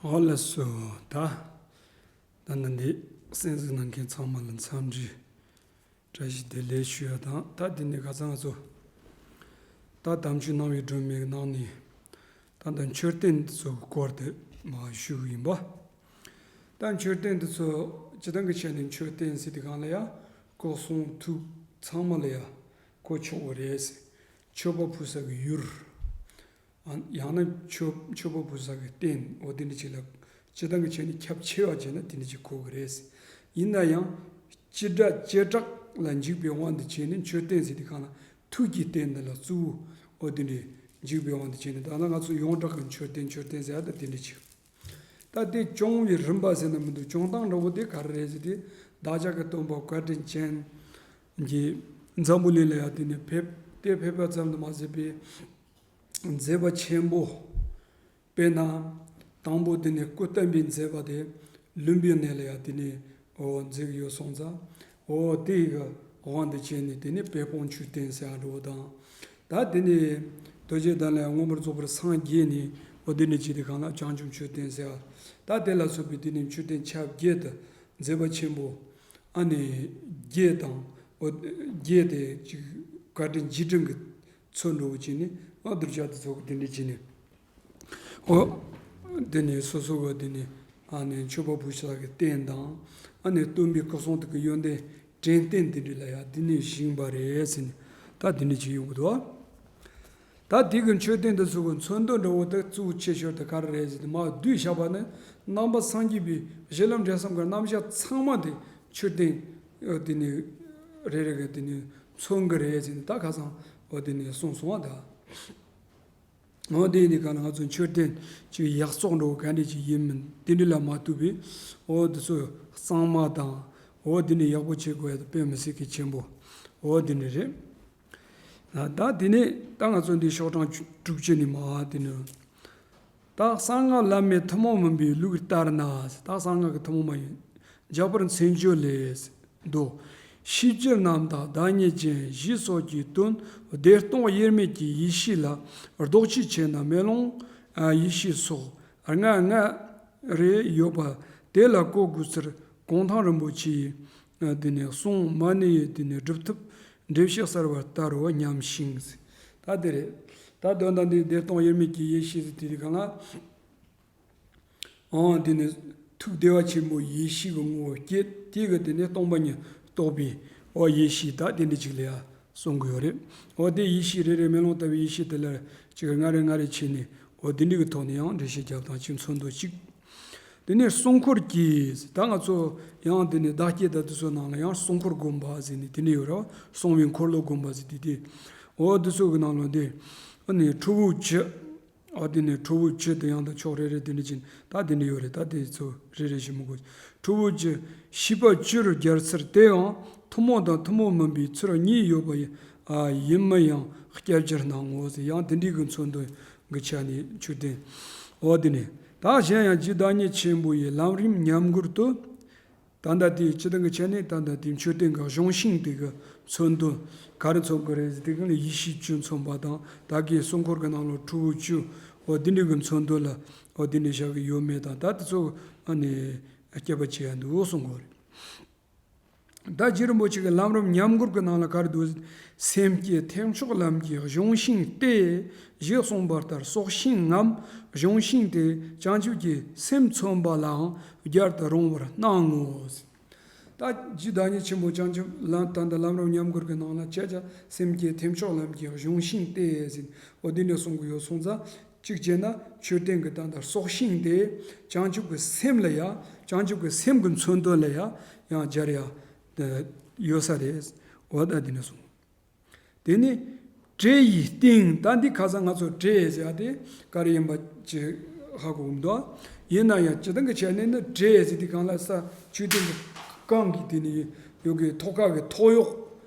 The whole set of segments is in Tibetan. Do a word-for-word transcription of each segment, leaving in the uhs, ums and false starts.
ཨོ་ལགས་སོ། ད་ད་ནི་འདི་གསན་གཟིགས་གནང་མཁན་ཚང་མ་ལ་འཚམས་འདྲི་བཀྲ་ཤིས་བདེ་ལེགས་ཞུ་ཡ་དང་། ད་འདི་ནས་ཁ་སང་ང་ཚོ་ད་དམ་ཆོས་སྣང་བའི་སྒྲོན་མེའི་ནང་ནས་ད་ལྟ་མཆོད་རྟེན་འདི་ཚོ་གི་སྐོར་དེ་མར་ཞུ་གི་ཡིན་པ། ད་མཆོད་རྟེན་འདི་ཚོ་སྤྱི་བཏང་གི་ཆ་ནས་མཆོད་རྟེན་ཟེར་དུས་སྒང་ལ་ཡ་སྐུ་གསུང་ཐུགས་ཚང་མ་ལ་ཡ་གོ་ཆོག་གི་རེད། མཆོད་པ་ཕུལ་ས་གི་ཡུལ། ཨ། ཡང་ན་མཆོད་མཆོད་པ་ཕུལ་ས་གི་རྟེན། འོ་དེ་འདྲ་ཅིག་ལ་སྤྱི་བཏང་གི་ཆ་ནས་ཁྱབ་ཆེ་བ་བྱས་ན་དེ་འདྲ་ཅིག་གོ་གི་རེད། ཡིན་ན་ཡང་སྤྱི་སྒྲ་བྱེ་བྲག་ལ་འཇུག་པའི་དབང་དུ་བྱས་ནས་མཆོད་རྟེན་ཟེར་དུས་སྒང་ལ་ཐུགས་ཀྱི་རྟེན་འདི་ལ་གཙོ་བོ་འོ་དེ་འདྲ་འཇུག་པའི་དབང་དུ་བྱས་ནས། ད་ནི་ང་ཚོ་ཡོངས་གྲགས་ཀྱི་མཆོད་རྟེན་མཆོད་རྟེན་ཟེར་ཡ་ད་དེ་འདྲ་ཅིག་ད་དེ་སྐྱོང་བའི་རིམ་པ་ཟེར་ན་མི་འདུག་སྐྱོང་སྟངས་འདྲ་བོ་དེ་ག་རེ་རེད་ཟེར་དུས། བདག་ཅག་གི་སྟོན་པ་བཀའ་དྲིན་ཅན་གྱིས་འཛམ་བུ་གླིང་ལ་ཡ་དེ་ནས་ཕེབས་ཏེ། ཕེབས་པ་ཙམ་དུ་མ་ཟད་པའི་མཛད་པ་ཆེན་པོ། དཔེར་ན་དང་པོ་དེ་ནས་སྐུ་བསྟན་པའི་མཛད་པ་དེ་ལུམ་བི་ནི་ལ་ཡ་དེ་ནས་འོ་མཛད་ཀྱི་ཡོད་སོང་ཙང་། འོ་དེ་ཡི་དབང་དུ་བྱས་ནས་དེ་ནས་དཔལ་སྤུངས་མཆོད་རྟེན་ཟེར་ཡ་འདྲ་བོ་དང་། ད་དེ་ནས་རྡོ་རྗེ་གདན་ལ་ཡ་མངོན་པར་རྫོགས་པར་སངས་རྒྱས་ནས་འོ་དེ་ནས་བྱས་དུས་སྒང་ལ་བྱང་ཆུབ་མཆོད་རྟེན་ཟེར་ཡ། ད་དེ་ལ་སོགས་པའི་དེ་ནས་མཆོད་རྟེན་ཆ་བརྒྱད་དུ་མཛད་པ་ཆེན་པོ། ཨ་ནི་བརྒྱད་དང་། འོ་བརྒྱད་དེ་ཅིག་བཀའ་དྲིན་རྗེས་དྲན་གྱི་ཚུལ་འདྲ་བོ་བྱས་ནས། ཨ། གདུལ་བྱ་དེ་ཚོ་གི་དེ་འདྲ་བྱས་ནས། འོ་དེ་ནས་སོ་སོ་གི་དེ་ནས་ཨ་ནི་མཆོད་པ་ཕུལ་ས་གི་རྟེན་དང་། ཨ་ནི་སྟོན་པའི་སྐུ་གསུང་ཐུགས་ཀྱི་ཡོན་ཏན་དྲན་རྟེན་དེ་འདྲ་ལ་ཡ་དེ་ནས་བཞེངས་པ་རེད་ཟེར་ནས་ད་དེ་འདྲ་བྱས་ཡོང་གི་འདུག་ད་དེ་གི་མཆོད་རྟེན་དེ་ཚོ་གི་མཚོན་དོན་འདྲ་བོ་དེ་གཙོ་བོ་ཆེ་ཤོས་དེ་ག་རེ་རེད་ཟེར་དུས། མར་བསྡུས་བཞག་པ་ནི་ནང་པ་སངས་རྒྱས་པའི་གཞི་ལམ་འབྲས་གསུམ་གྱི་རྣམ་གཞག་ཚང་མ་དེ་མཆོད་རྟེན་དེ་ནས་རེ་རེ་གི་དེ་ནས་མཚོན་གི་རེད་ཟེར་ནས་ད་ཁ་སང་འོ་དེ་ནས་གསུངས་སོང་བ་ད། འོ་དེ་ནས་ག་ན་ང་ཚོ་མཆོད་རྟེན་ཅིག་ཡག་བཙོག་འདྲ་བོ་ག་འདྲ་ཅིག་ཡིན་མིན་དེ་འདྲ་ལ་མ་ལྟོས་པའི། འོ་དེ་ཚོ་གཙང་མ་དང་། འོ་དེ་ནས་ཡག་པོ་བྱེད་དགོས་ཡ་དེ་དཔེ་མི་སྲིད་གི་ཆེན་པོ་འོ་དེ་འདྲ་རེད། ད་དེ་ནས་ད་ང་ཚོ་འདི་ཤོག་གྲངས་དྲུག་ཅུ་ནས་མར་དེ་ནས། ད་གསང་སྔགས་བླ་མེད་ཐུན་མོང་མིན་པའི་ལུགས་ལྟར་ན། ད་གསང་སྔགས་ཀྱི་ཐུན་མོང་མ་ཡིན། འཇམ་དཔལ་མཚན་བརྗོད་ལས་མདོ། ཤེས་བྱའི་རྣམ་དག་བདག་ཉིད་ཅན་ཞེས་སོགས་ཀྱི་དོན་བདེ་སྟོང་དབྱེར་མེད་ཀྱི་ཡེ་ཤེས་ལ་ལྡོག་ཆོས་ཆེ་ན་མེ་ལོང་ཡེ་ཤེས་སོགས་ལྔ་ལྔ་རེ་ཡོད་པ་དེ་ལ་གོ་དགོས་ཚུལ་གུང་ཐང་རིན་པོ་ཆེའི་དེ་ནས་གསུང་མ་ཎི་ཡི་དེ་ནས་སྒྲུབ་ཐབས་འགྲེལ་བཤད་གསར་བ་ལྟར་རོ་སྙམ་ཞིང་། ད་དེ་རེད། ད་དོན་དག་འདི་བདེ་སྟོང་དབྱེར་མེད་ཀྱི་ཡེ་ཤེས་ཟེར་དེ་རིགས་གང་ལ། ཨང་། དེ་ནས་ཐུགས་བདེ་བ་ཆེན་པོ་ཡེ་ཤེས་ཀྱི་ངོ་བོ་བསྐྱེད། དེ་གི་དེ་ནས་སྟོང་པ་ཉིད་རྟོགས་པའི་འོ་ཡེ་ཤེས་ད་དེ་འདྲ་ཅིག་ལ་ཡ་གསུང་གི་ཡོད་རེད། འོ་དེ་ཡེ་ཤེས་རེ་རེ་མེ་ལོང་ལྟ་བུའི་ཡེ་ཤེས་དེ་ལ་ཅིག་ལྔ་རེ་ལྔ་རེ་ཕྱེ་ནས་འོ་དེ་འདྲ་གི་ཐོག་ནས་ཡང་འགྲེལ་བཤད་རྒྱབ་སྟངས་ཅིག་མཚོན་དོན་གཅིག་དེ་ནས་གསུང་འཁོར་གྱིས། ད་ང་ཚོ་ཡང་དེ་ནས་བདག་བསྐྱེད་དང་དེ་ཚོའི་ནང་ལ་ཡང་གསུང་འཁོར་སྒོམ་པ་ཟེར་ནས་དེ་འདྲ་ཡོད་རེད་བ། གསུང་བའི་འཁོར་ལོ་སྒོམ་པ་ཟེར་དེ་དེ། འོ་དེ་ཚོ་གི་ནང་ལ་དེ་ཨ་ནི་ཁྲོ་བོ་བཅུ། ཨ་དེ་ནས་ཁྲོ་བོ་བཅུ་དེ་ཡང་ད་ཕྱོགས་རེ་རེ་དེ་འདྲ་ཅིག་ད་དེ་འདྲ་ཡོད་རེད། ད་དེ་ཚོ་རེ་རེ་ཞིག་མི་དགོས། ཁྲོ་བོ་བཅུ་ཤེས་པ་བཅུར་སྦྱར་ཚུལ་དེའང་ཐུན་མོང་དང་ཐུན་མོང་མིན་པའི་ཚུལ་གཉིས་ཡོད་པ་ཡིན། ཨ་ཡིན་མིན་ཡང་སྐྱབས་རྗེར་སྣང་ངོ་ཟེར། ཡང་དེ་འདྲའི་གི་མཚོན་དོན་གི་ཆ་ནས་མཆོད་རྟེན། འོ་དེ་ནས་ད་གཞན་ཡང་རྗེ་བདག་ཉིད་ཆེན་པོ་ཡི་ལམ་རིམ་ཉམས་མགུར་དུ། ད་ལྟ་དེའི་སྤྱི་དོན་གྱི་ཆ་ནས་ད་ལྟ་དེའི་མཆོད་རྟེན་གྱི་གཞུང་ཤིང་དེ་གི་མཚོན་དོན་ག་རེ་མཚོན་གྱི་རེད་ཟེར་དུས་སྒང་ལ་ཡེ་ཤེས་བཅུ་མཚོན་པ་དང་། ད་གིན་གསུང་འཁོར་གྱི་ནང་ལ་ཁྲོ་བོ་བཅུ། འོ་དེ་འདྲ་གི་མཚོན་དོན་ལ་འོ་དེ་འདྲ་བཞག་གི་ཡོད་མེད་དང་། ད་དེ་ཚོ་ཨ་ནི་དཔྱད་པ་བྱེད་ཡ་འདུག་གསུང་གི་རེད། ད་རྗེ་རིན་པོ་ཆེ་གི་ལམ་རིམ་ཉམས་མགུར་གྱི་ནང་ལ་ག་རེ་འདུག་ཟེར། སེམས་བསྐྱེད་ཐེག་མཆོག་ལམ་གྱི་གཞུང་ཤིང་སྟེ། ཞེས་གསུངས་པ་ལྟར་སྲོག་ཤིང་ངམ་གཞུང་ཤིང་སྟེ། བྱང་ཆུབ་ཀྱི་སེམས་མཚོན་པ་ལའང་སྦྱར་དུ་རུང་བར་སྣང་ངོ་། ད་རྗེ་བདག་ཉིད་ཆེན་པོ་བྱང་ཆུབ་ལམ་ད་ལྟ་ལམ་རིམ་ཉམས་མགུར་གྱི་ནང་ལ་བྱས་ཙང་སེམས་བསྐྱེད་ཐེག་མཆོག་ལམ་གྱི་གཞུང་ཤིང་སྟེ་ཟེར། འོ་དེ་འདྲ་གསུང་གི་ཡོད་སོང་ཙང་། གཅིག་བྱས་ན་མཆོད་རྟེན་གྱི་ད་ལྟ་སྲོག་ཤིང་དེ་བྱང་ཆུབ་ཀྱི་སེམས་ལ་ཡ། བྱང་ཆུབ་ཀྱི་སེམས་ཀྱི་མཚོན་དོན་ལ་ཡ་ཡང་སྦྱར་ཡ་ཡོད་ས་རེད། འོ་ད་དེ་འདྲ་གསུངས། དེ་ནས་བྲེ་ཡི་སྟེང་། ད་འདི་ཁ་སང་ང་ཚོ་བྲེ་ཟེར་ཡ་དེ་ག་རེ་ཡིན་པ་ཅིག་ཧ་གོ་གི་མི་འདུག་ཡིན་ན་ཡང་སྤྱི་བཏང་གི་ཆ་ནས་ནི་བྲེ་ཟེར་དུས་སྒང་ལ་ས་མཆོད་རྟེན་གྱི་རྐང་གི་དེ་ནས་ཡོད་གི་ཐོག་ཁ་གི་ཐོག་གཡོག་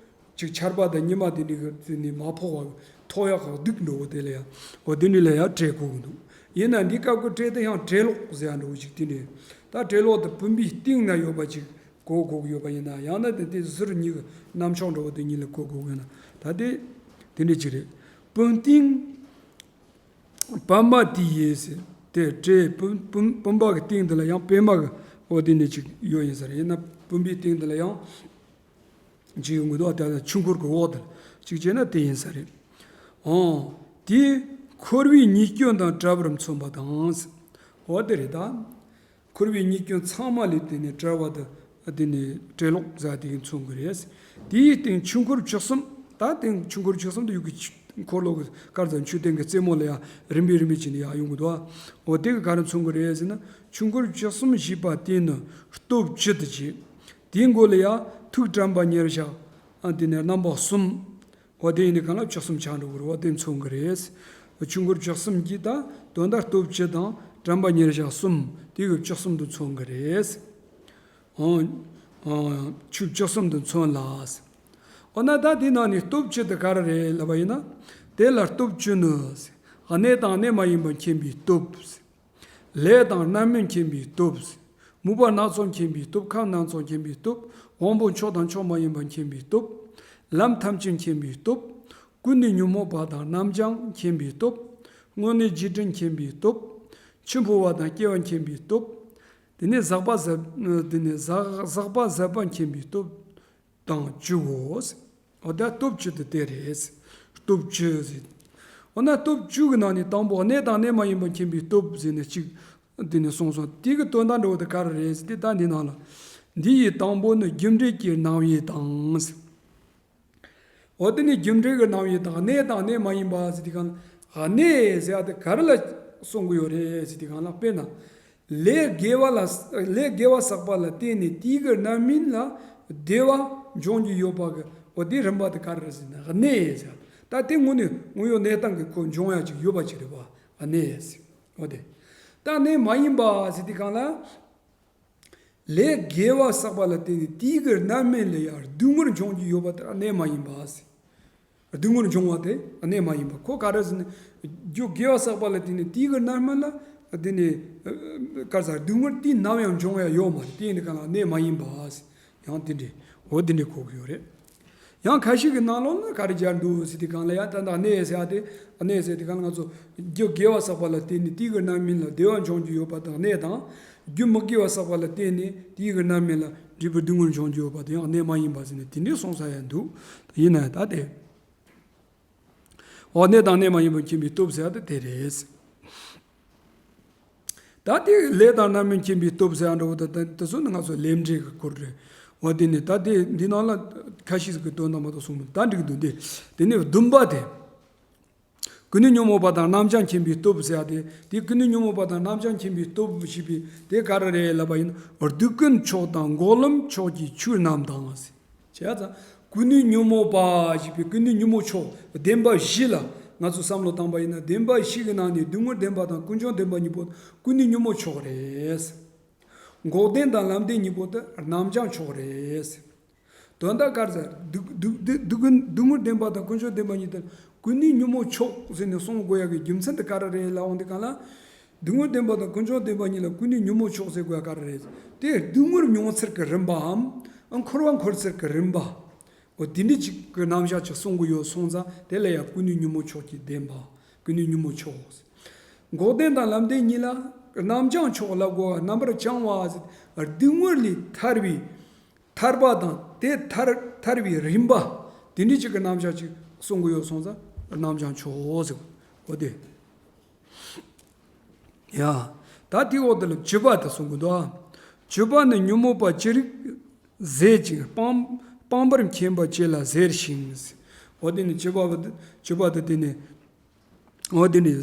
ཅིག་ཆར་པ་དང་ཉི་མ་དེ་འདྲ་གི་དེ་ནས་མ་ཕོག་པ་ཐོག་གཡོག་གི་གདུགས་འདྲ་བོ་དེ་ལ་ཡང་འོ་དེ་འདྲ་ལ་ཡང་བྲེ་གོ་གི་འདུག་ཡིན་ན་འདི་སྐབས་ཀྱི་བྲེ་དེ་ཡང་བྲེ་ལོག་ཟེར་ཡ་འདྲ་བོ་ཅིག་དེ་འདྲ། ད་བྲེ་ལོག་དེ་བུམ་པའི་སྟེང་ན་ཡོད་པ་ཅིག་གོ་གོ་གི་ཡོད་པ་ཡིན་ན། ཡང་ན་དེ་དེ་ཟུར་གཉིས་ཀྱི་རྣམ་ཕྱོགས་འདྲ་བོ་དེ་གཉིས་ལ་གོ་གོ་གི་ཡིན་ན། ད་དེ་དེ་འདྲ་ཅིག་རེད། བུམ་སྟེང་པདྨ་དེ་ཡི་ཟེར། དེ་སྒྲའི་བུམ་བུམ་བུམ་པ་གི་སྟེང་དེ་ལ་ཡང་པད་མ་གི་འོ་དེ་ནི་ཅིག་ཡོད་ཡིན་ས་རེད། ཡིན་ན་བུམ་པའི་སྟེང་དེ་ལ་ཡང་ཅིག་ཡོང་གི་འདུག་ད་ཆོས་འཁོར་གི་འོག་དེ་ལ་ཅིག་བྱས་ན་དེ་ཡིན་ས་རེད། འོ། དེས་འཁོར་བའི་ཉེས་སྐྱོན་དང་བྲལ་བར་མཚོན་པ་དང་། འོ་དེ་རེད་ད། འཁོར་བའི་ཉེས་སྐྱོན་ཚང་མ་ལས་དེ་ནས་བྲལ་བ་དང་དེ་ནས་བྲལ་ལོག་ཟེར་དེ་གི་མཚོན་གི་རེད། དེའི་སྟེང་ཆོས་འཁོར་བཅུ་གསུམ། ད་སྟེང་ཆོས་འཁོར་བཅུ་གསུམ་དུ་ཡོད་གི་ཆུ་འཁོར་ལོ་གི་དཀར་དང་མཆོད་རྟེན་གི་རྩེ་མོ་ལ་ཡང་རིམ་པས་རིམ་པས་བྱས་ནས་ཡང་ཡོང་གི་འདུག་འོ་དེ་གི་ག་རེ་མཚོན་གི་རེད་ཟེར་ན། ཆོས་འཁོར་བཅུ་གསུམ་ཞེས་པ་དེ་ནི་སྟོབས་བཅུ་དང་བཅས། དེའི་མགོ་ལ་ཡང་ཐུགས་དྲན་པ་ཉེར་བཞག་ཨ་དེ་ནས་རྣམ་པ་གསུམ། འོ་དེ་ཡིན་དུས་གང་ལ་བཅུ་གསུམ་ཆགས་འགྲོ་གི་རེད། འོ་དེ་མཚོན་གི་རེད། ཆོས་འཁོར་བཅུ་གསུམ་གྱི་ད་དོན་དག་སྟོབས་བཅུ་དང་དྲན་པ་ཉེར་བཞག་གསུམ་དེ་གི་བཅུ་གསུམ་དུ་མཚོན་གི་རེད། འོ། འོ། ཆོས་བཅུ་གསུམ་དུ་མཚོན་ལ། འོ་ན་ད་དེའི་ནང་ནས་སྟོབས་བཅུ་དེ་ག་རེ་རེད་ལབ་པ་ཡིན་ན། དེ་ལ་སྟོབས་བཅུ་ནི། གནས་དང་གནས་མ་ཡིན་པ་མཁྱེན་པའི་སྟོབས། ལས་དང་རྣམ་སྨིན་མཁྱེན་པའི་སྟོབས། མོས་པ་སྣ་ཚོགས་མཁྱེན་པའི་སྟོབས། ཁམས་སྣ་ཚོགས་མཁྱེན་པའི་སྟོབས། དབང་པོ་མཆོག་དང་མཆོག་མ་ཡིན་པ་མཁྱེན་པའི་སྟོབས། ལམ་ཐམས་ཅད་མཁྱེན་པའི་སྟོབས། ཀུན་ནས་ཉོན་མོངས་པ་དང་རྣམ་བྱང་མཁྱེན་པའི་སྟོབས། དངོས་གནས་རྗེས་དྲན་མཁྱེན་པའི་སྟོབས། འཆི་འཕོ་བ་དང་སྐྱེ་བ་མཁྱེན་པའི་སྟོབས། དེ་ནས་ཟག་པ་ཟད། དེ་ནས་ཟག་ཟག་པ་ཟད་པ་མཁྱེན་པའི་སྟོབས་དང་བཅུའོ། འོ་ད་སྟོབས་བཅུ་དེ་དེ་རེད། སྟོབས་བཅུ་ཟེར། འོ་ན་སྟོབས་བཅུ་གི་ནང་ནས་དང་པོ་གནས་དང་གནས་མ་ཡིན་པ་མཁྱེན་པའི་སྟོབས་ཟེར་ནས་གཅིག་དེ་ནས་གསུངས་སོང་། དེ་གི་དོན་དག་འདྲ་བོ་དེ་ག་རེ་རེད་ཟེར་དུས་ད་འདི་ནང་ལ། འདི་ཡི་དང་པོ་ནི་རྒྱུ་འབྲས་ཀྱི་རྣམ་དབྱེ་དང་། འོ་དེ་ནི་རྒྱུ་འབྲས་ཀྱི་རྣམ་དབྱེ་དང་གནས་དང་གནས་མ་ཡིན་པ་ཟེར་དུས་གང་ལ། གནས་ཟེར་ཡ་དེ་ག་རེ་ལ་གསུང་གི་ཡོད་རེད་ཟེར་དུས་གང་ལ། དཔེར་ན། ལས་དགེ་བ་ལ་ལས་དགེ་བ་བསགས་པ་ལ་བརྟེན་ནས་དེའི་གི་རྣམ་སྨིན་ལ་བདེ་བ་འབྱུང་རྒྱུ་ཡོད་པ་གི། འོ་དེའི་རིམ་པ་དེ་ག་རེ་རེད་ཟེར་ན་གནས་ཟེར། ད་དེ་དངོས་གནས་དངོས་ཡོད་གནས་སྟངས་ཀྱི་ཁོ་འབྱུང་ཡ་ཅིག་ཡོད་པ་ཅིག་རེད་པ། གནས་ཟེར། འོ་དེ། ད་གནས་མ་ཡིན་པ་ཟེར་དུས་གང་ལ། ལས་དགེ་བ་བསགས་པ་ལ་བརྟེན་ནས་དེའི་གི་རྣམ་སྨིན་ལ་ཡང་སྡུག་བསྔལ་འབྱུང་རྒྱུ་ཡོད་པ་དེ་གནས་མ་ཡིན་པ་ཟེར། སྡུག་བསྔལ་འབྱུང་བ་དེ་གནས་མ་ཡིན་པ། ཁོ་ག་རེ་ཟེར་ན། རྒྱུ་དགེ་བ་བསགས་པ་ལ་བརྟེན་ནས་དེའི་གི་རྣམ་སྨིན་ལ་དེ་ནས་ག་རེ་ཟེར། སྡུག་བསྔལ་དེ་ནམ་ཡང་འབྱུང་ཡ་ཡོད་མ་རེད། དེ་ཡིན་དུས་གང་ལ་གནས་མ་ཡིན་པ་ཟེར། ཡང་དེ་འདྲས། འོ་དེ་འདྲས་གོ་གི་ཡོད་རེད། ཡང་ཁ་ཤས་ཀྱི་ནང་ལོགས་ན་ག་རེ་སྦྱར་འདུག་ཟེར་དུས་གང་ལ་ཡང་ད་ལྟ་གནས་ཟེར་ཡ་དེ། གནས་ཟེར་དུས་གང་ལ་ང་ཚོ་རྒྱུ་དགེ་བ་བསགས་པ་ལ་བརྟེན་ནས་དེའི་གི་རྣམ་སྨིན་ལ་བདེ་བ་འབྱུང་རྒྱུ་ཡོད་པ་དེ་གནས་དང་། རྒྱུ་མི་དགེ་བ་བསགས་པ་ལ་བརྟེན་ནས་དེའི་གི་རྣམ་སྨིན་ལ་འབྲས་བུ་སྡུག་བསྔལ་འབྱུང་རྒྱུ་ཡོད་པ་དེ་ཡང་གནས་མ་ཡིན་པ་ཟེར་ནས་དེ་འདྲའི་གསུངས་ས་ཡང་འདུག་ཡིན་ན་ད་དེ། འོ་གནས་དང་གནས་མ་ཡིན་པ་མཁྱེན་པའི་སྟོབས་ཟེར་ཡ་དེ་དེ་རེད། ད་དེ་ལས་དང་རྣམ་སྨིན་མཁྱེན་པའི་སྟོབས་ཟེར་ཡ་འདྲ་བོ་དང་དེ་ཚོ་ནི་ང་ཚོ་ལས་འབྲས་ཀྱི་སྐོར་རེད། འོ་དེ་ནི་ད་དེ་འདི་ནང་ལ་ཁ་ཤས་ཀྱི་དོན་དག་མ་གཏོགས་གསུངས་མི་འདུག་ད་འགྲིག་འདུག་སྟེ། དེ་ནས་བདུན་པ་དེ། ཀུན་ནས་ཉོན་མོངས་པ་དང་རྣམ་བྱང་མཁྱེན་པའི་སྟོབས་ཟེར་ཡ་དེ། དེ་ཀུན་ནས་ཉོན་མོངས་པ་དང་རྣམ་བྱང་མཁྱེན་པའི་སྟོབས་ཞེས་པའི་དེ་ག་རེ་རེད་ལབ་པ་ཡིན་ན། སྡིག་ཀུན་མཆོག་དང་འགོག་ལམ་མཆོག་གི་ཆོས་རྣམས་དང་། བྱས་ཙང་ཀུན་ནས་ཉོན་མོངས་པ་ཞེས་པའི་ཀུན་ནས་ཉོན་མོངས་མཆོག་བདེན་པ་བཞི་ལ་ང་ཚོས་བསམ་བློ་བཏང་པ་ཡིན་ན། བདེན་པ་བཞི་གི་ནང་ནས་སྡུག་བསྔལ་བདེན་པ་དང་ཀུན་འབྱུང་བདེན་པ་གཉིས་པོ་ཀུན་ནས་ཉོན་མོངས་མཆོག་རེད། འགོག་བདེན་དང་ལམ་བདེན་གཉིས་པོ་དེ་རྣམ་བྱང་མཆོག་རེད། དོན་དག་ག་རེ་ཟེར། སྡུག་སྡུག་སྡུག་སྡུག་ཀུན་སྡུག་བསྔལ་བདེན་པ་དང་ཀུན་འབྱུང་བདེན་པ་གཉིས་དེ་ཀུན་ནས་ཉོན་མོངས་མཆོག་ཟེར་ནས་གསུང་དགོས་ཡ་གི་རྒྱུ་མཚན་དེ་ག་རེ་རེད་ལབ་འོང་དུས་གང་ལ། སྡུག་བསྔལ་བདེན་པ་དང་ཀུན་འབྱུང་བདེན་པ་གཉིས་ལ་ཀུན་ནས་ཉོན་མོངས་མཆོག་ཟེར་དགོས་ཡ་ག་རེ་རེད། དེ་སྡུག་བསྔལ་མྱོང་ཚུལ་གྱི་རིམ་པའམ། འཁོར་བ་འཁོར་ཚུལ་གྱི་རིམ་པ། འོ་དེ་འདྲ་ཅིག་གི་རྣམ་གཞག་ཅིག་གསུང་གི་ཡོད་སོང་ཙང་དེ་ལ་ཡང་ཀུན་ནས་ཉོན་མོངས་མཆོག་གི་བདེན་པ། ཀུན་ནས་ཉོན་མོངས་མཆོག་འགོག་བདེན་དང་ལམ་བདེན་གཉིས་ལ་རྣམ་བྱང་མཆོག་ལབ་དགོས་པ། རྣམ་པར་བྱང་བ་ཟེར། སྡུག་བསྔལ་ལས་ཐར་བའི། ཐར་པ་དང་དེ་ཐར་ཐར་བའི་རིམ་པ། དེ་འདྲ་ཅིག་གི་རྣམ་གཞག་ཅིག་གསུང་གི་ཡོད་སོང་ཙང་རྣམ་བྱང་མཆོག་ཟེར། འོ་དེ། ཡ། ད་དེའི་འོག་དེ་ལ་བཅུ་པ་དེ་གསུང་གི་འདུག་ཨ། བཅུ་པ་ནི་ཉོན་མོངས་པ་ཅི་རིགས་ཟད་ཅིང་སྤང་སྤང་བར་མཁྱེན་པ་བཅས་ལ་ཟེར་ཞིང་། འོ་དེ་ནི་བཅུ་པ་བཅུ་པ་དེ་དེ་ནི། འོ་དེ་ནི་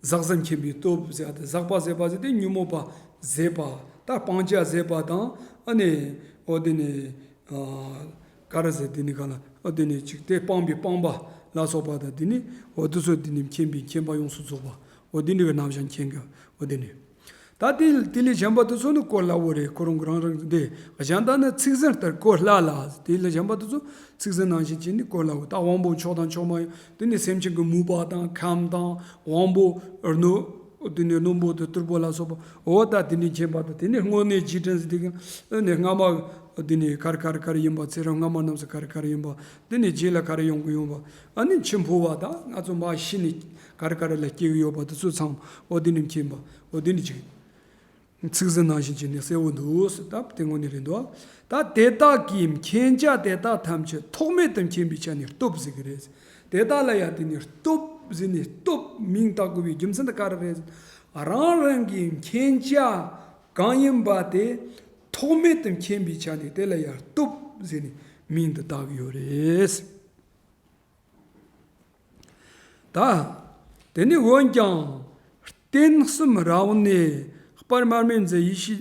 ཟག་ཟད་མཁྱེན་པའི་སྟོབས་ཟེར་ཏེ། ཟག་པ་ཟད་པ་ཟེར་ཏེ་ཉོན་མོངས་པ་ཟད་པ། ད་སྤང་བྱ་ཟད་པ་དང་། ཨ་ནི་འོ་དེ་ནི། ཨ། ག་རེ་ཟེར། དེ་ནི་གང་ལ། འོ་དེ་ནི་ཅིག་དེ་སྤངས་པའི་སྤངས་པ་ལ་སོགས་པ་དང་། དེ་ནི་འོ་དེ་ཚོ་དེ་ནི་མཁྱེན་པའི་མཁྱེན་པ་ཡོངས་སུ་རྫོགས་པ། འོ་དེ་འདྲ་བའི་རྣམ་གཞག་མཁྱེན་གྱི། འོ་དེ་ནི། ད་དེ་དེ་ལས་གཞན་པ་དེ་ཚོ་ནི་གོ་སླ་བོ་རེད། ཁོ་རང་གི་རང་རང་དེ་གཞན་དག་ནི་ཚིག་ཟིན་ལྟར་གོ་སླ་ལ། དེ་ལས་གཞན་པ་དེ་ཚོ་ཚིག་ཟིན་ནང་བཞིན་བྱས་ནས་གོ་སླ་བོ། ད་དབང་པོ་མཆོག་དང་མཆོག་མ་ཡིན། དེ་ནི་སེམས་ཅན་གྱི་མོས་པ་དང་ཁམས་དང་དབང་པོ་རྣོ་ དེ་ནས་རླུང་བུ་དང་དུར་བུ་ལ་སོགས་པ། འོ་ད་དེ་ནས་མཁྱེན་པ་དང་། དེ་ནས་དངོས་གནས་རྗེས་དྲན་ཟེར་དེ་ག་ནས་སྔ་མ་དེ་ནས་ག་རེ་ག་རེ་ག་རེ་ཡིན་པ། ཚེ་རབས་སྔ་མ་རྣམས་སུ་ག་རེ་ག་རེ་ཡིན་པ། དེ་ནས་རྗེས་ལ་ག་རེ་ཡོང་གི་ཡོད་པ། ཨ་ནི་འཆི་འཕོ་བ་དང་ང་ཚོ་མ་ཤི་ནས་ག་རེ་ག་རེ་ལ་སྐྱེ་གི་ཡོད་པ་དེ་ཚོ་ཚང་མ་འོ་དེ་ནས་མཁྱེན་པ། འོ་དེ་ནས་ཅིག་ཚིག་ཟིན་ནང་བཞིན་བྱས་ནས་གསལ་བོ་འདུག་ཟེར། ད་དེ་དངོས་གནས་རེད་འདུག་ད་དེ་དག་གི་མཁྱེན་བྱ་དེ་དག་ཐམས་ཅད་ཐོགས་མེད་དུ་མཁྱེན་པའི་ཆ་ནས་སྟོབས་ཟེར་གི་རེད། དེ་དག་ལ་ཡང་དེ་ནས་སྟོབས་ཟེར་ནས་སྟོབས་མིང་བཏགས་དགོས་པའི་རྒྱུ་མཚན་དེ་ག་རེ་རེད། རང་རང་གི་མཁྱེན་བྱ་གང་ཡིན་པ་དེ་ཐོགས་མེད་དུ་མཁྱེན་པའི་ཆ་ནས་དེ་ལ་ཡང་སྟོབས་ཟེར་ནས་མིང་དུ་བཏགས་ཀྱི་ཡོད་རེད། ད་དེ་ནི་འོན་ཀྱང་རྟེན་གསུམ་རབ་དབང་ནས། དཔལ་མར་མེ་མཛད་ཡེ་ཤེས་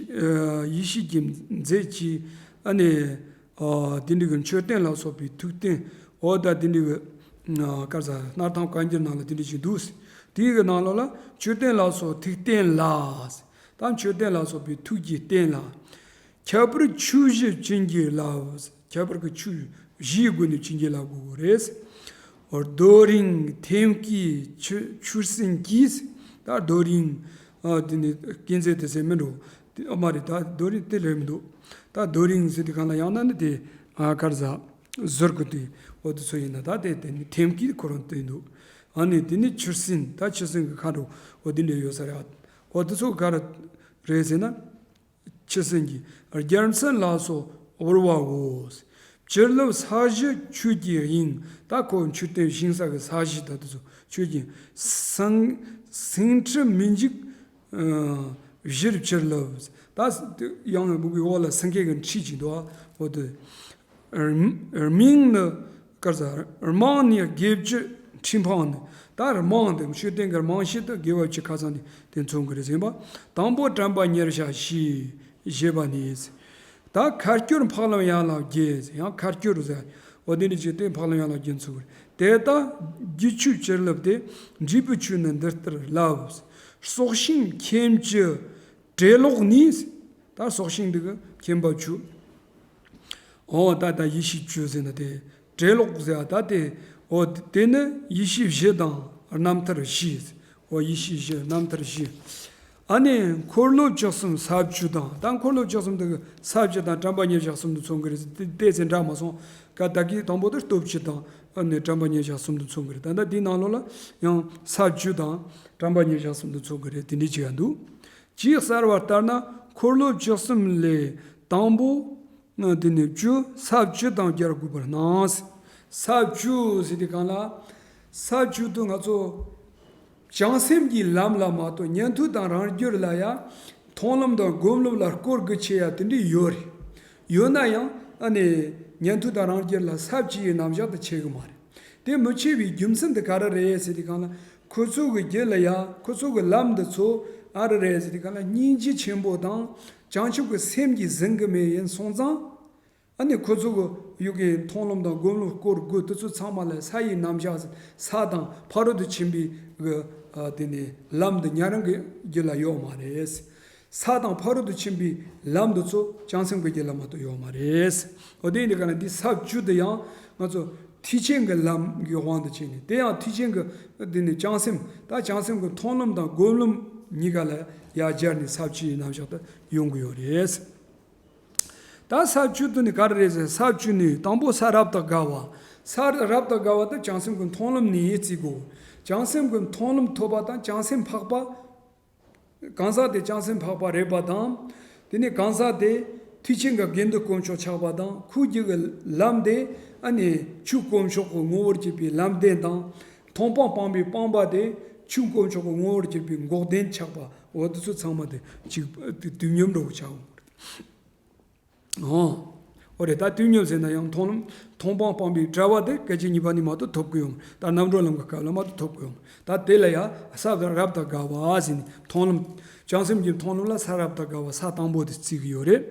ཡེ་ཤེས་ཀྱི་མཛད་ཀྱི་ཨ་ནི་དེ་འདྲ་གི་མཆོད་རྟེན་ལ་སོགས་པའི་ཐུགས་རྟེན། འོ་ད་དེ་འདྲ་གི་ག་རེ་ཟ། སྣར་ཐང་བཀའ་འགྱུར་ནང་ལ་དེ་འདྲ་ཞིག་འདུག་དེའི་གི་ནང་ལོགས་ལ་མཆོད་རྟེན་ལ་སོགས་ཐུགས་རྟེན་ལ། ད་མཆོད་རྟེན་ལ་སོགས་པའི་ཐུགས་ཀྱི་རྟེན་ལ། ཁྱད་པར་ཆོས་བཞི་བྱིན་གྱིས་བརླབས། ཁྱད་པར་གྱི་ཆོས་བཞིའི་སྒོ་ནས་བྱིན་གྱིས་བརླབ་དགོས་རེད། རྡོ་རིང་ཐེམ་སྐས་ཆུ་ཆུ་སྲིན་གྱིས། ད་རྡོ་རིང་ཨ་དེ་ནི་སྐས་འཛེག་དེ་ཟེར་མི་འགྲོ། དེ་ཨ་མ་རེད། ད་རྡོ་རིང་དེ་རེད་མི་འདུག་ད་རྡོ་རིང་ཟེར་དུས་སྒང་ལ་ཡང་ན་ནི་དེ་ཨ་ག་རེ་ཟ། ཟུར་གི་དེ་འོ་དེ་ཚོ་ཡིན་ན། ད་དེ་དེ་ནི་ཐེམ་སྐས་ཁོ་རང་དེ་འདུག་ཨ་ནི་དེ་ནི་ཆུ་སྲིན། ད་ཆུ་སྲིན་གི་ཁ་འགྲོ་འོ་དེ་འདྲ་ཡོད་ས་རེད། འོ་དེ་ཚོ་ག་རེ་རེད་ཟེར་ན། ཆུ་སྲིན་གྱི་རྒྱལ་མཚན་ལ་སོགས་དབུལ་བའོ། བྱིན་རླབས་ས་གཞི་ཆོས་ཀྱི་དབྱིངས། ད་ཁོ་མཆོད་རྟེན་བཞེངས་ས་གི་ས་གཞི་ད་དེ་ཚོ་ཆོས་ཀྱི་སེང་སེང་ཁྲི་མི་འཇིགས་བཞིར་བྱིན་རླབས། ད་ཡང་ན་བུ་གུའི་འོག་ལ་སེང་གེ་གི་ཁྲི་ཅིག་འདུག་ཨ། འོ་དེ། རྨང་ནི་ག་རེ་ཟ། རྨང་ནི་དགེ་བཅུ་ཁྲི་འཕང་ནི། ད་རྨང་དེ་མཆོད་རྟེན་གྱི་རྨང་གཞི་དེ་དགེ་བ་བཅུ་ཁ་ཚང་དེ་དེ་མཚོན་གྱི་རེད་ཟེར་བ། དང་པོ་དྲན་པ་ཉེར་བཞག་བྱས། བྱས་པ་ནི། ད་ཁ་སྐྱོར་འཕགས་ལམ་ཡན་ལག་བརྒྱད། ཡང་ཁ་སྐྱོར་ཟེར། འོ་དེ་འདྲ་བྱས་ཏེ་འཕགས་ལམ་ཡན་ལག་བརྒྱད་མཚོན་གྱི་རེད། དེ་ལྟར་རྒྱུད་ཆོས་བྱིན་རླབས་ཏེ། འབྲས་བུ་ཆོས་ནི་འདི་ལྟར་བསླབས། སྲོག་ཤིང་ཁྱིམ་བཅུ་བྲེ་ལོག་ནི། ད་སྲོག་ཤིང་འདི་གི་ཁྱིམ་པ་བཅུ། འོ་ད་ད་ཡེ་ཤེས་བཅུ་ཟེར་ན་དེ། བྲེ་ལོག་ཟེར་བ་ད་དེ། འོ་དེ་ནི་ཡེ་ཤེས་བཞི་དང་རྣམ་ཐར་བཞི། འོ་ཡེ་ཤེས་བཞི་རྣམ་ཐར་བཞི། ཨ་ནི་འཁོར་ལོ་བཅུ་གསུམ་ས་བཅུ་དང་། ད་འཁོར་ལོ་བཅུ་གསུམ་དེ་གི་ས་བཅུ་དང་དྲན་པ་ཉེར་བཞག་གསུམ་དུ་མཚོན་གྱི་རེད། དེ་དེ་ཚེ་འདྲ་མ་སོང་། ག་ད་གི་དང་པོ་དེ་སྟོབས་བཅུ་དང་། ཨ་ནི་དྲན་པ་ཉེར་བཞག་གསུམ་དུ་མཚོན་གྱི་རེད། ད་ལྟ་དེའི་ནང་ལོགས་ལ་ཡང་ས་བཅུ་དང་དྲན་པ་ཉེར་བཞག་གསུམ་དུ་མཚོན་གྱི་རེད། དེ་འདྲའི་ཅིག་ཡང་འདུག་ཅིག་གསལ་བར་ལྟར་ན། འཁོར་ལོ་བཅུ་གསུམ་ལས་དང་པོ་དེ་ནི་བཅུ། ས་བཅུ་དང་སྦྱར་དགོས་པར་སྣང་། ས་བཅུ་ཟེར་དུས་སྒང་ལ། ས་བཅུ་དུ་ང་ཚོ་བྱང་སེམས་ཀྱི་ལམ་ལ་མ་གཏོགས་ཉན་ཐོས་དང་རང་རྒྱུད་ལ་ཡང་མཐོང་ལམ་དང་སྒོམ་ལམ་ལ་སྐོར་དགུ་ཕྱེ་ཡ་དེ་འདྲ་ཡོད་རེད། ཡོད་ན་ཡང་ཨ་ནི་ཉན་ཐོས་དང་རང་རྒྱུད་ལ་ས་བཅུ་ཡི་རྣམ་གཞག་དེ་ཕྱེ་གི་མ་རེད། དེ་མི་ཕྱེ་བའི་རྒྱུ་མཚན་དེ་ག་རེ་རེད་ཟེར་དུས་སྒང་ལ། ཁོ་ཚོ་གི་རྒྱུད་ལ་ཡ། ཁོ་ཚོ་གི་ལམ་འདི་ཚོ་ཨ་རེ་རེད་ཟེར་དུས་སྒང་ལ། སྙིང་རྗེ་ཆེན་པོ་དང་བྱང་ཆུབ་ཀྱི་སེམས་ཀྱིས་ཟིན་གི་མེད། ཡིན་སོང་ཙང་ཨ་ནི་ཁོ་ཚོ་གི་ཡུལ་གྱི་མཐོང་ལམ་དང་སྒོམ་ལམ་སྐོར་དགུ་དེ་ཚོ་ཚང་མ་ལ་ས་ཡི་རྣམ་གཞག་ས་དང་ཕ་རོལ་ཏུ་ཕྱིན་པའི་གི་ཨ་དེ་ནི་ལམ་འདི་ཉན་རང་གི་རྒྱུད་ལ་ཡོད་མ་རེད། ས་དང་ཕ་རོལ་ཏུ་ཕྱིན་པའི་ལམ་འདི་ཚོ་བྱང་སེམས་ཀྱི་རྒྱུད་ལ་མ་གཏོགས་ཡོད་མ་རེད། འོ་དེ་ཡིན་དུས་སྒང་ལ་འདི་ས་བཅུ་དེ་ཡང་ང་ཚོ་ཐེག་ཆེན་གྱི་ལམ་གྱི་དབང་དུ་བྱས་ནས། དེ་ཡང་ཐེག་ཆེན་གྱི་འདི་ནི་བྱང་སེམས། ད་བྱང་སེམས་ཀྱི་མཐོང་ལམ་དང་སྒོམ་ལམ་གཉིས་ཀ་ལ་ཡར་སྦྱར་ནས་ས་བཅུའི་རྣམ་གཞག་དེ་ཡོང་གི་ཡོད་རེད། ད་ས་བཅུ་དེ་ནི་ག་རེ་རེད་ཟེར། ས་བཅུ་ནི་དང་པོ་ས་རབ་ཏུ་དགའ་བ། ས་རབ་ཏུ་དགའ་བ་དེ་བྱང་སེམས་ཀྱི་མཐོང་ལམ་ནས་བརྩི་དགོས། བྱང་སེམས་ཀྱི་མཐོང་ལམ་ཐོབ་པ་དང་བྱང་སེམས་འཕགས་པ། གང་ཟག་དེ་བྱང་སེམས་འཕགས་པ་རེད་པ་དང་། དེ་ནས་གང་ཟག་དེ་ཐེག་ཆེན་གྱི་དགེ་འདུན་དཀོན་མཆོག་ཆགས་པ་དང་། ཁོའི་རྒྱུད་ཀྱི་ལམ་དེ་ཨ་ནི་ཆོས་དཀོན་མཆོག་གི་ངོ་བོར་གྱུར་པའི་ལམ་བདེན་དང་། མཐོང་སྤང་སྤངས་པའི་སྤངས་པ་དེ་ཆོས་དཀོན་མཆོག་གི་ངོ་བོར་གྱུར་པའི་འགོག་བདེན་ཆགས་པ། འོ་དེ་ཚོ་ཚང་མ་དེ་གཅིག་དུས་མཉམ་འགྲོ་བ་ཆགས་འོང་གི་རེད། ཨོ། འོ་རེད། ད་དུས་མཉམ་ཟེར་ན་ཡང་མཐོང་ལམ་མཐོང་སྤང་སྤངས་པའི་བྲལ་བ་དེ་སྐད་ཅིག་གཉིས་པ་ནས་མ་གཏོགས་ཐོབ་ཀྱི་ཡོང་། ད་རྣམ་གྲོལ་ལམ་གྱི་སྐབས་ལ་མ་གཏོགས་ཐོབ་ཀྱི་ཡོང་། ད་དེ་ལ་ཡང་ས་རབ་ཏུ་དགའ་བ་ཟེར་ནས། མཐོང་ལམ། བྱང་སེམས་ཀྱི་མཐོང་ལམ་ལ་ས་རབ་ཏུ་དགའ་བ་ས་དང་པོ་དེ་བརྩི་གི་ཡོད་རེད།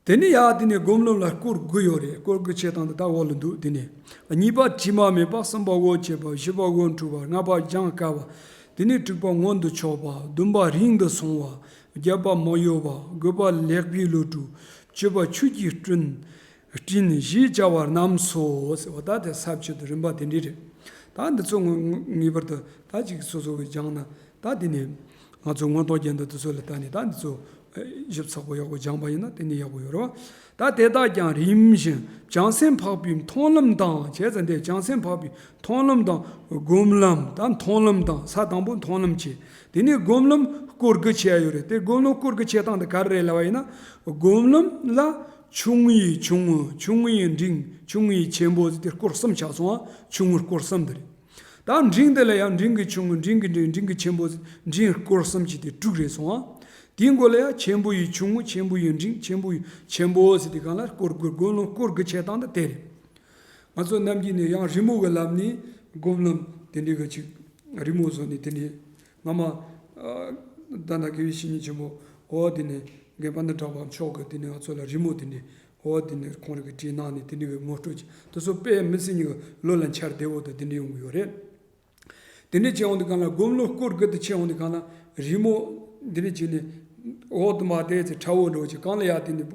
དེ་ནས་ཡང་དེ་ནས་སྒོམ་ལམ་ལ་སྐོར་དགུ་ཡོད་རེད། སྐོར་དགུ་བྱས་སྟངས་དེ་ད་འོག་ལ་འདུག་དེ་ནས་གཉིས་པ་དྲི་མ་མེད་པ། གསུམ་པ་འོད་བྱེད་པ། བཞི་པ་འོད་འཕྲོ་བ། ལྔ་པ་སྦྱངས་དཀའ་བ། དེ་ནས་དྲུག་པ་མངོན་དུ་ཕྱོགས་པ། བདུན་པ་རིང་དུ་སོང་བ། བརྒྱད་པ་མི་གཡོ་བ། དགུ་པ་ལེགས་པའི་བློ་གྲོས། བཅུ་པ་ཆོས་ཀྱི་སྤྲིན། སྤྲིན་ཞེས་བྱ་བ་རྣམས་སོ། ཟེར་བ་ད་དེ་ས་བཅུ་དེ་རིམ་པ་དེ་འདྲ་རེད། ད་འདི་ཚོ་ངེས་པར་དུ་ད་ཅིག་སོ་སོ་གི་སྦྱངས་ན་ ད་དེ་ནས་ང་ཚོ་མངོན་རྟོགས་རྒྱན་དང་དེ་ཚོ་ལ་ལྟ་ནས་ད་འདི་ཚོ་ཨ་ཞིབ་ཚགས་པོ་ཡག་པོ་སྦྱངས་པ་ཡིན་ན་དེ་ནས་ཡག་པོ་ཡོད་རེད་བ། ད་དེ་དག་ཀྱང་རིམ་བཞིན་བྱང་སེམས་འཕགས་པའི་མཐོང་ལམ་དང་བྱས་ཙང་དེ་བྱང་སེམས་འཕགས་པའི་མཐོང་ལམ་དང་སྒོམ་ལམ། ད་མཐོང་ལམ་དང་ས་དང་པོ་མཐོང་ལམ་བྱས། དེ་ནས་སྒོམ་ལམ་སྐོར་དགུ་བྱས་ཡོད་རེད། དེ་སྒོམ་ལམ་སྐོར་དགུ་བྱེད་སྟངས་དེ་ག་རེ་རེད་ལབ་པ་ཡིན་ན། སྒོམ་ལམ་ལ་ཆུང་ངུའི་ཆུང་ངུ། ཆུང་ངུའི་འབྲིང་། ཆུང་ངུའི་ཆེན་པོ་ཟེར་ཏེ་སྐོར་གསུམ་ཆགས་སོང་ང་། ཆུང་ངུ་སྐོར་གསུམ་དེ་རེད། ད་འབྲིང་དེ་ལ་ཡང་འབྲིང་གི་ཆུང་ངུ། འབྲིང་གི་འབྲིང་། འབྲིང་གི་ཆེན་པོ་ཟེར། འབྲིང་སྐོར་གསུམ་གྱི་དེ་དྲུག་རེད་སོང་ང་། དེའི་མགོ་ལ་ཡང་ཆེན་པོ་ཡི་ཆུང་ངུ། ཆེན་པོ་ཡི་ཆེན་པོ་ཟེར་ཏེ་གང་ལ་སྐོར་དགུ། སྒོམ་ལམ་སྐོར་དགུ་བྱེད་སྟངས་དེ་དེ་རེད། ང་ཚོ་ནམ་རྒྱུན་ནས་ཡང་རི་མོ་གི་ལམ་ནས་སྒོམ་ལམ་དེ་འདྲའི་གི་ཅིག་རི་མོ་བཟོ་ནས་དེ་འདྲའི་སྔ་མ་ཨ་ད་ལྟ་དགེ་བའི་བཤེས་གཉེན་ཆེན་པོ་འོ་དེ་ནས་དགེ་བསྙེན་པ་གྲགས་པ་མཆོག་གིས་དེ་ནས་ང་ཚོ་ལ་རི་མོ་དེ་འདྲའི་འོ་དེ་ནས་ཁོང་རང་གིས་བྲིས་གནང་ནས་དེ་འདྲའི་གི་ངོ་སྤྲོད་ཅིག་དེ་ཚོ་དཔེ་མི་སྲིད་ཉིད་ཀྱི་བློ་ལ་འཆར་བདེ་བོ་དང་དེ་འདྲའི་ཡོང་གི་ཡོད་རེད། དེ་འདྲ་བྱས་ཡོང་དུས་གང་ལ་སྒོམ་ལམ་སྐོར་དགུ་དེ་བྱས་ཡོང་དུས་གང་ལ་རི་མོ་འདི་འདྲ་བྱས་ནས་འོག་ཏུ་མར་དེ་ཚེ་ཁྲ་བོ་འདྲ་བོ་ཅིག་གང་ལ་ཡར་དེ་ནས་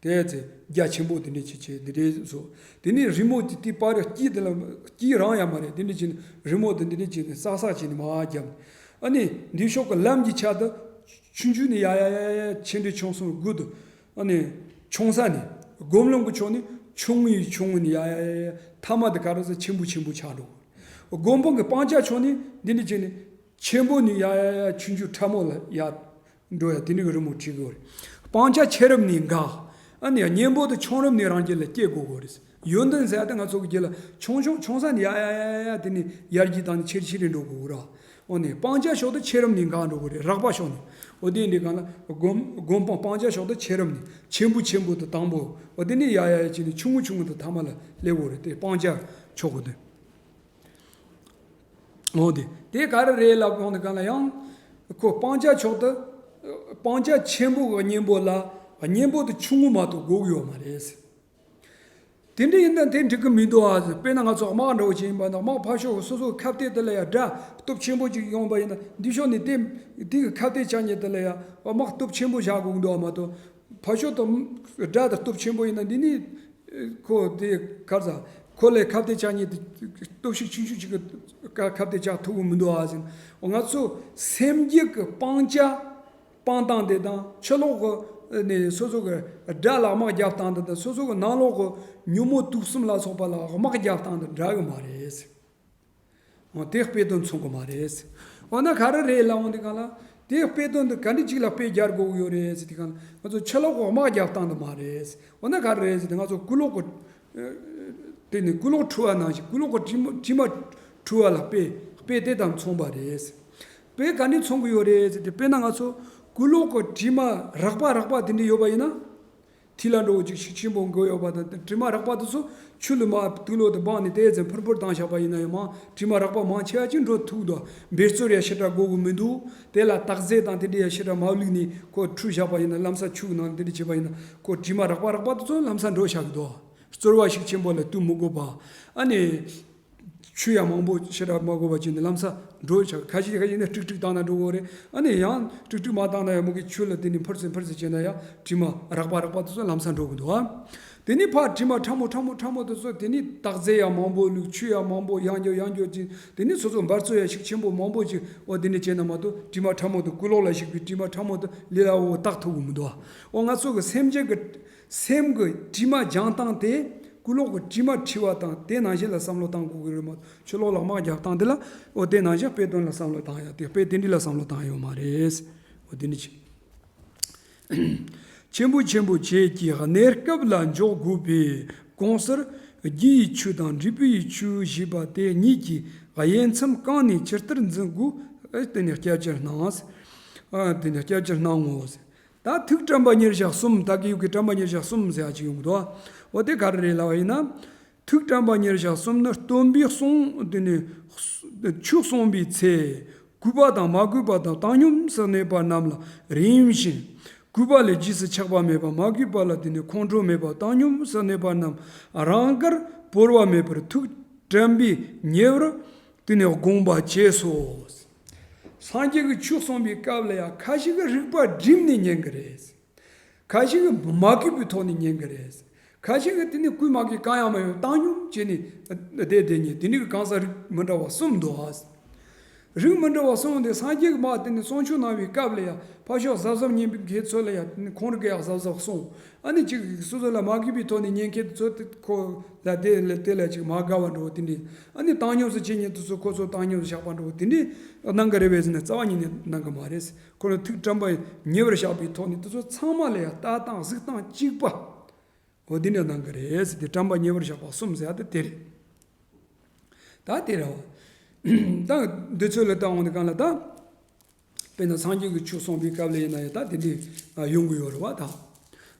དེ་ཚེ་རྒྱ་ཆེན་པོ་དེ་འདྲ་ཅིག་བྱས་འདི་འདྲའི་བཟོ། དེ་ནས་རི་མོ་དེ་དེ་བར་དཀྱིལ་དེ་ལ་དཀྱིལ་རང་ཡང་མ་རེད། དེ་འདྲ་བྱས་ནས་རི་མོ་དེ་འདི་འདྲ་བྱས་ནས་ས་ས་བྱས་ནས་མར་བརྒྱབ། ཨ་ནི་འདི་ཕྱོགས་ཀྱི་ལམ་གྱི་ཆ་དུ་ཆུང་ཆུང་ནས་ཡར་ཡར་ཡར་ཡར་ཆེ་འབྲིང་ཆུང་གསུམ་དགུ་དུ། ཨ་ནི་ཆུང་ས་ནས་སྒོམ་ལམ་གྱི་ཕྱོགས་ནས་ཆུང་ངུའི་ཆུང་ངུ་ནས་ཡར་ཡར་ཡར་ཡར་མཐའ་མ་དེ་ག་རེ་ཟེར་ཆེན་པོ་ཆེན་པོ་ཆགས་འགྲོ། སྒོམ་སྤང་གི་སྤང་བྱ་ཕྱོགས་ནས་འདི་འདྲ་བྱས་ནས་ཆེན་པོ་ནས་ཡར་ཡར་ཡར་ཆུང་ཆུང་ཕྲ་མོ་ལ་ཡར་འགྲོ་ཡ་དེ་འདྲ་གི་རི་མོ་བྲིས་དགོས་རེད། སྤང་བྱ་ཆེ་རབས་ནས་འགག་ཨ་ནི་གཉེན་པོ་དེ་ཆུང་རབས་ནས་རང་རྒྱུད་ལ་སྐྱེ་དགོས་དགོས་རེད། ཡོན་ཏན་ཟེར་ཡ་དེ་ང་ཚོ་གི་རྒྱུད་ལ་ཆུང་ཆུང་ཆུང་ས་ནས་ཡར་ཡར་ཡར་ཡར་དེ་ནས་ཡར་རྒྱས་བཏང་ནས་ཆེ་རུ་ཆེ་རུ་འགྲོ་དགོས་རེད། འོ་ནས་སྤང་བྱ་ཕྱོགས་དེ་ཆེ་རབས་ནས་འགག་འགྲོ་གི་རེད། རགས་པ་ཕྱོགས་ནས། འོ་དེ་འདི་གང་ལ་སྒོམ་སྒོམ་སྤང་སྤང་བྱ་ཕྱོགས་དེ་ཆེ་རབས་ནས་ཆེན་པོ་ཆེན་པོ་དེ་དང་པོ། འོ་དེ་ནས་ཡར་ཡར་ཡར་བྱས་ནས་ཆུང་ངུ་ཆུང་ངུ་དེ་ཐ་མ་ལ་སླེབས་དགོས་རེད། དེ་སྤང་བྱ་ཕྱོགས་དེ། འོ་དེ་དེ་ག་རེ་རེད་ལབ་ཡོང་དུས་གང་ལ་ཡང་ཁོ་སྤང་བྱ་ཕྱོགས་དེ་སྤང་བྱ་ཆེན་པོ་གི་གཉེན་པོ་ལ་གཉེན་པོ་དེ་ཆུང་ངུ་མ་གཏོགས་དགོས་ཀྱི་ཡོད་མ་རེད། དེ་འདྲ་ཡིན་ན་དེ་འགྲིག་གི་མི་འདུག་ཨ། དཔེར་ན་ང་ཚོ་དམག་འདྲ་བོ་ཅིག་ཡིན་པ་ན་དམག་ཕར་ཕྱོགས་སོ་སོའི་ཁ་གཏད་དེ་ལ་ཡང་དགྲ་སྟོབས་ཆེན་པོ་ཅིག་ཡོང་པ་ཡིན་ན་འདི་ཕྱོགས་ནས་དེ་དེ་གི་ཁ་གཏད་བཅག་མཁན་དེ་ལ་ཡང་དམག་སྟོབས་ཆེན་པོ་བཞག་དགོས་ཀྱི་འདུག་ཨ། མ་གཏོགས་ཕར་ཕྱོགས་དུ་དགྲ་དང་སྟོབས་ཆེན་པོ་ཡིན་ན་འདི་ནི་ཁོ་དེ་ག་རེ་ཟ་ཁོ་ལས་ཁ་གཏད་བཅག་མཁན་དེ་སྟོབས་ཤུགས་ཆུང་ཆུང་ཅིག་གི་ཁ་གཏད་བཅག་ཐུབ་ཀྱི་མི་འདུག་ཨ་ཟེར། ང་ཚོ་སེམས་རྒྱུད་ཀྱི་སྤང་བྱ། སྤང་སྟངས་དེ་དང་ཕྱི་ལོགས་ཀྱི་ནས་སོ་སོ་གི་དགྲ་ལ་དམག་རྒྱབ་སྟངས་དེ་དང་སོ་སོ་གི་ནང་ལོགས་ཀྱི་ཉོན་མོངས་དུག་གསུམ་ལ་སོགས་པ་ལ་དམག་རྒྱབ་སྟངས་དེ་འདྲ་གི་མ་རེད། འོ་དེ་དཔེ་དོན་མཚུངས་གི་མ་རེད། འོ་ན་ག་རེ་རེད་ལབ་འོང་དུས་གང་ལ་དེ་དཔེ་དོན་དེ་ག་འདྲ་ཅིག་ལ་དཔེ་སྦྱར་དགོས་ཀྱི་ཡོད་རེད་ཟེར་དུས་གང་ལ་ང་ཚོ་ཕྱི་ལོགས་ཀྱི་དམག་རྒྱབ་སྟངས་དེ་མ་རེད། འོ་ན་ག་རེ་རེད་ཟེར་དུས་ང་ཚོ་ཀུ་ལོག་གི་དེ་ནི་ཀུ་ལོག་འཁྲུ་བ་ནང་བཞིན་ཀུ་ལོག་གི་དྲི་མ་དྲི་མ་འཁྲུ་བ་ལ་དཔེ་དཔེ་དེ་དང་མཚུངས་པ་རེད། དཔེ་ག་ནས་མཚོན་གྱི་ཡོད་རེད་ཟེར་ཏེ་དཔེར་ན་ང་ཚོ་ཀུ་ལོག་གི་དྲི་མ་རགས་པ་རགས་པ་དེ་འདྲ་ཡོད་པ་ཡིན་ན། ཐིག་ལ་འདྲ་བོ་ཅིག་ཤུགས་ཆེན་པོ་འགོས་ཡོད་པ་དང་དྲི་མ་རགས་པ་དེ་ཚོ་ཆུ་ལ་མར་དུག་ལོག་དེ་སྦངས་ནས་དེ་ཚེ་ཕུར་ཕུར་བཏང་བཞག་པ་ཡིན་ན་ཡང་མང་དྲི་མ་རགས་པ་མང་ཆེ་བ་ཅིག་འགྲོ་ཐུབ་འདུག་འབད་རྩོལ་ཡང་ཞེ་དྲག་དགོས་ཀྱི་མི་འདུག་དེ་ལ་སྟག་རྫས་དང་དེ་འདྲ་ཡང་ཞེ་དྲག་མ་བླུགས་ནས་ཁོ་འཁྲུ་བཞག་པ་ཡིན་ན་ལམ་སང་ཆུ་ནང་དེ་འདྲ་བྱས་པ་ཡིན་ན་ཁོ་དྲི་མ་རགས་པ་རགས་པ་དེ་ཚོ་ལམ་སང་འགྲོ་བཞག་གི་འདུག་རྩོལ་བ་ཤུགས་ཆེན་པོ་ལ་བཏུབ་མི་དགོས་པ། ཨ་ནི། ཆུ་ཡང་མང་པོ་ཞེ་དྲག་མ་དགོས་པ་བྱས་ནས་ལམ་སང་འགྲོ་བྱ། ཁ་ཤས་ཁ་ཤས་ནི་ཀྲིག་ཀྲིག་བཏང་ན་འགྲོ་གི་རེད། ཨ་ནི་ཡང་ཀྲིག་ཀྲིག་མ་བཏང་ན་ཡང་མོ་གི་ཆུ་ལ་དེ་ནི་འཕུར་ཟིན་འཕུར་ཟིན་བྱས་ན་ཡང་དྲི་མ་རགས་པ་རགས་པ་དེ་ཚོ་ལམ་སང་འགྲོ་གི་འདུག་ཨ། དེ་ནི་ཕར་དྲི་མ་ཕྲ་མོ་ཕྲ་མོ་ཕྲ་མོ་དེ་ཚོ་དེ་ནི་སྟག་རྫས་ཡང་མང་པོ་བླུགས། ཆུ་ཡང་མང་པོ་ཡང་འགྱོ་ཡང་འགྱོ་ཅིག་དེ་ནི་སོ་སོ་འབད་རྩོལ་ཡང་ཤུགས་ཆེན་པོ་མང་པོ་ཅིག་འོ་དེ་ནི་བྱས་ན་མ་གཏོགས་དྲི་མ་ཕྲ་མོ་དེ་ཀུ་ལོག་ལ་ཞིག་པའི་དྲི་མ་ཕྲ་མོ་དེ་ལི་ལ་འོ་བཏགས་ཐུབ་གི་མི་འདུག་ཨ། འོ་ང་ཚོ་གི་སེམས་ཅན་གི་སེམས་ཀྱི་དྲི་མ་སྦྱང་སྟངས་དེ་ཀུ་ལོག་གི་དྲི་མ་འཁྲུ་བ་དང་དེ་ནང་བཞིན་ལ་བསམ་བློ་བཏང་དགོས་ཀྱི་རེད་མ་གཏོགས་ཕྱི་ལོགས་ལ་དམག་རྒྱག་སྟངས་དེ་ལ་འོ་དེ་ནང་བཞིན་དཔེ་དོན་ལ་བསམ་བློ་བཏང་ཡ་དེ་དཔེ་དེ་འདྲ་ལ་བསམ་བློ་བཏང་ཡོད་མ་རེད། འོ་དེ་འདྲ་ཅིག་ཆེན་པོ་ཆེན་པོ་བྱེད་ཀྱི་གནས་སྐབས་ལ་འཇོག་དགོས་པའི་གོང་གསལ་རྒྱུ་ཡི་ཆོས་དང་འབྲས་བུ་ཡི་ཆོས་ཞེས་པ་དེ་གཉིས་ཀྱི་དབྱེ་མཚམས་གང་ནས་ཇི་ལྟར་འཛིན་དགོས་དེ་ནས་སྐྱབས་ཕྱིར་སྣང་། དེ་ནས་སྐྱབས་ཕྱིར་སྣང་ངོ་། ད་ཐུགས་དྲན་པ་ཉེར་བཞག་གསུམ། ད་གི་ཡུག་གི་དྲན་པ་ཉེར་བཞག་གསུམ་ཟེར་ཡ་ཅིག་ཡོང་གི་འདུག་འོ་དེ་ག་རེ་རེད་ལབ་པ་ཡིན་ན། ཐུགས་དྲན་པ་ཉེར་བཞག་གསུམ་ནི་སྟོན་པས་གསུངས་དེ་ནི་ཆོས་གསུངས་པའི་ཚེ། གུས་པ་དང་མ་གུས་པ་དང་བཏང་སྙོམས་སུ་གནས་པ་རྣམས་ལ་རིམ་བཞིན། གུས་པ་ལས་རྗེས་སུ་ཆགས་པ་མེད་པ། མ་གུས་པ་ལ་དེ་ནི་ཁོང་ཁྲོ་མེད་པ། བཏང་སྙོམས་སུ་གནས་པ་རྣམས་རང་དགར་བོར་བ་མེད་པར་ཐུགས་དྲན་པས་ཉེ་བར་དེ་ནས་དགོངས་པ་བཅས་སོ། སངས་རྒྱས་ཀྱིས་ཆོས་གསུངས་པའི་སྐབས་ལ་ཡང་ཁ་ཅིག་གིས་རིག་པ་བསྒྲིམས་ནས་ཉན་གྱི་རེད། ཁ་ཅིག་གིས་མ་གུས་པའི་ཐོག་ནས་ཉན་གྱི་རེད། ཁ་ཅིག་གིས་དེ་ནི་གུས་མ་གུས་གང་ཡང་མ་ཡོད་བཏང་སྙོམས་བྱས་ནས་བསྡད་བསྡད་ཉན། དེ་འདྲ་གི་གང་ཟག་རིགས་མི་འདྲ་བ་གསུམ་འདུག་ཨ། རིགས་མི་འདྲ་བ་གསུངས་ཏེ། སངས་རྒྱས་ཀྱི་མ་དེ་ནི་གསུང་ཆོས་གནང་བའི་སྐབས་ལ་ཡང་ཕར་ཕྱོགས་གཟབ་གཟབ་ཉན་པའི་མཁན་ཚོ་ལ་ཡང་དེ་ནི་ཁོང་རང་གིས་ཡང་གཟབ་གཟབ་གསུངས། ཨ་ནི་ཅིག་སོ་སོ་ལ་མ་གུས་པའི་ཐོག་ནས་ཉན་མཁན་ཚོ་དེ་ཁོ་ལ་དེ་ལ་དེ་ལ་ཅིག་མ་དགའ་བ་འདྲ་བོ་དེ་འདྲའི། ཨ་ནི་བཏང་སྙོམས་སུ་བྱེད་མཁན་དེ་ཚོ་ཁོ་ཚོ་བཏང་སྙོམས་སུ་བཞག་པ་འདྲ་བོ་དེ་འདྲའི་གནང་གི་རེད་པས་ཟེར་ན། རྩ་བ་ཉིད་ནས་གནང་གི་མ་རེད། ཁོ་ལ་ཐུགས་དྲན་པ་ཉེ་བར་བཞག་པའི་ཐོག་ནས་དེ་ཚོ་ཚང་མ་ལ་ཡང་ལྟ་སྟངས་གཟིགས་སྟངས་གཅིག་པ། འོ་འདི་འདྲ་གནང་གི་རེད་ཟེར་ཏེ། དྲན་པ་ཉེ་བར་བཞག་པ་གསུམ་ཟེར་ཡ་དེ་དེ་རེད། ད་དེ་རེད་བ། ད་འདི་ཚོ་ལ་ལྟ་འོང་དུས་སྒང་ལ་ད། དཔེར་ན་སངས་རྒྱས་ཀྱི་ཆོས་གསུངས་པའི་སྐབས་ལ་ཡིན་ན་ཡང་ད་དེ་འདྲའི་ཡོང་གི་ཡོད་རེད་བ་ད།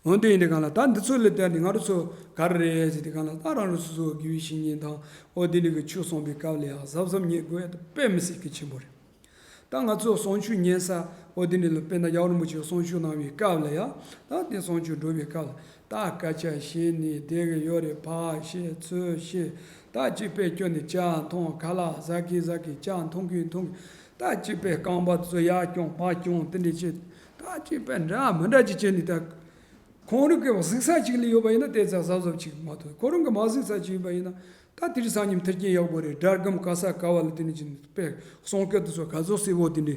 འོ་འདི་ཡིན་དུས་སྒང་ལ་ད་འདི་ཚོ་ལ་ལྟ་ནས་ང་རང་ཚོ་ག་རེ་རེད་ཟེར་དུས་སྒང་ལ། ད་རང་རང་སོ་སོའི་དགེ་བའི་བཤེས་གཉེན་དང་འོ་འདི་འདྲ་གི་ཆོས་གསུངས་པའི་སྐབས་ལ་ཡང་གཟབ་གཟབ་ཉན་དགོས་ཡ་དེ་དཔེ་མི་སྲིད་གལ་ཆེན་པོ་རེད། ད་ང་ཚོ་གསུང་ཆོས་ཉན་ས་འོ་དེ་འདྲ་ལ། དཔེར་ན་རྒྱལ་བ་རིན་པོ་ཆེས་གསུང་ཆོས་གནང་བའི་སྐབས་ལ་ཡང་། ད་དེ་གསུང་ཆོས་འགྲོ་བའི་སྐབས་ལ་ད་སྐད་ཆ་བཤད་ནས་བསྡད་གི་ཡོད་རེད། ཕར་བཤད་ཚུར་བཤད། ད་ཅིག་དཔེ་སྐྱོན་ནས་ཇ་འཐུང་། ཁ་ལག་ཟ་གི་ཟ་གི། ཇ་འཐུང་གི་འཐུང་གི། ད་ཅིག་དཔེ་རྐང་པ་དེ་ཚོ་ཡར་རྐྱོང་མར་རྐྱོང་དེ་འདྲ་བྱེད། ད་ཅིག་དཔེ་འདྲ་མི་འདྲ་ཅིག་བྱས་ནས། ད་ཁོང་རང་གི་གཟིགས་ས་ཅིག་ལ་ཡོད་པ་ཡིན་ན་དེ་ཙམ་གཟབ་གཟབ་ཅིག་མ་གཏོགས། ཁོ་རང་གི་མ་གཟིགས་ས་ཅིག་ཡིན་པ་ཡིན་ན། ད་དེ་རིང་སང་ཉིན་མཐུན་རྐྱེན་ཡག་པོ་རེད། དགྲ་འགམ་ག་ས་ག་བ་ལ་དེ་ནས་ཅིག་དཔེ་གསུང་སྐད་དེ་ཚོ་ག་ཚོད་གསལ་པོ་དེ་འདྲ་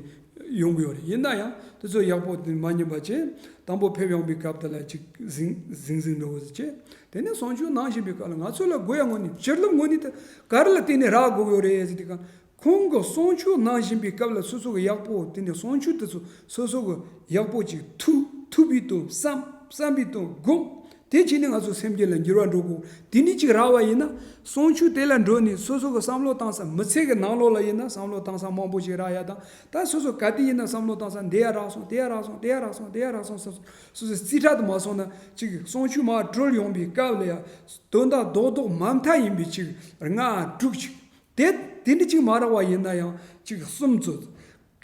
ཡོང་གི་ཡོད་རེད། ཡིན་ན་ཡང་དེ་ཚོ་ཡག་པོ་དེ་མ་ཉན་པ་བྱས། དང་པོ་ཕེབས་ཡོང་པའི་སྐབས་དེ་ལ་ཅིག་ཟིང་ཟིང་ཟིང་འདྲ་བོ་ཞིག་བྱས། དེ་ནས་གསུང་ཆོས་གནང་བཞིན་པའི་སྐབས་ལ་ང་ཚོ་ལ་དགོས་ཡ་དངོས་གནས། བྱིན་རླབས་དངོས་གནས་དེ་ག་རེ་ལ་བརྟེན་ནས་རག་དགོས་ཀྱི་ཡོད་རེད་ཟེར་དུས་སྒང་། ཁོང་གིས་གསུང་ཆོས་གནང་བཞིན་པའི་སྐབས་ལ་སོ་སོ་གི་ཡག་པོ་དེ་ནས་གསུང་ཆོས་དེ་ཚོ་སོ་སོ་གི་ཡག་པོ་ཅིག་ཐུབ་ཐུབ་པའི་དོན། བསམ་བསམ་པའི་དོན་སྒོམ། དེ་བྱས་ནས་ང་ཚོ་སེམས་རྒྱུད་ལ་འགྱུར་བ་འགྲོ་དགོས། དེ་འདྲ་ཅིག་རག་པ་ཡིན་ན། གསུང་ཆོས་དེ་ལ་འགྲོ་ནས་སོ་སོ་གི་བསམ་བློ་བཏང་ས། མི་ཚེ་གི་ནང་ལོགས་ལ་ཡིན་ན་བསམ་བློ་བཏང་ས་མང་པོ་ཞིག་རག་ཡ་དང་། ད་སོ་སོ་ག་དུས་ཡིན་ན་བསམ་བློ་བཏང་ས་འདི་ཡར་རག་སོང་། དེ་ཡར་རག་སོང་། དེ་ཡར་རག་སོང་། དེ་ཡར་རག་སོང་། སོ་སོ་སོ་སོ་རྩིས་ཁྲ་དུ་མ་སོང་ན། ཅིག་གསུང་ཆོས་མར་དྲུད་ཡོང་པའི་སྐབས་ལ་ཡང་དོན་དག་རྡོག་རྡོག་མ་མཐའ་ཡིན་པའི་ཅིག་ལྔ་དྲུག་ཅིག་དེ་དེ་འདྲ་ཅིག་མ་རག་པ་ཡིན་ན་ཡང་ཅིག་གསུམ་ཚོ།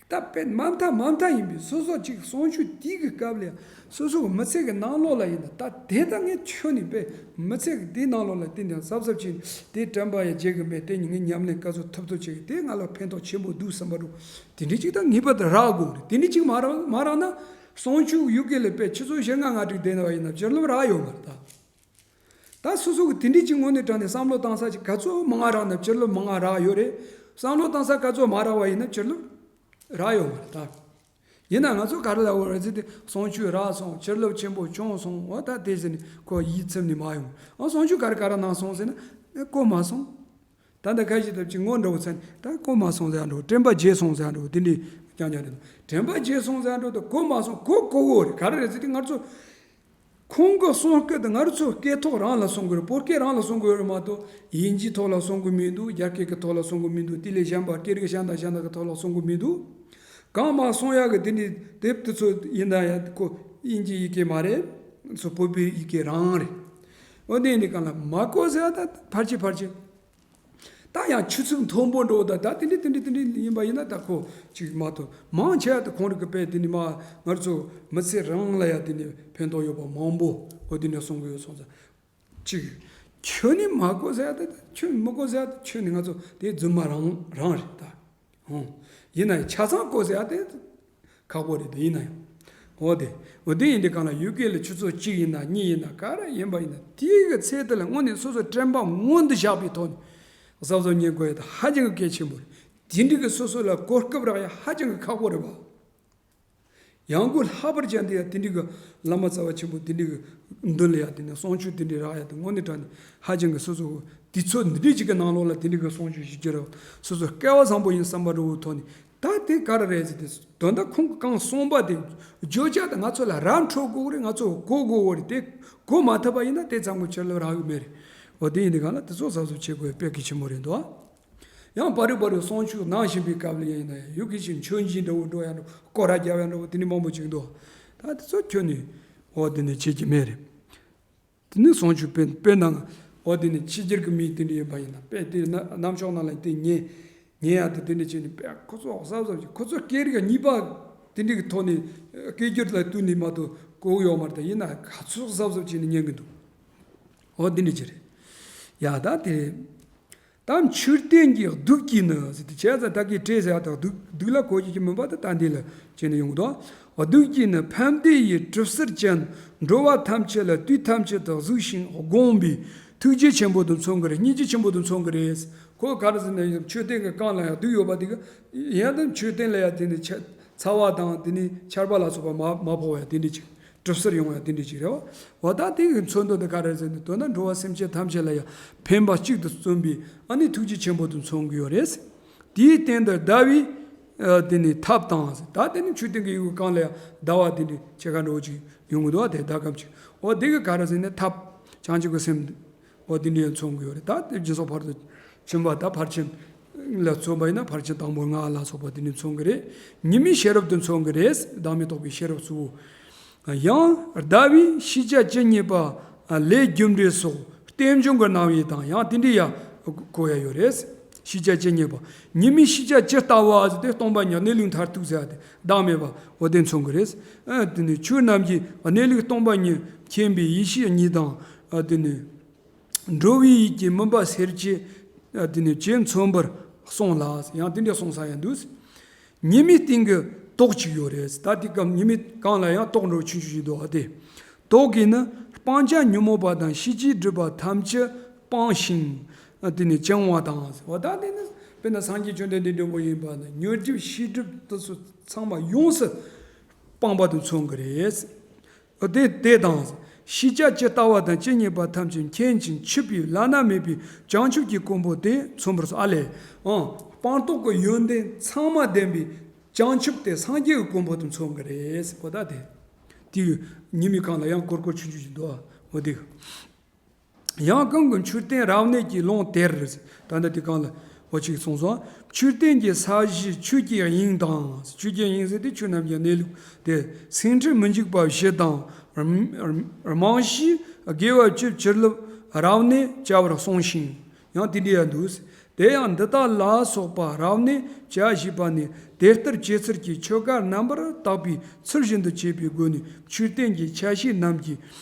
ད་དཔེ་མ་མཐའ་མ་མཐའ་ཡིན་པའི་སོ་སོ་ཅིག་གསུང་ཆོས་དེ་གི་སྐབས་ལ་ཡང་སོ་སོ་གི་མི་ཚེ་གི་ནང་ལོགས་ལ་ཡིན་ན། ད་དེ་ད་ངས་ཁྱོན་ནས་དཔེ་མི་ཚེ་གི་དེའི་ནང་ལོགས་ལ་དེ་འདྲ་གཟབ་གཟབ་བྱས་ནས། དེ་དྲན་པ་ཡང་བརྗེད་གི་མེད། དེ་ངས་ཉམས་ལེན་ག་ཚོད་ཐུབ་ཐུབ་བྱེད་གི། དེ་ང་ལ་ཕན་ཐོགས་ཆེན་པོ་འདུག་བསམ་པ་འདྲ་བོ་དེ་འདྲ་ཅིག་ད་ངེས་པར་དུ་རག་དགོས་རེད། དེ་འདྲ་ཅིག་མ་རག་མ་རག་ན། གསུང་ཆོས་ཡུལ་སྐད་ལ་དཔེ་ཆུ་ཚོད་བཞི་ལྔ་ལྔ་དྲུག་བསྡད་པ་ཡིན་ན་བྱིན་རླབས་རག་ཡོད་མ་རེད་ད། ད་སོ་སོ་གི་དེ་འདྲ་ཅིག་དངོས་གནས་དྲང་གནས་བསམ་བློ་བཏང་ས་ཅིག་ག་ཚོད་མང་ང་རག་ན་བྱིན་རླབས་མང་ང་རག་ཡོད་རེད། བསམ་བློ་བཏང་ས་ག་ཚོད་མ་རག་པ་ཡིན་ན་བྱིན་རླབས་རག་ཡོད་མ་རེད་ད། ཡིན་ན་ང་ཚོ་ག་རེ་ལབ་དགོས་རེད་ཟེར་ཏེ། གསུང་ཆོས་རག་སོང་། བྱིན་རླབས་ཆེན་པོ་བྱུང་སོང་། འོ་ད་དེ་ཟེར་ནས་ཁོ་ཡིད་ཚིམ་ནས་མ་ཡོང་། ཨ་གསུང་ཆོས་ག་རེ་ག་རེ་གནང་སོང་ཟེར་ན། ཨེ་གོ་མ་སོང་། ད་ལྟ་ཁ་ཤས་ཐབས་ཀྱི་ངོ་འདྲ་བོ་ཚ་ནས། ད་གོ་མ་སོང་ཟེར་འགྲོ། དྲན་པ་བརྗེད་སོང་ཟེར་འགྲོ། དེ་འདྲའི་རྐྱང་རྐྱང་རེད། དྲན་པ་བརྗེད་སོང་ཟེར་འགྲོ་དང་གོ་མ་སོང་། གོ་གོ་གོ་རེད། ག་རེ་རེད་ཟེར་ཏེ། ང་ཚོ་ཁོང་གི་གསུང་སྐད་དེ་ང་ཚོ་སྐད་ཐོག་རང་ལ་གསུང་གི་རེད། བོད་སྐད་རང་ལ་གསུང་གི་ཡོད་རེད་མ་གཏོགས། དབྱིན་ཇིའི་ཐོག་ལ་གསུང་གི་མི་འདུག་རྒྱ་སྐད་ཀྱི་ཐོག་ལ་གསུང་གི་མི་འདུག་དེ་ལས་གཞན་པ་སྐད་རིགས་གཞན་དང་གཞན་དག་གི་ཐོག་ལ་གསུང་གི་མི་འདུག་གང་མ་གསུང་ཡག་གི་དེ་འདྲའི་དེབ་དེ་ཚོ་ཡིན་ན་ཡང་ཁོ་དབྱིན་ཇིའི་ཡི་གེ་མ་རེད། སོ་བོད་པའི་ཡི་གེ་རང་རེད། འོ་དེ་ཡིན་དུས་སྒང་ལ་མ་གོ་ཟེར་ཡ་ད་ཕལ་ཆེར་ཕལ་ཆེར། ད་ཡང་ཆུ་ཚོད་མཐོན་པོ་འགྲོ། ད་ད་དེ་འདྲ་དེ་འདྲ་དེ་འདྲ་ཡིན་པ་ཡིན་ན། ད་ཁོ་ཅིག་མ་གཏོགས་མང་ཆེ་བ་ད་ཁོང་རང་གི་དཔེ་དེ་ནི་མ་ང་ཚོ་མི་ཚེ་རང་ལ་ཡང་དེ་ནི་ཕན་ཐོགས་ཡོད་པ་མང་པོ་འོ་དེ་འདྲ་གསུང་གི་ཡོད་སོང་ཙང་། ཅིག་ཁྱོན་ནས་མ་གོ་ཟེར་ཡ་ད། ད་ཁྱོན་མི་གོ་ཟེར་ཡ་ད། ཁྱོན་ནས་ང་ཚོ་དེ་རྫུན་མ་རང་རང་རེད་ད། ཧུང་། ཡིན་ན་ཡང་ཆ་ཚང་གོ་ཟེར་ཡ་དེ་ཁག་པོ་རེད་དེ། ཡིན་ན་ཡང་། འོ་དེ། འོ་དེ་ཡིན་དུས་སྒང་ལ་ཡུལ་སྐད་ལ་ཆུ་ཚོད་གཅིག་ཡིན་ན་གཉིས་ཡིན་ན་ག་རེ་ཡིན་པ་ཡིན་ན། དེའི་གི་ཚེ་དེ་ལ་དངོས་གནས་སོ་སོ་དྲན་པ་མངོན་དུ་བཞག་པའི་ཐོག་ནས་གཟབ་གཟབ་ཉན་དགོས་ཡ་དེ་ཧ་ཅང་གི་གལ་ཆེན་པོ་རེད། དེ་འདྲ་གི་སོ་སོ་ལ་གོ་སྐབས་རག་ཡ་ཧ་ཅང་གི་ཁག་པོ་རེད་པ། ཡང་སྒོས་ལྷག་པར་ཅན་དེ་ཡང་དེ་འདྲ་གི་བླ་མ་རྩ་བ་ཆེན་པོ་དེ་འདྲ་གི་མདུན་ལ་ཡ་དེ་ནས་གསུང་ཆོས་དེ་འདྲ་རག་ཡ་དེ་དངོས་གནས་དྲང་གནས་ཧ་ཅང་གི་སོ་སོ་དུས་ཚོད་འདི་འདྲ་ཅིག་གི་ནང་ལོགས་ལ་དེ་འདྲ་གི་གསུང་ཆོས་ཞུ་རྒྱུ་རེད། སོ་སོ་སྐལ་བ་བཟང་པོ་ཡིན་བསམ་པ་འདྲ་བོ་ཐོག་ནས། ད་དེ་ག་རེ་རེད་ཟེར་ཏེ། དོན་དག་ཁོང་གིས་གང་གསུངས་པ་དེ་བརྗོད་བྱ་དེ་ང་ཚོ་ལ་ར་འཕྲོད་དགོས་རེད། ང་ཚོ་གོ་དགོས་རེད། དེ་གོ་མ་ཐུབ་པ་ཡིན་ན་དེ་ཙམ་གྱི་བྱིན་རླབས་རག་གི་མེད་རེད། འོ་དེ་ཡིན་དུས་སྒང་ལ་དེ་ཚོ་གཟབ་གཟབ་བྱེད་དགོས་དཔེ་གལ་ཆེན་པོ་རེད་འདུག་ཡང་བར་རེ་བར་རེ་གསུང་ཆོས་གནང་བཞིན་པའི་སྐབས་ལ་ཡིན་ན་ཡང་ཡུལ་སྐད་ཅིག་མཆོད་མཇལ་འདྲ་བོ་འགྲོ་ཡ་འདྲ་བོ། སྐོར་ར་རྒྱབ་ཡ་འདྲ་བོ་དེ་འདྲ་མང་པོ་ཅིག་འདུག་ད་དེ་ཚོ་ཁྱོན་ནས་འོ་དེ་ནས་བྱེད་ཀྱི་མེད་རེད། དེ་ནས་གསུང་ཆོས་དཔེ་དཔེ་ནང་འོ་དེ་ནས་ཕྱི་རྒྱལ་གྱི་མི་དེ་འདྲ་ཡིན་པ་ཡིན་ན། དཔེ་དེ་ན་ནམ་ཕྱོགས་ནང་ལ་དེ་ཉན་ཉན་ཡ་དེ་དེ་འདྲ་བྱས་ནས། དཔེ་ཁོ་ཚོ་གཟབ་གཟབ་བྱས། ཁོ་ཚོ་སྐད་རིགས་གཉིས་པ་དེ་འདྲ་གི་ཐོག་ནས་སྐད་སྒྱུར་ལ་བསྟུན་ནས་མ་གཏོགས་གོ་གི་ཡོད་མ་རེད། ད་ཡིན་ན་ག་ཚོད་གཟབ་གཟབ་བྱས་ནས་ཉན་གི་འདུག་འོ་དེ་འདྲ་ཅིག་རེད། ཡ་ད་དེ་རེད། ད་མཆོད་རྟེན་གྱི་གདུགས་ཀྱིས་ནི་ཟེར་ཏེ། བྱས་ཙང་ད་གིན་བྲིས་ཟེར་ཡ་དང་གདུགས་གདུགས་ལ་གོ་རྒྱུ་ཅིག་མིན་པ་ད་ད་འདི་ལ་བྱས་ནས་ཡོང་གི་འདུག་གདུགས་ཀྱིས་ནི་ཕན་བདེ་ཡི་གྲིབ་བསིལ་ཅན། འགྲོ་བ་ཐམས་ཅད་ལ་དུས་ཐམས་ཅད་དུ་གཟིགས་ཤིང་དགོངས་པའི་ཐུགས་རྗེ་ཆེན་པོ་དུ་མཚོན་གྱི་རེད། སྙིང་རྗེ་ཆེན་པོ་དུ་མཚོན་གྱི་རེད། ཁོ་ག་རེ་ཟེར་ན་ཡང་མཆོད་རྟེན་གྱི་རྐང་ལ་ཡང་སྡུག་ཡོད་པ་དེ་གི་ཡང་ད་མཆོད་རྟེན་ལ་ཡང་དེ་ནི་ཆ་ཚ་བ་དང་དེ་ནི་ཆར་པ་ལ་སོགས་པ་མ་མ་ཕོག་ཡ་དེ་འདྲ་ཅིག་གྲིབ་བསིལ་ཡོང་ཡ་དེ་འདྲ་ཅིག་རེད་བ། འོ་ད་དེ་གི་མཚོན་དོན་དེ་ག་རེ་ཟེར་ན་དོན་དག་འགྲོ་བ་སེམས་ཅན་ཐམས་ཅད་ལ་ཡང་ཕན་པ་གཅིག་ཏུ་བརྩོན་པའི་ཨ་ནི་ཐུགས་རྗེ་ཆེན་པོ་དེ་མཚོན་གྱི་ཡོད་རེད། དེའི་སྟེང་དུ་ཟླ་བའི་ཨ་དེ་ནི་ཐབ་དང་ཟེར། ད་དེ་ནི་མཆོད་རྟེན་གྱི་ཡུལ་གང་ལ་ཡང་ཟླ་བ་དེ་འདྲ་ཕྱེད་ཀ་འགྲོ་ཅིག་ཡོང་གི་འདུག་བ། དེ་ཟླ་གམ་ཅིག་འོ་དེ་གི་ག་རེ་ཟེར་ན་ཐབ་བྱང་ཆུབ་ཀྱི་སེམས། འོ་དེ་འདྲའི་མཚོན་གྱི་ཡོད་རེད། ད་དེ་སྦྱིན་སོགས་ཕར་དུ་ཕྱིན་པ་ད་ཕར་ཕྱིན་ལ་མཚོན་པ་ཡིན་ན་ཕར་ཕྱིན་དང་པོ་ལྔ་ལ་སོགས་པ་དེ་འདྲའི་མཚོན་གྱི་རེད། ཉི་མའི་ཤེས་རབ་ཏུ་མཚོན་གྱི་རེད། བདག་མེད་རྟོགས་པའི་ཤེས་རབ་གཙོ་བོ། ཡང་ཟླ་བའི་ཤེས་བྱ་ཇི་སྙེད་པ། ལས་རྒྱུ་འབྲས་སོགས་རྟེན་འབྱུང་གི་རྣམ་དབྱེ་དང་ཡང་དེ་འདྲའི་ཡང་གོ་ཡ་ཡོད་རེད། ཤེས་བྱ་ཇི་སྙེད་པ། ཉི་མའི་ཤེས་བྱ་ཇི་ལྟ་བ་ཟེར་ཏེ་སྟོང་པ་ཉིད་གནས་ལུགས་མཐར་ཐུག་ཟེར་ཏེ་བདག་མེད་པ་འོ་དེ་མཚོན་གྱི་རེད། ཨ་དེ་ནི་ཆོས་རྣམས་ཀྱི་གནས་ལུགས་སྟོང་པ་ཉིད་མཁྱེན་པའི་ཡེ་ཤེས་གཉིས་དང་། ཨ་དེ་ནི། འགྲོ་བའི་ཡིད་ཀྱི་མུན་པ་སེལ་བྱེད། དེ་ནི་ཇི་མཚོན་པར་གསུངས་ལ། ཡང་དེ་འདྲ་གསུངས་ས་ཡང་འདུག་ཉི་མའི་སྟེང་གི་ཏོག་གཅིག་ཡོད་རེད། ད་དེ་སྐབས་ཉི་མའི་སྒང་ལ་ཡང་ཏོག་འདྲ་བོ་ཆུང་ཆུང་ཞིག་འདུག་ཨ་དེ། ཏོག་གིས་ནི་སྤང་བྱ་ཉོན་མོངས་པ་དང་ཤེས་བྱའི་སྒྲིབ་པ་ཐམས་ཅད་སྤངས་ཤིང་། དེ་ནི་བཅིང་བ་དང་། འོ་ད་དེ་ནི་དཔེར་ན་སངས་རྒྱས་བཅོམ་ལྡན་འདས་འདྲ་བོ་ཡིན་པ་ན་ཉོན་སྒྲིབ་ཤེས་སྒྲིབ་དེ་ཚོ་ཚང་མ་ཡོངས་སུ་སྤངས་པ་དེ་མཚོན་གྱི་རེད། དེ་དེ་དང་། ཤེས་བྱ་ཇི་ལྟ་བ་དང་ཇི་སྙེད་པ་ཐམས་ཅད་མཁྱེན་ཅིང་ཆུབ་པའི་བླ་ན་མེད་པའི་བྱང་ཆུབ་ཀྱི་གོ་འཕང་དེ་མཚོན་པར་སོ། ཨ་ལས། ཨང་། སྤངས་རྟོགས་ཀྱི་ཡོན་ཏན་ཚང་མ་ལྡན་པའི་བྱང་ཆུབ་དེ་སངས་རྒྱས་ཀྱི་གོ་འཕང་དུ་མཚོན་གྱི་རེད་ཟེར་གོ། ད་དེ། དེའི་ཉི་མའི་སྒང་ལ་ཡང་ཀོར་ཀོར་ཆུང་ཆུང་ཞིག་འདུག་འོ་དེ། ཡང་གང་གི་མཆོད་རྟེན་རབ་གནས་ཀྱི་ལུང་དེར། ད་ལྟ་དེ་སྒང་ལ་འོ་ཅིག་གསུངས་སོང་། མཆོད་རྟེན་གྱི་ས་གཞི་ཆོས་ཀྱི་དབྱིངས་དང་། ཆོས་ཀྱི་དབྱིངས་ཟེར་དེ་ཆོས་རྣམས་ཀྱི་གནས་ལུགས་དེ། སེང་ཁྲི་མི་འཇིགས་པ་བཞི་དང་། རྨང་གཞི་དགེ་བ་བཅུ་བྱིན་རླབས་རབ་གནས་བྱ་བར་གསུངས་ཤིང་། ཡང་དེ་འདྲ་ཡང་འདུག་དེ་ཡང་འདི་དག་ལ་སོགས་པ་རབ་གནས་བྱ་ཞེས་པ་ནི་དེ་ལྟར་བྱེད་ཚུལ་གྱི་ཆོ་ག་རྣམ་པར་དག་པའི་ཚུལ་བཞིན་དུ་བྱེད་པའི་སྒོ་ནས་མཆོད་རྟེན་གྱི་ཆ་ཤས་རྣམས་ཀྱི་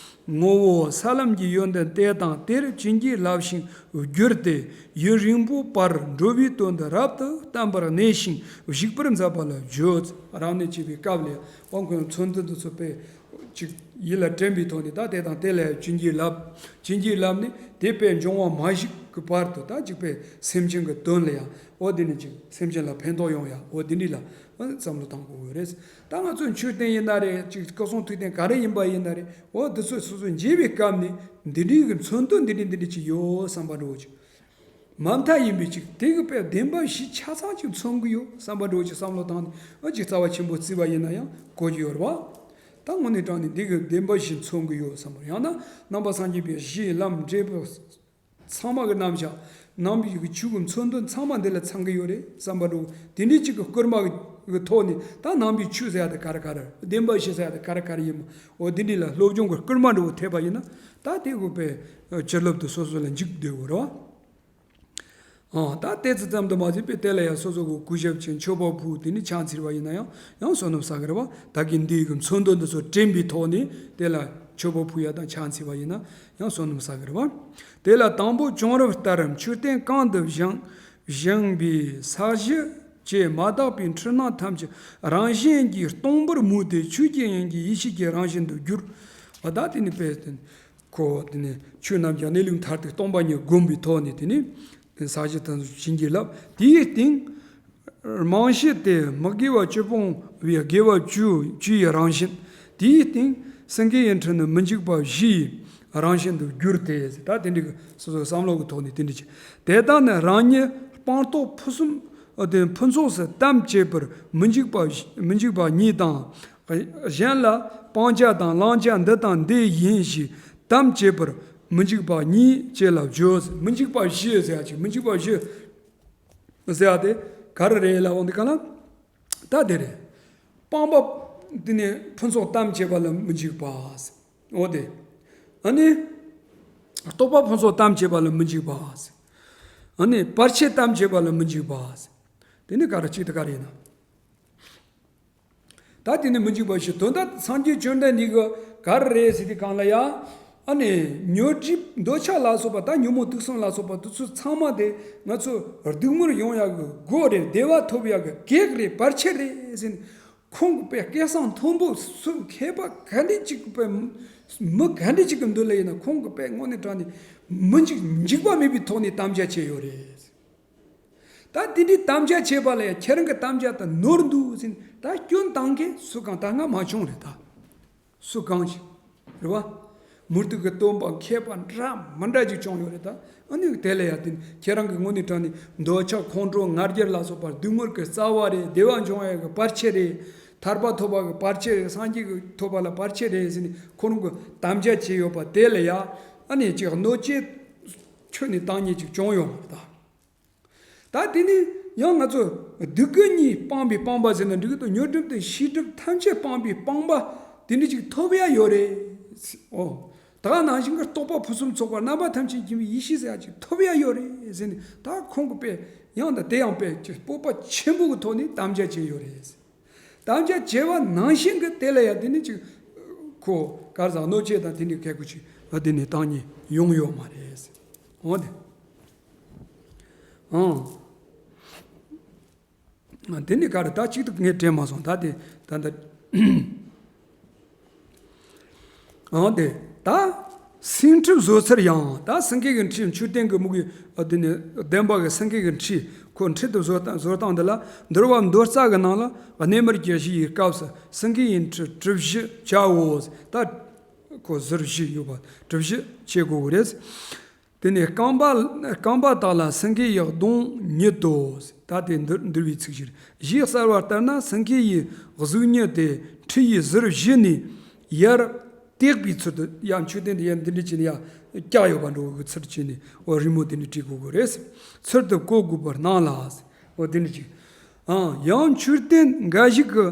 ངོ་བོ་ས་ལམ་གྱི་ཡོན་ཏན་དེ་དང་དེར་བྱིན་གྱིས་བརླབས་ཤིང་བསྒྱུར་ཏེ་ཡུན་རིང་པོའི་བར་འགྲོ་བའི་དོན་དུ་རབ་ཏུ་བརྟན་པར་གནས་ཤིང་བཞུགས་པར་མཛད་པ་ལ་བརྗོད། རབ་གནས་བྱེད་པའི་སྐབས་ལ་དབང་ཁོས་མཚོན་དོན་དུ་ཚུད་པའི། ཅིག་ཡིད་ལ་དྲན་པའི་ཐོག་ནས་ད་དེ་དང་དེ་ལ་བྱིན་གྱིས་བརླབས། བྱིན་གྱིས་བརླབས་ནས་དེ་དཔེ་འབྱུང་བ་མ་བཞུགས་ཀྱི་བར་དུ་ད་ཅིག་དཔེ་སེམས་ཅན་གྱི་དོན་ལ་ཡང་འོ་དེ་ནི་ཅིག་སེམས་ཅན་ལ་ཕན་ཐོགས་ཡོང་ཡ་འོ་དེ་འདྲ་ལ་བསམ་བློ་བཏང་དགོས་ཀྱི་རེད། ད་ང་ཚོའི་མཆོད་རྟེན་ཡིན་ན་རེད། ཅིག་བསྐང་གསོ་ཐུགས་རྟེན་ག་རེ་ཡིན་པ་ཡིན་ན་རེད། འོ་དེ་ཚོ་སོ་སོ་མཇལ་བའི་སྐབས་ནས་འདི་འདྲའི་གི་མཚོན་དོན་འདི་འདྲ་འདི་འདྲ་ཅིག་ཡོད་བསམ་པ་འདྲ་བོ་ཅིག་མ་མཐའ་ཡིན་པའི་ཅིག་དེ་གི་དཔེ་བདེན་པ་བཞི་ཆ་ཚང་ཅིག་མཚོན་གི་ཡོད་བསམ་པ་འདྲ་བོ་ཅིག་བསམ་བློ་བཏང་ནས་ཨ་ཅིག་རྩ་བ་ཆེན་པོ་བརྩིས་པ་ཡིན་ན་ཡང་གོ་རྒྱུ་ཡོད་རེད་བ། ད་དངོས་གནས་དྲང་ནས་འདི་གི་བདེན་པ་བཞི་མཚོན་གི་ཡོད་བསམ་པ། ཡང་ན་ནང་པ་སངས་རྒྱས་པའི་གཞི་ལམ་འབྲས་བུ་ཚང་མ་གི་རྣམ་གཞག་ནང་པའི་གི་ཆོས་གི་མཚོན་དོན་ཚང་མ་འདི་ལ་ཚང་གི་ཡོད་རེད་བསམ་པ་འདྲ་བོ། དེ་འདྲའི་ཅིག་གི་བསྐུལ་མ་གི་ཐོག་ནས་ད་ནང་པའི་ཆོས་ཟེར་ཡ་དེ་ག་རེ་ག་རེ་བདེན་པ་བཞི་ཟེར་ཡ་དེ་ག་རེ་ག་རེ་ཡིན་མོ། འོ་དེ་འདྲའི་ལ་སློབ་སྦྱོང་གི་བསྐུལ་མ་འདྲ་བོ་ཐེབས་པ་ཡིན་ན་ད་དེ་གི་དཔེ་བྱིན་རླབས་དེ་སོ་སོ་ལ་འཇུག་བསྡད་དགོས་རེད་བ། ཨང་། ད་ལྟའི་ཙི་ཙམ་དུ་མ་ཟད་པའི་དེ་ལ་ཡང་སོ་སོ་གི་གུས་ཞབས་ཅན་མཆོད་པ་ཕུལ་དེ་ནི་ཕྱག་འཚལ་བ་ཡིན་ན་ཡང་ཡང་བསོད་ནམས་བསགས་ཀྱི་རེད་བ། ད་གིན་འདིའི་གི་མཚོན་དོན་འདི་ཚོ་དྲན་པའི་ཐོག་ནས་དེ་ལ་མཆོད་པ་ཕུལ་ཡ་དང་ཕྱག་འཚལ་བ་ཡིན་ན་ཡང་བསོད་ནམས་བསགས་ཀྱི་རེད་བ། དེ་ལ་དང་པོ་བྱུང་རབས་ལྟར་མཆོད་རྟེན་གང་དུ་བཞེངས་བཞེངས་པའི་ས་གཞི་བཅས་མ་དག་པའི་འཁྲུལ་སྣང་ཐམས་ཅད་རང་བཞིན་གྱིས་སྟོང་པར་མོས་ཏེ་ཆོས་ཀྱི་དབྱིངས་ཀྱི་ཡེ་ཤེས་ཀྱི་རང་བཞིན་དུ་གྱུར། བ་ད་དེ་ནི་དཔེ་དེ་ཁོ་དེ་ནི་ཆོས་རྣམས་ཀྱི་གནས་ལུགས་མཐར་ཐུག་སྟོང་པ་ཉིད་བསྒོམས་པའི་ཐོག་ནས་དེ་ནི་ས་གཞི་དང་བྱིན་གྱིས་བརླབས། དེའི་སྟེང་རྨང་གཞི་དེ་མི་དགེ་བ་བཅུ་སྤོང་བའི་དགེ་བ་བཅུ་བཅུ་ཡི་རང་བཞིན། དེའི་སྟེང་སེང་གེ་ཡི་ཁྲི་ནི་མི་འཇིགས་པ་བཞི་ཡི་རང་བཞིན་དུ་གྱུར་ཏེ། ད་དེ་འདྲའི་སོ་སོའི་བསམ་བློ་གི་ཐོག་ནས་དེ་འདྲ་བྱས། དེ་དག་ནི་རང་ཉིད་སྤངས་རྟོགས་ཕུན་སུམ་དེ་ཕུན་ཚོགས་སུ་དམ་བཅས་པར་མི་འཇིགས་པ་མི་འཇིགས་པ་ཉིད་དང་། གཞན་ལ་སྤང་བྱ་དང་བླང་བྱ་འདི་དང་འདི་ཡིན་ཞེས་དམ་བཅས་པར་མི་འཇིགས་པ་ཉིད་ཅེས་ལ་བརྗོད། མི་འཇིགས་པ་བཞི་ཟེར་ཡ་ཅིག་མི་འཇིགས་པ་བཞི་ཟེར་ཡ་དེ་ག་རེ་རེད་ལབ་འོང་དུས་ག་ལ། ད་དེ་རེད། སྤངས་པ་དེ་ནི་ཕུན་ཚོགས་དམ་བཅས་པ་ལ་མི་འཇིགས་པ། འོ་དེ། ཨ་ནི། རྟོགས་པ་ཕུན་ཚོགས་དམ་བཅས་པ་ལ་མི་འཇིགས་པ། ཨ་ནི་བར་ཆད་དམ་བཅས་པ་ལ་མི་འཇིགས་པ། དེ་ནི་ག་རེ་གཅིག་དེ་ག་རེ་ཡིན་ན། ད་དེ་ནི་མི་འཇིགས་པ་ཞིག་དོན་དག་སངས་རྒྱས་བཅོམ་ལྡན་འདས་ཀྱིས་ག་རེ་རེད་ཟེར་དུས་གང་ལ་ཡ། ཨ་ནི་ཉོན་སྒྲིབ་འདོད་ཆགས་ལ་སོགས་པ་ད་ཉོན་མོངས་དུག་གསུམ་ལ་སོགས་པ་དེ་ཚོ་ཚང་མ་དེ་ང་ཚོ་སྡུག་བསྔལ་ཡོང་ཡག་གི་སྒོ་རེད། བདེ་བ་ཐོབ་ཡག་གི་གེགས་རེད། བར་ཆད་རེད་ཟེར་ནས་ཁོང་གི་དཔེ་སྐད་གསང་མཐོན་པོ་སུ་མཁས་པ་ག་འདྲ་ཅིག་གི་དཔེ་མི་ག་འདྲ་ཅིག་གི་མདུན་ལ་ཡིན་ན་ཁོང་གི་དཔེ་དངོས་གནས་དྲང་ནས་མི་འཇིགས་འཇིགས་པ་མེད་པའི་ཐོག་ནས་དམ་བཅའ་བྱས་ཡོད་རེད། ད་དེ་འདྲའི་དམ་བཅའ་བྱས་པ་ལ་ཡང་ཁྱེད་རང་གི་དམ་བཅའ་དང་ནོར་འདུག་ཟེར་ནས་ད་སྐྱོན་བཏང་མཁན་སུ་གང་ད་སྔ་མ་བྱུང་རེད་ད། སུ་གང་ཞིག་རེད་བ། མུ་སྟེགས་ཀྱི་སྟོན་པ་མཁས་པ་འདྲ་མི་འདྲ་ཅིག་བྱུང་ཡོད་རེད་ད། ཨ་ནི་དེ་ལ་ཡང་དེ་ཁྱེད་རང་གི་དངོས་གནས་དྲང་ནས་འདོད་ཆགས་ཁོང་ཁྲོ་ང་རྒྱལ་ལ་སོགས་པ་སྡུག་བསྔལ་གྱི་རྩ་བ་རེད། བདེ་བ་འབྱུང་ཡག་གི་བར་ཆད་རེད། ཐར་པ་ཐོབ་པ་གི་བར་ཆད་རེད། སངས་རྒྱས་ཀྱི་ཐོབ་པ་ལ་བར་ཆད་རེད་ཟེར་ནས་ཁོ་རང་གི་དམ་བཅའ་བྱས་ཡོད་པ་དེ་ལ་ཡང་ཨ་ནི་ཅིག་གནོད་བྱེད་ཁྱོན་ནས་བཏང་མཁན་ཅིག་བྱུང་ཡོད་མ་རེད་ད། ད་དེ་ནས་ཡང་ང་ཚོ་སྡིག་གི་གཉིས་སྤངས་པའི་སྤངས་པ་ཟེར་ན་འགྲིག་གི་འདུག་ཉོན་སྒྲིབ་དང་ཤེས་སྒྲིབ་ཐམས་ཅད་སྤངས་པའི་སྤངས་པ་དེ་འདྲ་ཅིག་ཐོབ་ཡ་ཡོད་རེད། ཨོ། ད་ག་ནང་བཞིན་གྱི་རྟོགས་པ་ཕུན་སུམ་ཚོགས་པ་རྣམ་པ་ཐམས་ཅད་མཁྱེན་པའི་ཡེ་ཤེས་ཟེར་ཡ་ཅིག་ཐོབ་ཡ་ཡོད་རེད་ཟེར་ནས། ད་ཁོང་གི་དཔེ་ཡང་ད་དེ་ཡང་དཔེ་ཅིག་སྤོབས་པ་ཆེན་པོ་གི་ཐོག་ནས་དམ་བཅའ་བྱས་ཡོད་རེད། དམ་བཅའ་བྱས་པ་ནང་བཞིན་གྱི་དེ་ལ་ཡང་དེ་ནི་ཅིག་ཁོ་གར་ཟག་གནོད་བྱེད་དང་དེ་འདྲའི་ཁལ་ཁུ་ཅིག་དེ་ནི་བཏང་ཉེན་ཡོང་ཡོད་མ་རེད། འོ་དེ། ཨང་། དེ་ནི་ག་རེ་ད་གཅིག་ཏུ་ངས་དྲན་མ་སོང་ད་དེ་ད་ད། ཨང་དེ། ད། སེང་ཁྲི་བཟོ་ཚུལ་ཡང་ད་སེང་གེ་གི་ཁྲི་མཆོད་རྟེན་གི་མུ་གེ་དེ་ནི་བདེན་པ་གི་སེང་གེ་གི་ཁྲི་ཁོ་ཁྲི་དུ་བཟོ་སྟངས་བཟོ་སྟངས་འདི་ལ་འདུལ་བ་མདོ་རྩ་གི་ནང་ལ་གནས་མལ་གྱི་བཞི་ཡི་སྐབས་སུ་སེང་གེ་ཡི་ཁྲི་གྲུ་བཞི་བྱའོ། ད་ཁོ་ཟུར་བཞི་ཡོད་པ་གྲུ་བཞི་བྱེད་དགོས་གི་རེད། དེ་ནས་རྐང་པ་རྐང་པ་དག་ལ་སེང་གེ་ཡི་གདོང་ཉིད་དོ། ད་དེ་འདུལ་འདུལ་བའི་ཚིག་གཞིར་གཞི་གསལ་བར་ལྟར་ན་སེང་གེ་ཡི་གཟུགས་ཉིད་དེ་ཁྲི་ཡི་ཟུར་བཞི་ནས་ཡར་བཏེགས་པའི་ཚུལ་དུ་ཡར་མཆོད་རྟེན་དེ་ཡར་འདི་འདྲ་བྱས་ནས་ཡར་བཀྱགས་ཡོད་པ་འདྲ་བོ་གི་ཚུལ་བྱས་ནས་འོ་རི་མོ་དེ་འདྲ་བྲིས་དགོས་ཀྱི་རེད། ཚུལ་དུ་བཀོད་དགོས་པར་སྣང་ལ། འོ་དེ་འདྲ་ཅིག་ཨང་ཡང་མཆོད་རྟེན་འགའ་ཞིག་གི་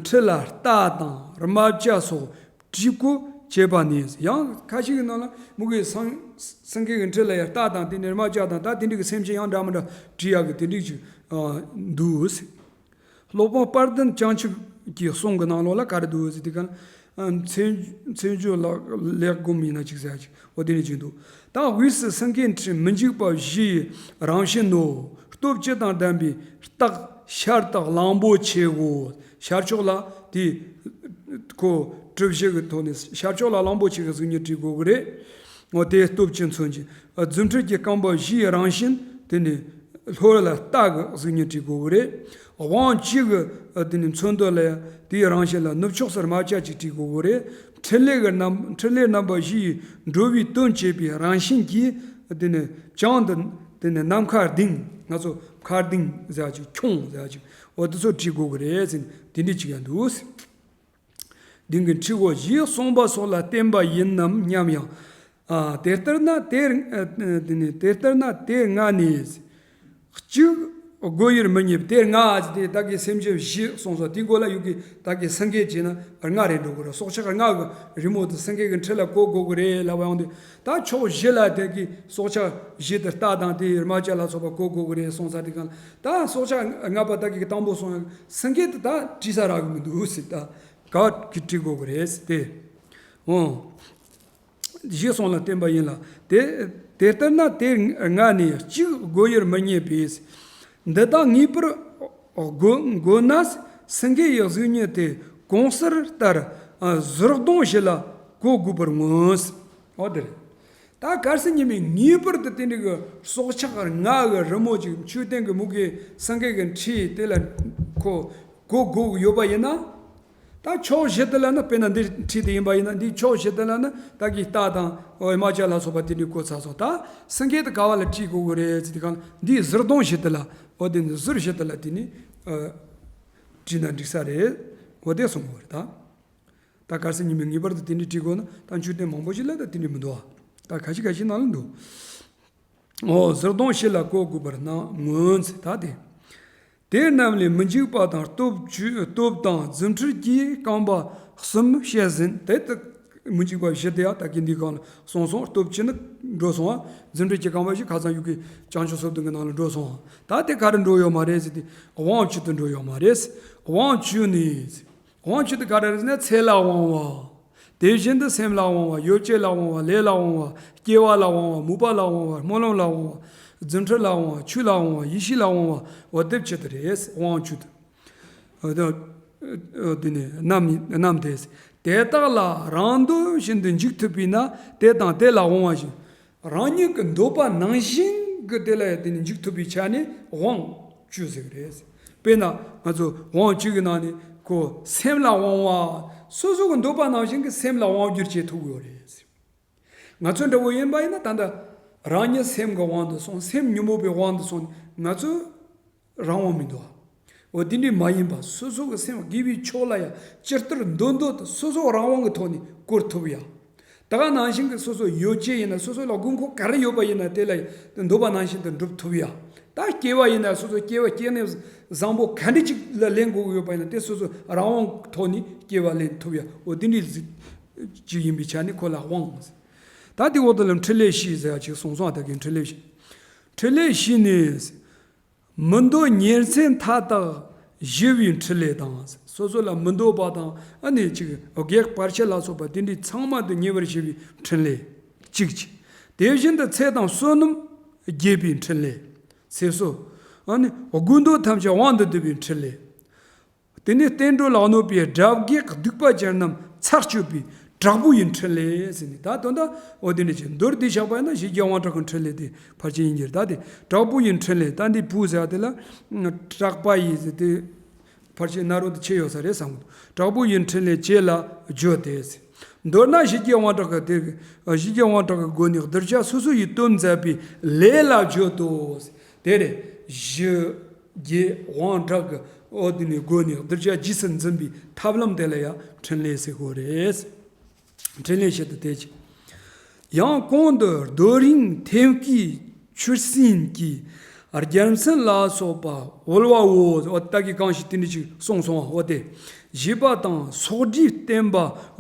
ཁྲི་ལ་རྟ་དང་རྨ་བྱ་སོགས་བྲིས་བཀོད་བྱས་པ་ནི། ཡང་ཁ་ཤས་ཀྱི་ནང་ལ་མུ་གེ་སེང་སེང་གེ་གི་ཁྲི་ལ་ཡང་རྟ་དང་དེ་ནས་རྨ་བྱ་དང་ད་དེ་འདྲ་གི་སེམས་ཅན་ཡང་འདྲ་མི་འདྲ་བྲིས་ཡག་གི་དེ་འདྲ་ཅིག་འདུག་སློབ་དཔོན་དཔལ་ལྡན་བྱང་ཆུབ་ཀྱི་གསུང་གི་ནང་ལོགས་ལ་ག་རེ་འདུག་ཟེར་དུས་གང་། མཚན་མཚན་བརྗོད་ལ་ལེགས་བསྒོམ་ཡིན་ན་ཅིག་ཟེར་ཅིག་འོ་དེ་ནས་ཅིག་འདུག་ད་དབུས་སུ་སེང་གེའི་ཁྲི་མི་འཇིགས་པ་བཞི་ཡི་རང་བཞིན་ནོ། སྟོབས་བཅུ་དང་ལྡན་པའི་རྟགས་ཤར་དང་གླང་པོ་ཆེའོ། ཤར་ཕྱོགས་ལ་དེ་ཁོ་གྲུ་བཞི་གི་ཐོག་ནས་ཤར་ཕྱོགས་ལ་གླང་པོ་ཆེ་གི་གཟུགས་བརྙན་བྲིས་དགོས་གི་རེད། འོ་དེ་སྟོབས་ཀྱི་མཚོན་གྱི། རྫུ་འཕྲུལ་གྱི་རྐང་པ་བཞི་ཡི་རང་བཞིན་དེ་ནི་ལྷོ་ལ་རྟ་གི་གཟུགས་བརྙན་བྲིས་དགོས་གི་རེད། དབང་བཅུ་གི་དེ་ནི་མཚོན་དོན་ལ་དེའི་རང་བཞིན་ལ་ནུབ་ཕྱོགས་སུ་རྨ་བྱ་ཅིག་བྲིས་དགོས་གི་རེད། ཕྲིན་ལས་ཀྱི་རྣམ་ཕྲིན་ལས་རྣམ་པ་བཞི་ཡི་འགྲོ་བའི་དོན་བྱེད་པའི་རང་བཞིན་གྱིས་དེ་ནི་བྱང་དུ་དེ་ནི་ནམ་མཁའ་ལྡིང་ང་ཚོ་མཁའ་ལྡིང་ཟེར་ཅིག་ཁྱུང་ཟེར་ཅིག་འོ་དེ་ཚོ་བྲིས་དགོས་གི་རེད་ཟེར་དེ་འདྲ་ཅིག་ཡང་འདུག་ལྡིང་གི་ཁྲི་འོ་ཞེས་གསུངས་པ་སོགས་ལ་བརྟེན་པ་ཡིན་ནམ་སྙམ་ཡང་། ཨ། དེ་ལྟར་ན་དེར་ཨ་དེ་ནི་དེ་ལྟར་ན་དེ་ལྔ་ནས་གཅིག་དགོས་ཡུལ་མི་རྙེད་པ། དེ་ལྔ་ཨ་ཅི་དེ་ད་གི་སེམས་ཅན་བཞི་གསུངས་སོ། དེའི་སྒོ་ལ་ཡོད་གི་ད་གི་སེང་གེ་བྱས་ན་ལྔ་རེ་འགྲོ་གི་རེད། སྲོག་ཆགས་ལྔ་གི་རི་མོ་དེ་སེང་གེ་གི་ཁྲི་ལ་བཀོད་དགོས་གི་རེད་ལབ་པ་ཡོང་དུས་ད་ཕྱོགས་བཞི་ལ་དེ་གི་སྲོག་ཆགས་བཞི་དེ་རྟ་དང་དེ་རྨ་བྱ་ལ་སོགས་པ་བཀོད་དགོས་གི་རེད་གསུངས་ས། དེ་གང་ད་སྲོག་ཆགས་ལྔ་པ་ད་གི་དང་པོ་གསུངས་ཡང་སེང་གེ་དེ་ད་བྲིས་ས་རག་གི་མི་འདུག་ཟེར་ད། ག་གི་བྲིས་དགོས་གི་རེད་དེ། འོ། ཞེས་གསུངས་ལ་བརྟེན་པ་ཡིན་ལ། དེ་དེ་ལྟར་ན་དེ་ལྔ་ནས་གཅིག་དགོས་ཡུལ་མི་རྙེད་པས། འདི་དག་ངེས་པར་དགོས་དགོས་ན་སེང་གེ་ཡི་གཟུགས་བརྙན་དེ་གོང་གསལ་ལྟར་ཟུར་གདོང་བཞི་ལ་བཀོད་དགོས་པར་མངོན། འོ་དེ་རེད། ད་གལ་སྲིད་ཉི་མའི་ངེས་པར་དུ་དེ་འདྲ་གི་སྲོག་ཆགས་ལྔ་གི་རི་མོ་ཅིག་མཆོད་རྟེན་གི་མུ་གེ་སེང་གེ་གི་ཁྲི་དེ་ལ་ཁོ་བཀོད་དགོས་ཡོད་པ་ཡིན་ན། ད་ཕྱོགས་བཞི་དེ་ལ་ནི་དཔེར་ན་འདི་ཁྲི་དེ་ཡིན་པ་ཡིན་ན་འདིའི་ཕྱོགས་བཞི་དེ་ལ་ནི་ད་གི་རྟ་དང་འོ་རྨ་བྱ་ལ་སོགས་པ་དེ་འདྲའི་བཀོད་ཚར་སོང་། ད་སེང་གེ་དེ་ག་བ་ལ་བྲིས་དགོས་གི་རེད་ཟེར་དུས་གང་འདིའི་ཟུར་གདོང་བཞི་དེ་ལ་འོ་དེ་ནི་ཟུར་བཞི་དེ་ལ་དེ་ནི་བྲིས་ན་འགྲིག་ས་རེད། འོ་དེ་གསུང་གི་རེད་ད། ད་གལ་སྲིད་ཉི་མའི་ངེས་པར་དུ་དེ་འདྲའི་བྲིས་དགོས་ན་ད་མཆོད་རྟེན་མང་པོ་ཞིག་ལ་ད་དེ་འདྲའི་མི་འདུག་ཨ། ད་ཁ་ཤས་ཁ་ཤས་ནང་ལ་འདུག་འོ་ཟུར་གདོང་བཞི་ལ་བཀོད་དགོས་པར་སྣང་མངོན་ཟེར་ད་དེ། དེ་རྣམས་ལས་མི་འཇིགས་པ་དང་སྟོབས་བཅུ་སྟོབས་དང་རྫུ་འཕྲུལ་གྱི་རྐང་པ་གསུམ་བཤད་ཟིན། དེ་ལྟར་མི་འཇིགས་པ་བཞི་དེ་ཡང་ད་གིན་འདི་གང་ལ་གསུངས་སོང་། སྟོབས་བཅུ་ནི་འགྲོ་སོང་ཨ། རྫུ་འཕྲུལ་གྱི་རྐང་པ་བཞི་ཁ་སང་ཡུ་གི་བྱང་ཆུབ་སོ་བདུན་གྱི་ནང་ལ་འགྲོ་སོང་ཨ། ད་དེ་ག་རེ་འགྲོ་ཡོད་མ་རེད་ཟེར་ཏེ་དབང་བཅུ་དུ་འགྲོ་ཡོད་མ་རེད། དབང་བཅུ་ནི། དབང་བཅུ་དེ་ག་རེ་རེད་ཟེར་ན་ཚེ་ལ་དབང་བ། དེ་བཞིན་དུ་སེམས་ལ་དབང་བ། ཡོ་བྱད་ལ་དབང་བ། ལས་ལ་དབང་བ། སྐྱེ་བ་ལ་དབང་བ། མོས་པ་ལ་དབང་བ། སྨོན་ལམ་ལ་དབང་བ། རྫུ་འཕྲུལ་ལ་དབང་བ། ཆོས་ལ་དབང་བ། ཡེ་ཤེས་ལ་དབང་བ། འོ་དེ་བཅུ་དེ་རེད། དབང་བཅུ་དེ། འོ་དེ་འོ་དེ་ནི་རྣམ་རྣམ་དེ། དེ་དག་ལ་རང་འདོད་བཞིན་དུ་འཇུག་ཐུབ་པས་ན་དེ་དང་དེ་ལ་དབང་བ་བཞིན། རང་ཉིད་ཀྱི་འདོད་པ་ནང་བཞིན་ གི་དེ་ལ་ཡང་དེ་ནི་འཇུག་ཐུབ་པའི་ཆ་ནས་དབང་བཅུ་ཟེར་གི་རེད། དཔེར་ན་ང་ཚོ་དབང་བཅུ་གི་ནང་ནས་ཁོ་སེམས་ལ་དབང་བ། སོ་སོ་གི་འདོད་པ་ནང་བཞིན་གྱི་སེམས་ལ་དབང་བསྒྱུར་བྱེད་ཐུབ་ཡོད་རེད། ང་ཚོ་འདྲ་བོ་ཡིན་པ་ཡིན་ན་ད་ལྟ་རང་ཉིད་སེམས་ཀྱི་དབང་དུ་སོང་། སེམས་ཉོན་མོངས་པའི་དབང་དུ་སོང་ནས་ང་ཚོ་རང་དབང་མི་འདུག་ཨ། འོ་དེ་འདྲའི་མ་ཡིན་པ་སོ་སོ་གི་སེམས་དགེ་བའི་ཕྱོགས་ལ་ཡང་ཇི་ལྟར་འདོད་འདོད་དུ་སོ་སོ་རང་དབང་གི་ཐོག་ནས་བཀོལ་ཐུབ་ཡ། ད་ག་ནང་བཞིན་གྱི་སོ་སོ་ཡོ་བྱད་ཡིན་ན་སོ་སོ་ལ་དགོས་མཁོ་ག་རེ་ཡོད་པ་ཡིན་ན་དེ་ལ་འདོད་པ་ནང་བཞིན་དུ་འགྲུབ་ཐུབ་ཡ། ད་སྐྱེ་བ་ཡིན་ན་སོ་སོ་སྐྱེ་བ་སྐྱེ་གནས་བཟང་པོ་ག་འདྲ་ཅིག་ལ་ལེན་དགོས་ཀྱི་ཡོད་པ་ཡིན་ན་དེ་སོ་སོ་རང་དབང་ཐོག་ནས་སྐྱེ་བ་ལེན་ཐུབ་ཡ། འོ་དེ་འདྲའི་གཟིགས་ཅིག་ཡིན་པའི་ཆ་ནས་ཁོ་ལ་དབང་། ད་དེ་འོག་ཏུ་ལ་འཕྲིན་ལས་བཞི་ཟེར་བ་ཅིག་གསུངས་སོང་། ད་གིན་འཕྲིན་ལས་བཞི། འཕྲིན་ལས་བཞི་ནི། མི་འདོད་ཉེར་འཚེ་མཐའ་དག་ཞི་བའི་འཕྲིན་ལས་དང་། སོ་སོ་ལ་མི་འདོད་པ་དང་ཨ་ནི་ཅིག་བགེགས་བར་ཆད་ལ་སོགས་པ་དེ་འདྲའི་ཚང་མ་དེ་ཉེ་བར་ཞི་བའི་འཕྲིན་ལས་གཅིག་གཅིག་དེ་བཞིན་དུ་ཚེ་དང་བསོད་ནམས་རྒྱས་པའི་འཕྲིན་ལས། ཚེ་བསོད། ཨ་ནི་དགོས་འདོད་ཐམས་ཅད་དབང་དུ་འདུ་བའི་འཕྲིན་ལས། དེ་ནས་བསྟན་འགྲོ་ལ་གནོད་པའི་དགྲ་བགེགས་གདུག་པ་ཅན་རྣམས་ཚར་གཅོད་པའི་དྲག་པོ་ཡི་འཕྲིན་ལས་ཟེར་ནས། ད་དོན་དག་འོ་དེ་འདྲ་ཅིག་མདོར་བསྡུས་བཞག་པ་ཡིན་ན་ཞི་རྒྱས་དབང་དྲག་གི་འཕྲིན་ལས་དེ་ཕལ་ཆེར་ཡིན་གྱི་རེད། ད་དེ་དྲག་པོ་ཡི་འཕྲིན་ལས། ད་འདི་བུ་ཟེར་བ་དེ་ལ་དྲག་པ་ཡི་ཟེར་དེ་ཕལ་ཆེར་ན་རོ་དེ་ཆེ་ཡོད་ས་རེད་བསམ་གི་འདུག་དྲག་པོ་ཡི་འཕྲིན་ལས་བཅས་ལ་བརྗོད་དེ་ཟེར། མདོར་ན་ཞི་རྒྱས་དབང་དྲག་གི་དེ་ཞི་རྒྱས་དབང་དྲག་གི་སྒོ་ནས་གདུལ་བྱ་སོ་སོ་ཡི་དོན་མཛད་པའི་ལས་ལ་བརྗོད་དོ་ཟེར། དེ་རེད། ཞི་རྒྱས་དབང་དྲག་གི་འོ་དེ་ནས་སྒོ་ནས་གདུལ་བྱ་རྗེས་སུ་འཛིན་པའི་ཐབས་ལམ་དེ་ལ་ཡང་འཕྲིན་ལས་ཟེར་གོ་རེད། འཕྲིན་ལས་བྱེད་དུ་དེ་ཅི། ཡང་གོང་དུ་རྡོ་རིང་ཐེམ་སྐས་ཆུ་སྲིན་གྱི་རྒྱལ་མཚན་ལ་སོགས་པ་དབུལ་བའོ། འོ་ད་གི་གང་ཞིག་དེ་འདྲ་ཅིག་གསུངས་སོང་བ། འོ་དེ་བཞི་པ་དང་སོགས་སྒྲས་བསྟན་པ་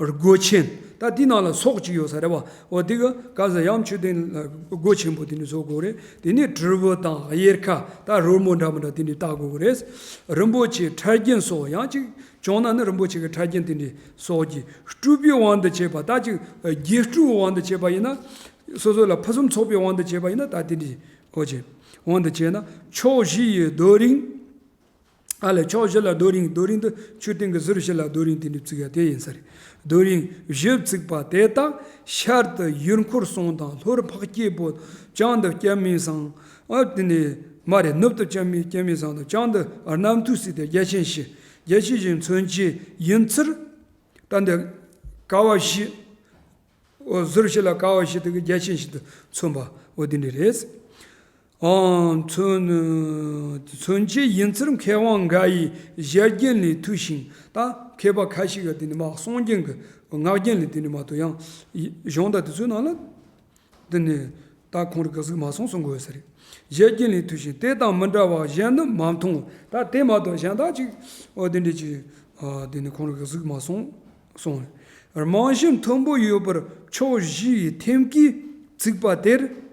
སྒོ་ཆེན། ད་དེའི་ནང་ལ་སོགས་ཅིག་ཡོད་ས་རེད་བ། འོ་དེ་གི་ག་ས་ཡང་མཆོད་རྟེན་ལ་སྒོ་ཆེན་པོ་དེ་འདྲ་བཟོ་དགོས་རེད། དེ་ནས་དྲིལ་བུ་དང་གཡེར་ཁ་ད་རོལ་མོ་འདྲ་མི་འདྲ་དེ་འདྲ་བཏགས་དགོས་རེད། རིན་པོ་ཆེའི་ཕྲ་རྒྱན་སོགས་ཡང་ཅིག་བྱུང་ན་ནི་རིན་པོ་ཆེ་གི་ཕྲ་རྒྱན་དེ་འདྲའི་སོགས་ཀྱིས་སྤྲུལ་པའི་དབང་དུ་བྱས་པ། ད་ཅིག་རྒྱས་སྤྲོས་དབང་དུ་བྱས་པ་ཡིན་ན། སོ་སོ་ལ་ཕུན་སུམ་ཚོགས་པའི་དབང་དུ་བྱས་པ་ཡིན་ན་ད་དེ་འདྲའི་འོ་ཅེ་དབང་དུ་བྱས་ན་ཕྱོགས་བཞི་ཡི་རྡོ་རིང་། ཨ་ལས་ཕྱོགས་བཞི་ལ་རྡོ་རིང་། རྡོ་རིང་དུ་མཆོད་རྟེན་གྱི་ཟུར་བཞི་ལ་རྡོ་རིང་དེ་འདྲའི་བཙུགས་ཡ་དེ་ཡིན་ས་རེད། རྡོ་རིང་བཞི་བཙུགས་པ་དེ་དག་ཤར་དུ་ཡུལ་འཁོར་གསུམ་དང་ལྷོར་འཕགས་སྐྱེས་པོ་བྱང་དུ་སྐྱབས་མེད་ཟངས། ཨ་དེ་ནས་མ་རེད། ནུབ་ཏུ་སྐྱབས་མེད་སྐྱབས་མེད་ཟངས་དང་བྱང་དུ་རྣམ་ཐོས་སྲས་དེ་རྒྱལ་ཆེན་བཞི། རྒྱལ་ཆེན་བཞི་མཚོན་བྱེད་ཡིན་ཚུལ། ད་འདི་ཀ་བ་བཞི། འོ་ཟུར་བཞི་ལ་ཀ་བ་བཞི་དེ་གི་རྒྱལ་ཆེན་བཞི་དུ་མཚོན་པ་འོ་དེ་འདྲ་རེད། ཨང་མཚོན་མཚོན་བྱེད་ཡིན་ཚུལ་མཁས་དབང་འགའ་ཡིས་བཞད་རྒྱན་ལས་འཐུས་ཤིང་། ད་མཁས་པ་ཁ་ཤས་ཀྱིས་དེ་ནི་མ་གསུང་རྒྱན་གྱི་ངག་རྒྱན་ལས་དེ་ནི་མ་གཏོགས་ཡང་གཞུང་དག་དེ་ཚོའི་ནང་ལ། འདི་ནི་ད་ཁོང་རང་གིས་གཟིགས་མ་སོང་གསུང་དགོས་ས་རེད། བཞད་རྒྱན་ལས་འཐུས་ཤིང་དེ་དང་མི་འདྲ་བ་གཞན་ནི་མ་མཐོང་། ད་དེ་མ་གཏོགས་གཞན་དག་ཅིག་འོ་དེ་འདྲ་ཅིག་འདི་ནི་ཁོང་རང་གིས་གཟིགས་མ་སོང་གསུང་། རྨང་གཞི་མཐོན་པོ་ཡོད་པར་ཕྱོགས་བཞི་ཡི་ཐེམ་སྐས་བཙུགས་པ་དེར།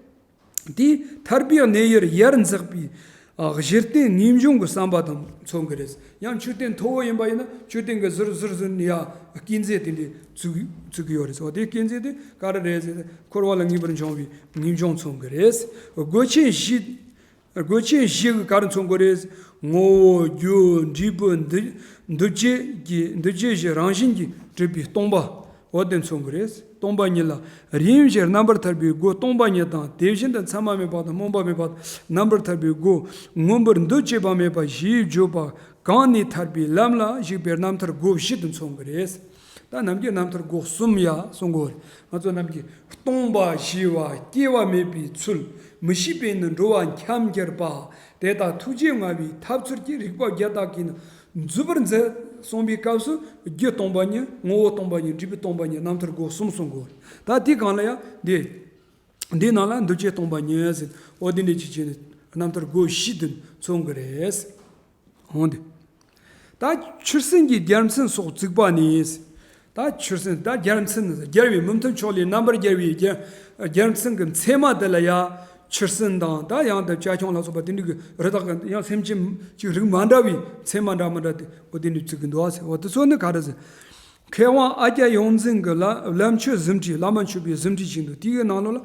དེས་ཐར་པའི་གནས་ཡུལ་ཡར་འཛེགས་པའི་གཞི་རྟེན་ངེས་འབྱུང་གི་བསམ་པ་དང་མཚོན་གྱི་རེད། ཡང་མཆོད་རྟེན་མཐོ་བོ་ཡིན་པ་ཡིན་ན་མཆོད་རྟེན་གྱི་ཟུར་ཟུར་ཟུར་ནས་ཡ་དཀྱིལ་མཛེས་དེ་འདྲའི་བཙུགས་བཙུགས་ཀྱི་ཡོད་རེད། འོ་དེ་དཀྱིལ་མཛེས་དེ་ག་རེ་རེད་ཟེར་ན་འཁོར་བ་ལ་ངེས་པར་འབྱུང་བའི་ངེས་འབྱུང་མཚོན་གྱི་རེད། སྒོ་ཆེན་བཞི། སྒོ་ཆེན་བཞི་གི་ག་རེ་མཚོན་གྱི་རེད། ངོ་བོ་རྒྱུ་འབྲས་བུ་འདུ་འདུ་བྱེད་ཀྱི་འདུ་བྱེད་བཞི་རང་བཞིན་གྱིས་གྲུབ་པའི་སྟོང་པ། འོ་དེ་མཚོན་གྱི་རེད། སྟོང་པ་ཉིད་ལ་རིམ་བཞིན་རྣམ་པར་ཐར་པའི་སྒོ་སྟོང་པ་ཉིད་དང་དེ་བཞིན་དུ་མཚན་མ་མེད་པ་དང་སྨོན་པ་མེད་པ་དང་རྣམ་པར་ཐར་པའི་སྒོ་མངོན་པར་འདུ་བྱེད་པ་མེད་པ་བཞིའི་བརྗོད་པ་གང་ནས་ཐར་པའི་ལམ་ལ་ཞུགས་པའི་རྣམ་ཐར་སྒོ་བཞི་དུ་མཚོན་གྱི་རེད། ད་ནམ་མཁའི་རྣམ་ཐར་སྒོ་གསུམ་ཡ་གསུང་གོ། ང་ཚོ་ནམ་མཁའི་སྟོང་པ་ཞི་བ་སྐྱེ་བ་མེད་པའི་ཚུལ། མི་ཤེས་པས་ནི་འགྲོ་བ་འཁྱམས་གྱུར་པ། དེ་དག་ཐུགས་རྗེ་མངའ་བའི་ཐབས་ཚུལ་གྱིས་རིག་པ་བརྒྱ་དག་གིས་ནི་མཛུབ་པར་མཛད་གསུངས་པའི་སྐབས་སུ་རྒྱུ་སྟོང་པ་ཉིད། ངོ་བོ་སྟོང་པ་ཉིད། འབྲས་བུ་སྟོང་པ་ཉིད། རྣམ་ཐར་སྒོ་གསུམ་གསུང་གོ། ད་དེ་གང་ལ་ཡང་འདི་འདི་ནང་ལ་འདུ་བྱེད་སྟོང་པ་ཉིད་ཟེར། འོ་དེ་འདྲ་ཅིག་བྱས་ནས་རྣམ་ཐར་སྒོ་བཞི་དུ་མཚོན་གྱི་རེད། འོང་དེ། ད་ཆུ་སྲིན་གྱི་རྒྱལ་མཚན་སོགས་བཙུགས་པ་ནི། ད་ཆུ་སྲིན་ད་རྒྱལ་མཚན་རྒྱལ་བའི་མི་མཐུན་ཕྱོགས་ལས་རྣམ་པར་རྒྱལ་བའི་རྒྱལ་རྒྱལ་མཚན་གྱི་མཚན་མ་དེ་ལ་ཡ་ཆུ་སྲིན་དང་ད་ཡང་ད་ཅ་ཆུང་ལ་སོགས་པ་དེ་འདྲ་གི་རི་དྭགས་ཀྱི་ཡང་སེམས་ཅན་ཅིག་རིགས་མ་འདྲ་བའི་མཚན་མ་འདྲ་མི་འདྲ་དེ་འོ་དེ་འདྲ་བཙུགས་གི་འདུག་ཨ་ཟེར། འོ་དེ་ཚོ་ནི་ག་རེ་ཟེར། མཁས་དབང་ཨ་ཀྱ་ཡོངས་འཛིན་གྱི་ལ་ལམ་མཆོད་ཟིན་བྲིས། བླ་མ་མཆོད་པའི་ཟིན་བྲིས་ཤིག་འདུག་དེའི་ནང་ལོགས་ལ།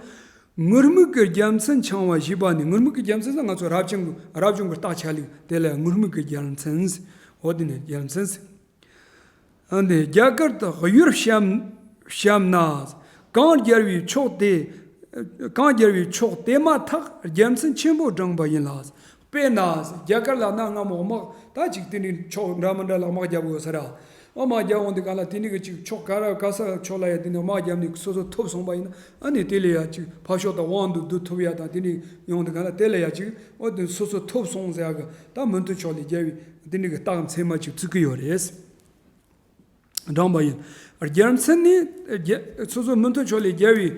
ངུར་སྨྲིག་གི་རྒྱལ་མཚན་འཆང་བ་ཞེས་པ་ནི། ངུར་སྨྲིག་གི་རྒྱལ་མཚན་ཟེར་ང་ཚོ་རབ་བྱུང་གི་རབ་བྱུང་གི་རྟགས་ཆ་ལུགས་དེ་ལ་ངུར་སྨྲིག་གི་རྒྱལ་མཚན་ཟེར། འོ་དེ་ནི་རྒྱལ་མཚན་ཟེར། ཨ་ནི་རྒྱ་གར་དུ་གཡུར་བཤམས་བཤམས་ན། གང་རྒྱལ་བའི་ཕྱོགས་དེ་ གང་རྒྱལ་བའི་ཕྱོགས་དེ་མ་ཐག་རྒྱལ་མཚན་ཆེན་པོ་བསྒྲེངས་པ་ཡིན་ལ། དཔེར་ན། རྒྱ་གར་ལ་ན་སྔ་མོ་དམག་ད་ཅིག་དེ་འདྲའི་ཕྱོགས་འདྲ་མི་འདྲ་ལ་དམག་རྒྱབ་དགོས་ས་ར། ཨོ་དམག་རྒྱབ་འོང་དུས་གང་ལ་དེ་འདྲའི་གི་ཅིག་ཕྱོགས་ག་ར་ག་ས་ཕྱོགས་ལ་ཡ་དེ་འདྲའི་དམག་རྒྱབ་ནས་སོ་སོ་ཐོབ་སོང་པ་ཡིན་ན། ཨ་ནི་དེ་ལས་ཡ་ཅིག་ཕར་ཕྱོགས་དང་དབང་དུ་བསྡུ་ཐུབ་ཡ་དང་དེ་འདྲའི་ཡོང་དུས་གང་ལ་དེ་ལས་ཡ་ཅིག་ཨོ་དེ་སོ་སོ་ཐོབ་སོང་ཟེར་ཡ་གི་ད་མུ་མཐུད་ཕྱོགས་ལས་རྒྱལ་བའི་དེ་འདྲའི་གི་རྟགས་མཚན་མ་ཅིག་བརྩི་གི་ཡོད་རེད། བགྲངས་པ་ཡིན། རྒྱལ་མཚན་ནི་རྒྱལ་སོ་སོ་མུ་མཐུད་ཕྱོགས་ལས་རྒྱལ་བའི་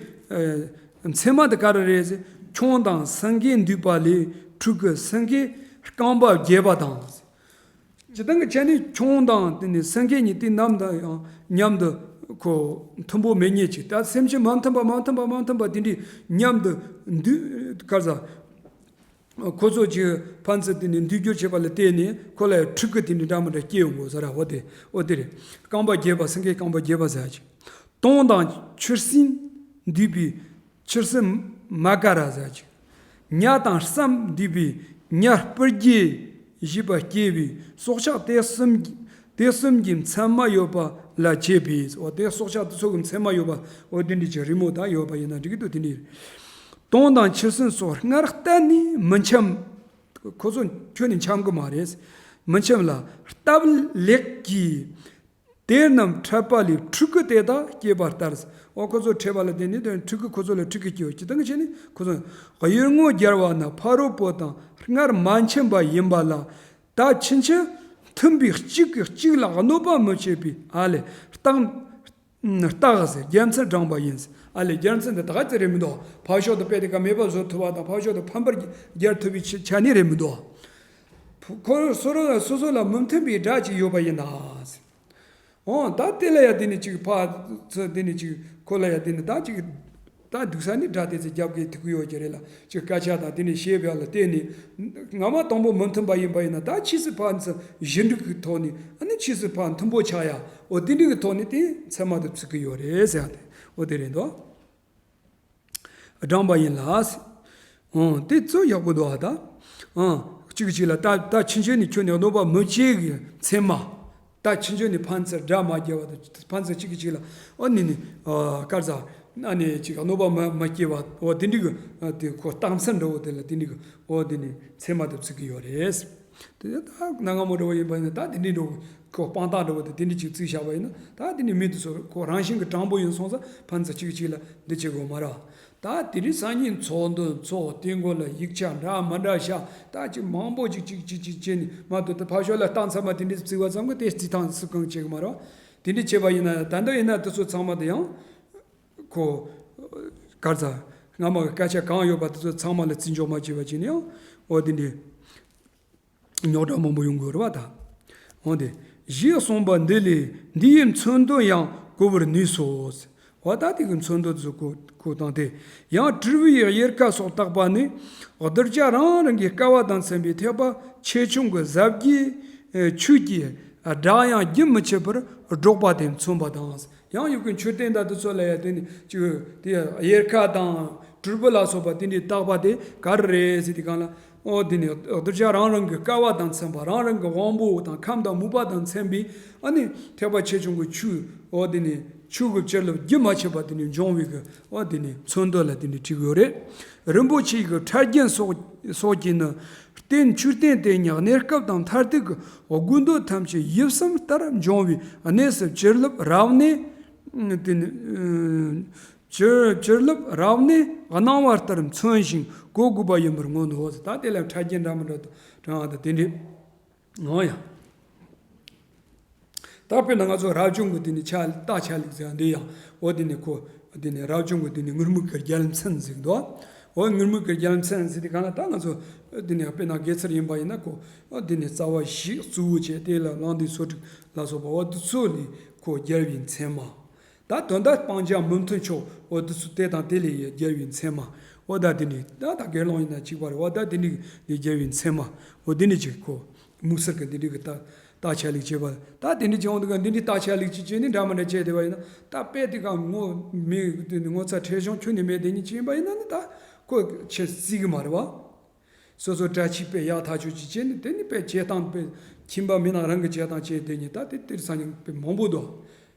ཨ་མཚན་མ་དེ་ག་རེ་རེད་ཟེར། ཁྱུང་དང་སེང་གེ་འདུས་པ་ལས་ཕྲུ་གུ་སེང་གེ་རྐང་པ་བརྒྱད་པ་དང་། སྤྱིར་བཏང་གི་ཆ་ནས་ཁྱུང་དང་དེ་ནས་སེང་གེ་གཉིས་དེ་ནམ་དུ་ཡང་མཉམ་དུ་ཁོ་མཐུན་པོ་མེད་ཉེ་ཅིག་ད་སེམས་ཅན་མ་མཐུན་པ་མ་མཐུན་པ་མ་མཐུན་པ་དེ་འདྲའི་མཉམ་དུ་འདུས་ག་རེ་ཟ། ཁོ་ཚོ་གཅིག་ཕན་ཚུན་དེ་ནས་འདུས་སྦྱོར་བྱེད་པ་ལ་བརྟེན་ནས་ཁོ་ལ་ཕྲུ་གུ་དེ་འདྲ་འདྲ་མི་འདྲ་སྐྱེ་ཡོང་དགོས་ཟེར་ར། འོ་དེ་འོ་དེ་རེད། རྐང་པ་བརྒྱད་པ་སེང་གེ་རྐང་པ་བརྒྱད་པ་ཟེར་ཅིག་དོང་དང་ཆུ་སྲིན་འདུས་པའི་ཆུ་སྲིན་མ་ཀ་ར་ཟེར་ཅིག་ཉ་དང་སྲམ་འདུས་པའི་ཉ་སྤུར་རྒྱལ་བཞི་པ་སྐྱེས་པའི་སྲོག་ཆགས་དེ་གསུམ་དེ་གསུམ་གྱི་མཚན་མ་ཡོད་པ་ལ་བྱེད་པས། འོ་དེ་སྲོག་ཆགས་དེ་ཚོ་གི་མཚན་མ་ཡོད་པ་འོ་དེ་འདྲ་ཅིག་རི་མོ་དག་ཡོད་པ་ཡིན་ན་འགྲིག་གི་འདུག་དེ་འདྲ་རེད། དོང་དང་ཆུ་སྲིན་སོགས་སྔར་གཏན་ནས་མི་འཁྱམ། ཁོ་ཚོ་ཁྱོན་ནས་འཁྱམ་གི་མ་རེད། མི་འཁྱམ་ལ། སྟབས་ལེགས་ཀྱིས་དེ་རྣམས་འཕྲད་པ་ལས་ཕྲུ་གུ་དེ་དག་སྐྱེས་པ་ལྟར། འོ་ཁོ་ཚོ་འཕྲད་པ་ལ་བརྟེན་ནས་དེ་ཕྲུ་གུ་ཁོ་ཚོ་ལ་ཕྲུ་གུ་སྐྱེས་ཡོད་ཅི་ལྟར་བྱས་ནས་ཁོ་ཚོ་གཡུལ་ངོ་རྒྱལ་བ་ན་ཕ་རོལ་པོ་དང་སྔར་མ་འཁྱམས་པ་ཡིན་པ་ལ། ད་ཕྱིན་ཆད་མཐུན་པའི་གཅིག་གིས་གཅིག་ལ་གནོད་པ་མི་བྱེད་པའི་ཨ་ལས་རྟགས། རྟགས་ཟེར་རྒྱལ་མཚན་བགྲངས་པ་ཡིན། ཨ་ལས་རྒྱལ་མཚན་དེ་ད་ག་ཚོད་རེད་མི་འདུག་ཕར་ཕྱོགས་དུ་དཔེ་དེ་ག་མེད་པ་བཟོ་ཐུབ་པ་དང་ཕར་ཕྱོགས་དུ་ཕམ་པར་རྒྱལ་ཐུབ་པའི་ཆ་ཆ་ནས་རེད་མི་འདུག་ཁོ་སོ་རོ་སོ་སོ་ལ་མི་མཐུན་པའི་དགྲ་ཅིག་ཡོད་པ་ཡིན་ན། འོ་ད་དེ་ལ་ཡ་དེ་ནི་ཅིག་ཕ་ཚོ་དེ་ནི་ཅིག་ཁོ་ལ་ཡ་དེ་ནི་ད་ཅིག་ད་འདུག་ས་ནི་དགྲ་དེ་ཚོ་རྒྱབ་ཀྱི་ཐུག་གི་ཡོད་ཀྱི་རེད་ལ། ཅིག་སྐད་ཆ་དང་དེ་ནི་བཤད་པ་ལ་བརྟེན་ནས་སྔ་མ་དང་པོ་མི་མཐུན་པ་ཡིན་པ་ཡིན་ན་ད་ཕྱིས་སུ་ཕ་ཚོ་གཞི་འགྲིག་གི་ཐོག་ནས་ཨ་ནི་ཕྱིས་སུ་ཕ་མཐུན་པོ་ཆགས་ཡ་འོ་དེ་འགྲིག་གི་ཐོག་ནས་དེ་མཚན་མ་དེ་བརྩི་གི་ཡོད་རེད་ཟེར་ཡ་དེ་འོ་དེ་རེད་འདུག་བགྲངས་པ་ཡིན་ལ། ཨང་། དེ་ཚོ་ཡག་པོ་འདུག་ཨ་ད། ཨང་། གཅིག་གིས་གཅིག་ལ་ད་ད་ཕྱིན་ཆད་ནས་ཁྱོད་ནས་གནོད་པ་མི་བྱེད་གི་མཚན་མ། ད་ཕྱིན་ཆད་ནས་ཕན་ཚུན་དགྲ་མ་རྒྱབ་པ་དང་ཕན་ཚུན་གཅིག་གིས་གཅིག་ལ་ཨོ་ནི་ནི་ཨ་དཀར་ཟ་ཨ་ནི་གཅིག་གནོད་པ་མ་མ་སྐྱེལ་བ་འོ་དེ་འདྲི་གི་ཨ་དེ་ཁོ་རྟགས་མཚན་འདྲ་བོ་དེ་ལ་དེ་འདྲི་གི་འོ་དེ་ནི་མཚན་མ་དེ་བརྩི་གི་ཡོད་རེད། དེ་ད་གནའ་སྔ་མོ་འདྲ་བོ་ཡིན་པ་ཡིན་ན་ད་དེ་འདྲི་འདྲ་བོ་ཁོ་དཔང་རྟགས་འདྲ་བོ་དེ་དེ་འདྲི་གཅིག་བརྩིས་བཞག་པ་ཡིན་ན་ད་དེ་ནི་མི་དེ་ཚོ་ཁོ་རང་བཞིན་གྱི་དྲང་པོ་ཡིན་སོང་ཙང་ཕན་ཚུན་གཅིག་གིས་གཅིག་ལ་འདི་བྱེད་དགོས་མ་རེད། ད་དེ་རིང་སང་ཉིན་ཚོགས་འདུ་ཚོགས་དེ་མགོ་ལ་ཡིག་ཆ་འདྲ་མི་འདྲ་བཞག་ད་ཅིག་མང་པོ་ཅིག་ཅིག་ཅིག་ཅིག་བྱས་ནས་མ་གཏོགས་ད་ཕར་ཕྱོགས་ལ་རྟགས་མཚན་མ་དེ་འདྲ་བརྩི་བ་ཙམ་གྱིས་དེ་རྩི་ཐང་སུ་གང་བྱེད་གི་མ་རེད། དེ་འདྲ་བྱས་པ་ཡིན་ན་ད་འདི་ཡིན་ན་དེ་ཚོ་ཚང་མ་དེ་ཡང་ཁོ་གར་ཚ་སྔ་མ་གི་སྐད་ཆ་གང་ཡོད་པ་དེ་ཚོ་ཚང་མ་ལ་བརྩི་འཇོག་མ་བྱས་པ་བྱས་ནས་ཡང་འོ་དེ་འདྲ། རྙོག་དྲ་མང་པོ་ཡོང་དགོས་རེད་བ་ད། འོན་ཏེ། ཞེས་གསུངས་པ་འདི་ལས་འདི་ཡི་མཚོན་དོན་ཡང་གོ་བར་ནུས་སོ། འོ་ད་དེ་གི་མཚོན་དོན་ཚོ་གོ་གོ་དང་སྟེ། ཡང་དྲིལ་བུ་ཡི་གཡེར་ཁ་སོགས་བཏགས་པ་ནི། གདུལ་བྱ་རང་རང་གི་སྐལ་བ་དང་མཚན་པའི་ཐེག་པ་ཆེ་ཆུང་གི་ཟབ་རྒྱས་ཆོས་ཀྱི་སྒྲ་དབྱངས་རྒྱུན་མི་འཆད་པར་སྒྲོག་པ་དེ་མཚོན་པ་དང་། ཡང་ཡུལ་གྱི་མཆོད་རྟེན་དང་དེ་ཚོ་ལ་ཡང་དེ་ནི་ཅིག་དེ་གཡེར་ཁ་དང་དྲིལ་བུ་ལ་སོགས་པ་དེ་འདྲའི་བཏགས་པ་དེ་ག་རེ་རེད་ཟེར་དུས་གང་ལ། ཨོ་དེ་ནི་གདུལ་བྱ་རང་རང་གི་སྐལ་བ་དང་མཚན་པ་རང་རང་གི་དབང་པོ་དང་ཁམས་དང་མོས་པ་དང་མཚན་པའི་ཨ་ནི་ཐེག་པ་ཆེ་ཆུང་གི་ཆོས་ཨོ་དེ་ནི་ཆོས་ཀྱི་བྱིན་རླབས་རྒྱུན་མ་ཆད་པ་དེ་ནི་འབྱུང་བའི་གི་ཨོ་དེ་ནི་མཚོན་དོན་ལ་དེ་ནི་བྲིས་ཡོད་རེད། རིན་པོ་ཆེ་གི་ཕྲ་རྒྱན་སོགས་སོགས་ཀྱིས་ནི། རྟེན་མཆོད་རྟེན་དེ་ཉིད་གནས་སྐབས་དང་མཐར་ཐུག་གི་དགོས་འདོད་ཐམས་ཅད་ཡིད་བསམ་ལྟར་འབྱུང་བའི་གནས་སུ་བྱིན་རླབས་རབ་གནས། དེ་ནི་བྱིན་བྱིན་རླབས་རབ་གནས་གནང་བ་ལྟར་མཚོན་ཞིང་གོ་དགོས་པ་ཡིན་པར་མངོན་ནོ། ད་དེ་ལ་ཕྲ་རྒྱན་འདྲ་མི་འདྲ་དང་དྲངས་པ་དང་དེ་འདྲས་ངོ་ཡང་། ད་དཔེར་ན་ང་ཚོ་རབ་བྱུང་གི་དེ་ནི་ཆ་རྟགས་ཆ་ལུགས་ཟེར་ཡང་འདི་ཡང་འོ་དེ་ནི་ཁོ་དེ་ནི་རབ་བྱུང་གི་དེ་ནི་ངུར་སྨྲིག་གི་རྒྱལ་མཚན་ཟེར་འདུག་འོ་ངུར་སྨྲིག་གི་རྒྱལ་མཚན་ཟེར་དེ་གང་ལ་ད་ང་ཚོ་དེ་ནི་དཔེར་ན་དགེ་ཚུལ་ཡིན་པ་ཡིན་ན་ཁོ་འོ་དེ་ནི་རྩ་བ་བཞི་གཙོ་བོ་བྱས་དེ་ལ་གླང་མདའ་སོ་དྲུག་ལ་སོགས་པ་འོ་དེ་ཚོ་ལས་ཁོ་རྒྱལ་བའི་མཚན་མ། ད་དོན་དག་སྤང་བྱ་མི་མཐུན་ཕྱོགས་འོ་དེ་ཚོ་དེ་དང་དེ་ལས་རྒྱལ་བའི་མཚན་མ། འོ་ད་དེ་ནི་ད་ད་དགེ་སློང་ཡིན་ན་གཅིག་པ་རེད། འོ་ད་དེ་ནི་རྒྱལ་བའི་མཚན་མ། འོ་དེ་ནི་གཅིག་ཁོ། དམིགས་བསལ་གྱི་འདི་འདྲའི་གི་རྟགས་རྟགས་ཆ་ལུགས་བྱེད་པ། ད་དེ་འདྲའི་བྱེད་འོང་དུས་ག་འདི་འདྲའི་རྟགས་ཆ་ལུགས་ཅིག་བྱས་ནས་འདྲ་མི་འདྲ་བྱས་བསྡད་པ་ཡིན་ན་ད་དཔེ་དེ་ག་ངོ་མི་དེ་ནི་ངོ་ཚ་ཁྲེལ་གཞུང་ཁྱོན་ནས་མེད་དེ་ཉིད་ཅིག་ཡིན་པ་ཡིན་ན་ནི་ད་ཁོ་ཆེ་སྲིད་གི་མ་རེད་བ། སོ་སོ་གྲྭ་ཆས་དཔེ་ཡག་ཐག་ཆོད་ཅིག་བྱས་ནས་དེ་ནི་དཔེ་བྱེད་སྟངས་དཔེ་ཁྱིམ་པ་མི་ནག་རང་གི་བྱེད་སྟངས་བྱས་དེ་ཉིད་ད་དེ་དེར་སང་ཉིན་དཔེ་མང་པོ་འདུག་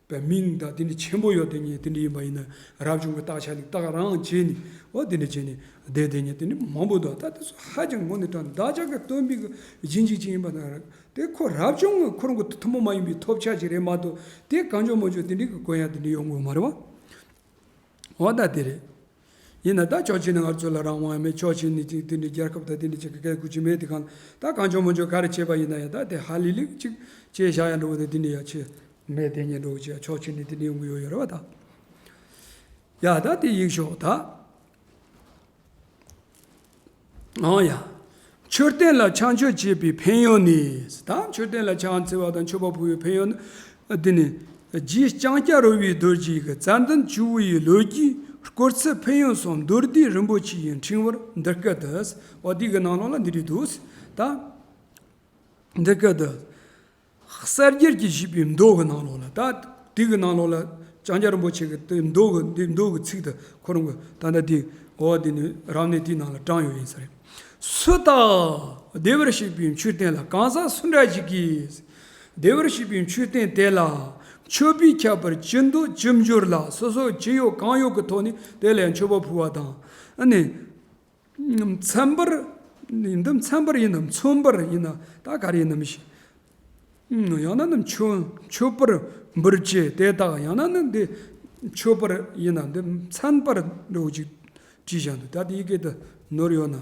པའི་མིང་དང་དེ་འདྲ་ཆེན་པོ་ཡོད། དེ་ཉིད་དེ་འདྲ་ཡིན་པ་ཡིན་ན་རབ་བྱུང་གི་རྟགས་ཆ་ནི་རྟགས་རང་བྱས་ནས་འོ་དེ་འདྲ་བྱས་ནས་བསྡད་དེ་ཉིད་དེ་འདྲ་མང་པོ་འདུག་ད་དེ་ཚོ་ཧ་ཅང་ངོ་ནས་དྲང་བདག་ཅག་གི་སྟོན་པའི་གི་རྗེས་འཇུག་ཅིག་ཡིན་པ་ན་དེ་ཁོ་རབ་བྱུང་གི་ཁོ་རང་གི་ཐུན་མོང་མ་ཡིན་པའི་ཐོབ་བྱ་ཅིག་རེད་མ་གཏོགས་དེ་གང་བྱུང་མང་བྱུང་དེ་འདྲའི་གི་གོ་ཡ་དེ་འདྲ་ཡོང་གི་ཡོད་མ་རེད་བ། འོ་ད་དེ་རེད། ཡིན་ན་ད་ཕྱོགས་གཅིག་ནས་ང་ཚོ་ལ་རང་དབང་ཡང་མེད། ཕྱོགས་གཅིག་ནས་ཅིག་དེ་འདྲའི་རྒྱལ་ཁབ་དང་དེ་འདྲ་ཅིག་གི་སྐད་ཁུར་གྱི་མེད། དེ་གང་ད་གང་བྱུང་མང་བྱུང་ག་རེ་བྱས་པ་ཡིན་ན་ཡང་ད་དེ་ཧ་ལས་ལས་ཅིག་བྱས་བཞག་ཡ་འགྲོ་གི་དེ་འདྲ་ཡ་ཆེ་མེད། དེ་ཉིད་འགྲོ་གི་ཅིག་ཕྱོགས་གཅིག་ནས་དེ་འདྲ་ཡོང་གི་ཡོད་ཡོད་རེད་བ་ད། ཡ་ད་དེ་ཡིག་ཤོག་ད། ཨང་ཡ། མཆོད་རྟེན་ལ་ཕྱག་མཆོད་བྱེད་པའི་ཕན་ཡོན་ནི། ད་མཆོད་རྟེན་ལ་ཕྱག་འཚལ་བ་དང་མཆོད་པ་ཕུལ་བའི་ཕན་ཡོན་ནི། འདི་ནི། རྗེ་ལྕང་སྐྱ་རོལ་པའི་རྡོ་རྗེ་གི་ཙན་དན་ཆུ་བོ་ཡི་ལོ་རྒྱུས་སྐོར་ཚུལ་ཕན་ཡོན་སོགས་མདོར་བསྡུས་རིན་པོ་ཆེ་ཡི་ཕྲེང་བར་འདི་སྐད་དུ། འོ་དེ་གི་ནང་ལོགས་ལ་འདི་རེད་འདུག་ད། འདི་སྐད་དུ། གསལ་རྒྱལ་གྱིས་བཞེད་པའི་མདོ་གི་ནང་ལོགས་ལ་ད་དེ་གི་ནང་ལོགས་ལ་ལྕང་སྐྱ་རིན་པོ་ཆེ་གི་དེ་མདོ་གི་འདི་མདོ་གི་ཚིག་དེ་ཁོ་རང་གི་ད་ལྟ་དེ་འོ་དེ་ནི་རབ་གནས་དེའི་ནང་ལ་དྲངས་ཡོད་ཡིན་ས་རེད། སུ་དག་བདེ་བར་གཤེགས་པའི་མཆོད་རྟེན་ལ་གང་ཟག་སུ་འདྲ་ཞིག་གིས། བདེ་བར་གཤེགས་པའི་མཆོད་རྟེན་དེ་ལ་མཆོད་པའི་ཁྱད་པར་ཅི་འདོད་ཅི་འབྱོར་ལ་སོ་སོ་ཅི་ཡོད་གང་ཡོད་ཀྱི་ཐོག་ནས་དེ་ལ་མཆོད་པ་ཕུལ་བ་དང་ཨ་ནི། མཚན་པར། འདི་མཚན་པར་ཡིན་ནམ་མཚོན་པར་ཡིན་ན་ད་ག་རེ་ཡིན་ནམ་ཞིག་ཡང་ན་ནི་མཆོད་མཆོད་པར་འབུལ་བྱེད་དེ་དག་ཡང་ན་ནི་འདི་མཆོད་པར་ཡིན་ན་འདི་མཚན་པར་འགྲོ་ཅིག་བྲིས་བཞག་འདུག་ད་དེ་ཡི་གེ་དུ་ནོར་ཡོད་ན།